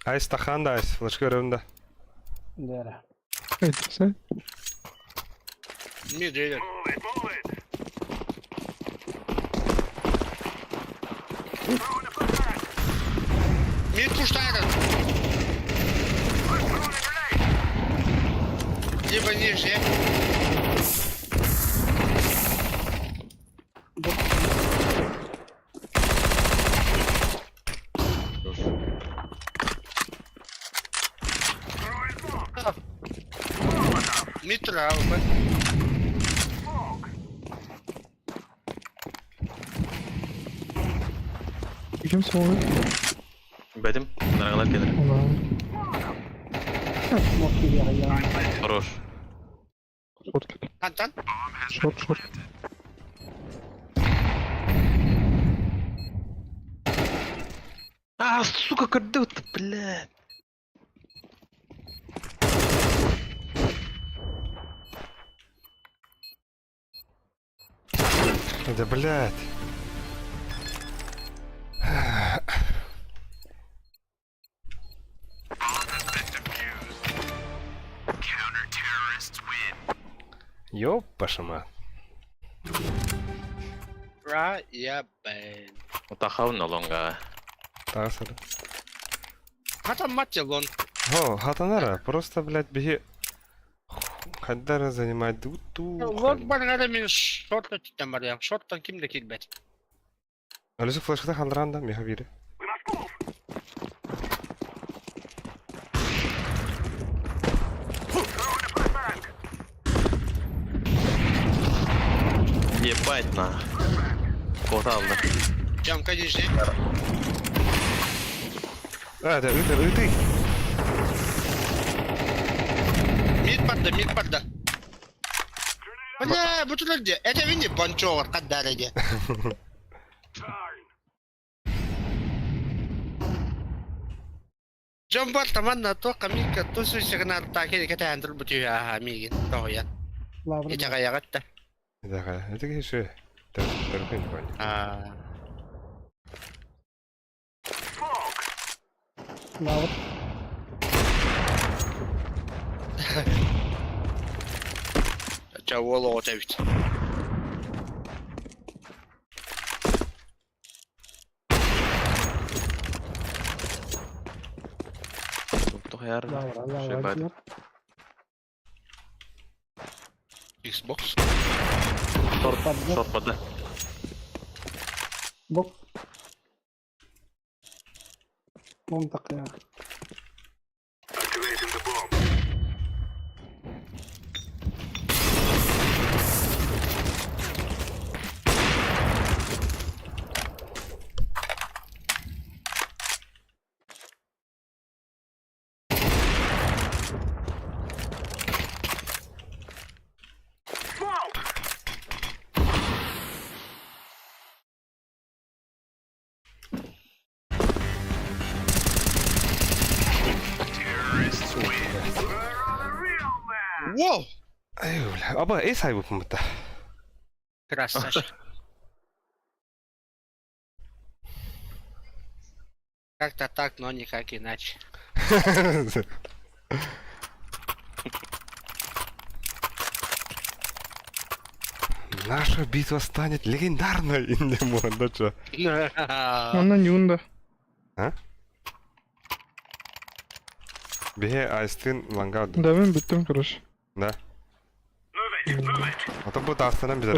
Айс тахан да айс, флешка өрөмдө. Да. Это Мид идет. Мид пуштайрен. Либо ниже. Мид травы. Ким смогут? Бәдим, нараңалар келер. Смок кириэ Хорош. Шорт. Антон? Шорт, шорт. А, сука, көрдү, блядь. Да блядь. Ёпашима. Ра, я бен. Утахау на лонга. Тасыр. Хата мать лонг. О, хатанара, просто, блядь, беги. Хаддара занимать дуту. Лонг бар мин шорт титтен бар я. Шорттан ким де килбет. Алису флешката халдыранда, меха бири. Ебать на. Кота алды. Тёмка нижний. А, да, ыты, ыты. Мид барда, мид барда. Бля, бу турар дии. Этэбин дии, бончоҕор хаддаара дии. Дьон бар таманна туох миикка тус үсүгүн артаки кэтээн турбут үһү ааһа миигин тоһуйан. Лавр. Итэҕэйэҕит да. Да, это еще. Только не понял. Аа. Лавр. Ча уол оҕото эбит. Тухайар. Лавр, лавр. Xbox. Шорт, шорт бада. Бок. منطق يا أخي. Воу! Ай, бля. Аба, эс айбыппын бытта. Красавчик. Как-то так, но никак иначе. Наша битва станет легендарной. Не можно, чё. Онна Нюнда. Беге айстын лангад. Да мен бүттүм, короче. Да. А то бу дастана бит.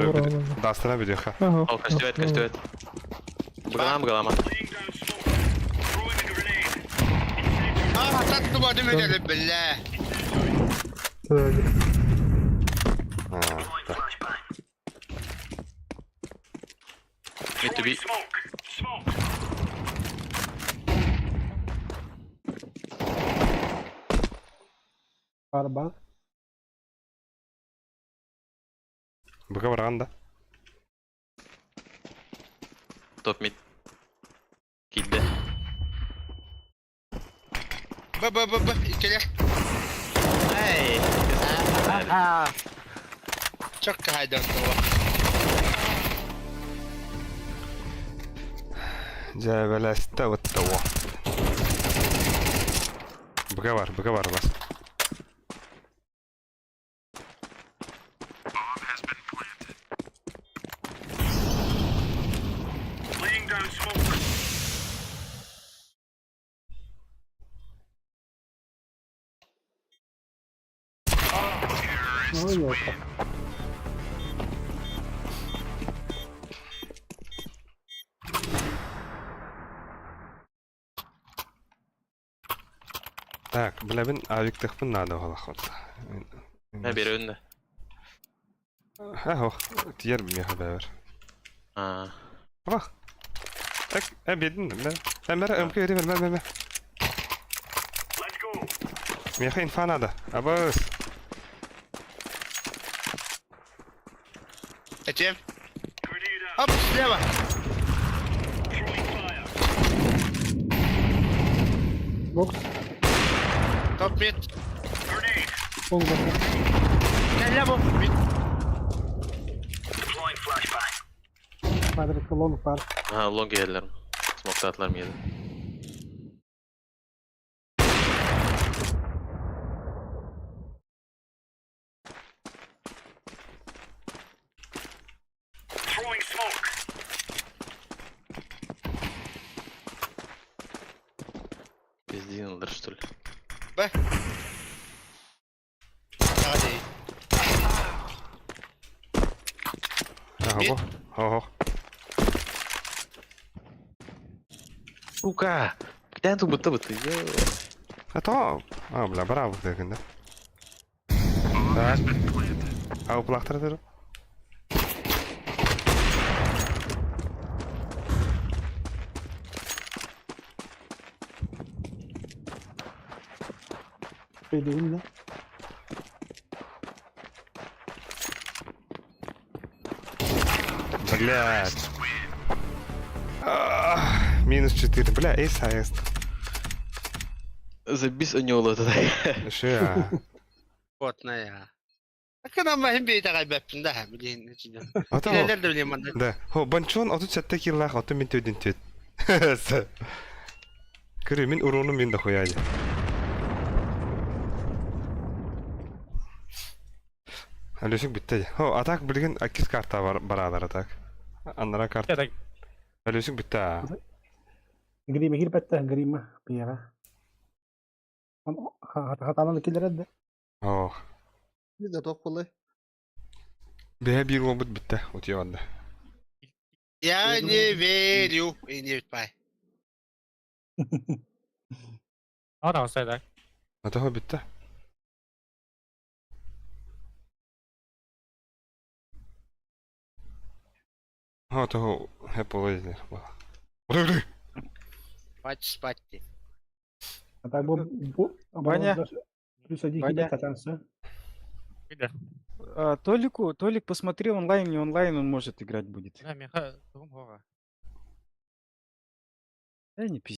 Дастана бит ха. Ага. Ол көстүбэт, көстүбэт. Быгалам, быгалама. А, так тубады медели, бля. А, да. Mid to be. Арба. Быга барган да. Топ мид. Кидде. Б, Б, Б, Б, иккилер. Эй! Чокка хайдан тула. Жабелеста вот того. Быга бар, быга бар бас. Ну, ёлка. Так, бля, мен авиктыхпын надо голоход. Ә, берөбүн да. Ах, тиер меха бәбер. А. Бах. Так, ә бедин, мә. Ә, мә, МК бер, мә, мә, мә. Меха инфа надо. Абыс. Этим. Оп, слева. Бокс. Топ мид. Ол бар. Кэллэ мид. Квадрат лонг бар. А, лонг келлер. Смоктатлар миди. Пиздинылдар, что ли? Б. Hadi. Ага, Ого. Сука! Где тут будто бы ты? А то... А, бля, браво, деген, да? Так. А уплахтар Бедин да. Блядь. Ах, Минус 4. Бля, эйс аэс. Забис у него тогда. Ше, а. Потная. А когда мы бейт агай бэппин да, блин, ичинен. Ата Килелер да билем манда. Да. Хо, банчон 37 киллах, ото мин төдін төд. Көрі, мин урону мин да хуяди. Алешик битте. Хо, атак билген акис карта бар баралар атак. Аннара карта. Так. Алешик битте. а. Грима кирпетте, грима пиера. Хатанан киллер да. О, Да тоқ болай. бэһэ биир уолбут битте, утуйа Я не верю. И не пай. А, да, так. Ата битте. Ха, того, хэ полезли. Ура, Спать, спать ты. А так бу бу Ваня. Плюс один Ваня. киллер катанса. А, Толику, Толик, посмотри онлайн, не онлайн, он может играть будет. Да, Миха, Да не пизди.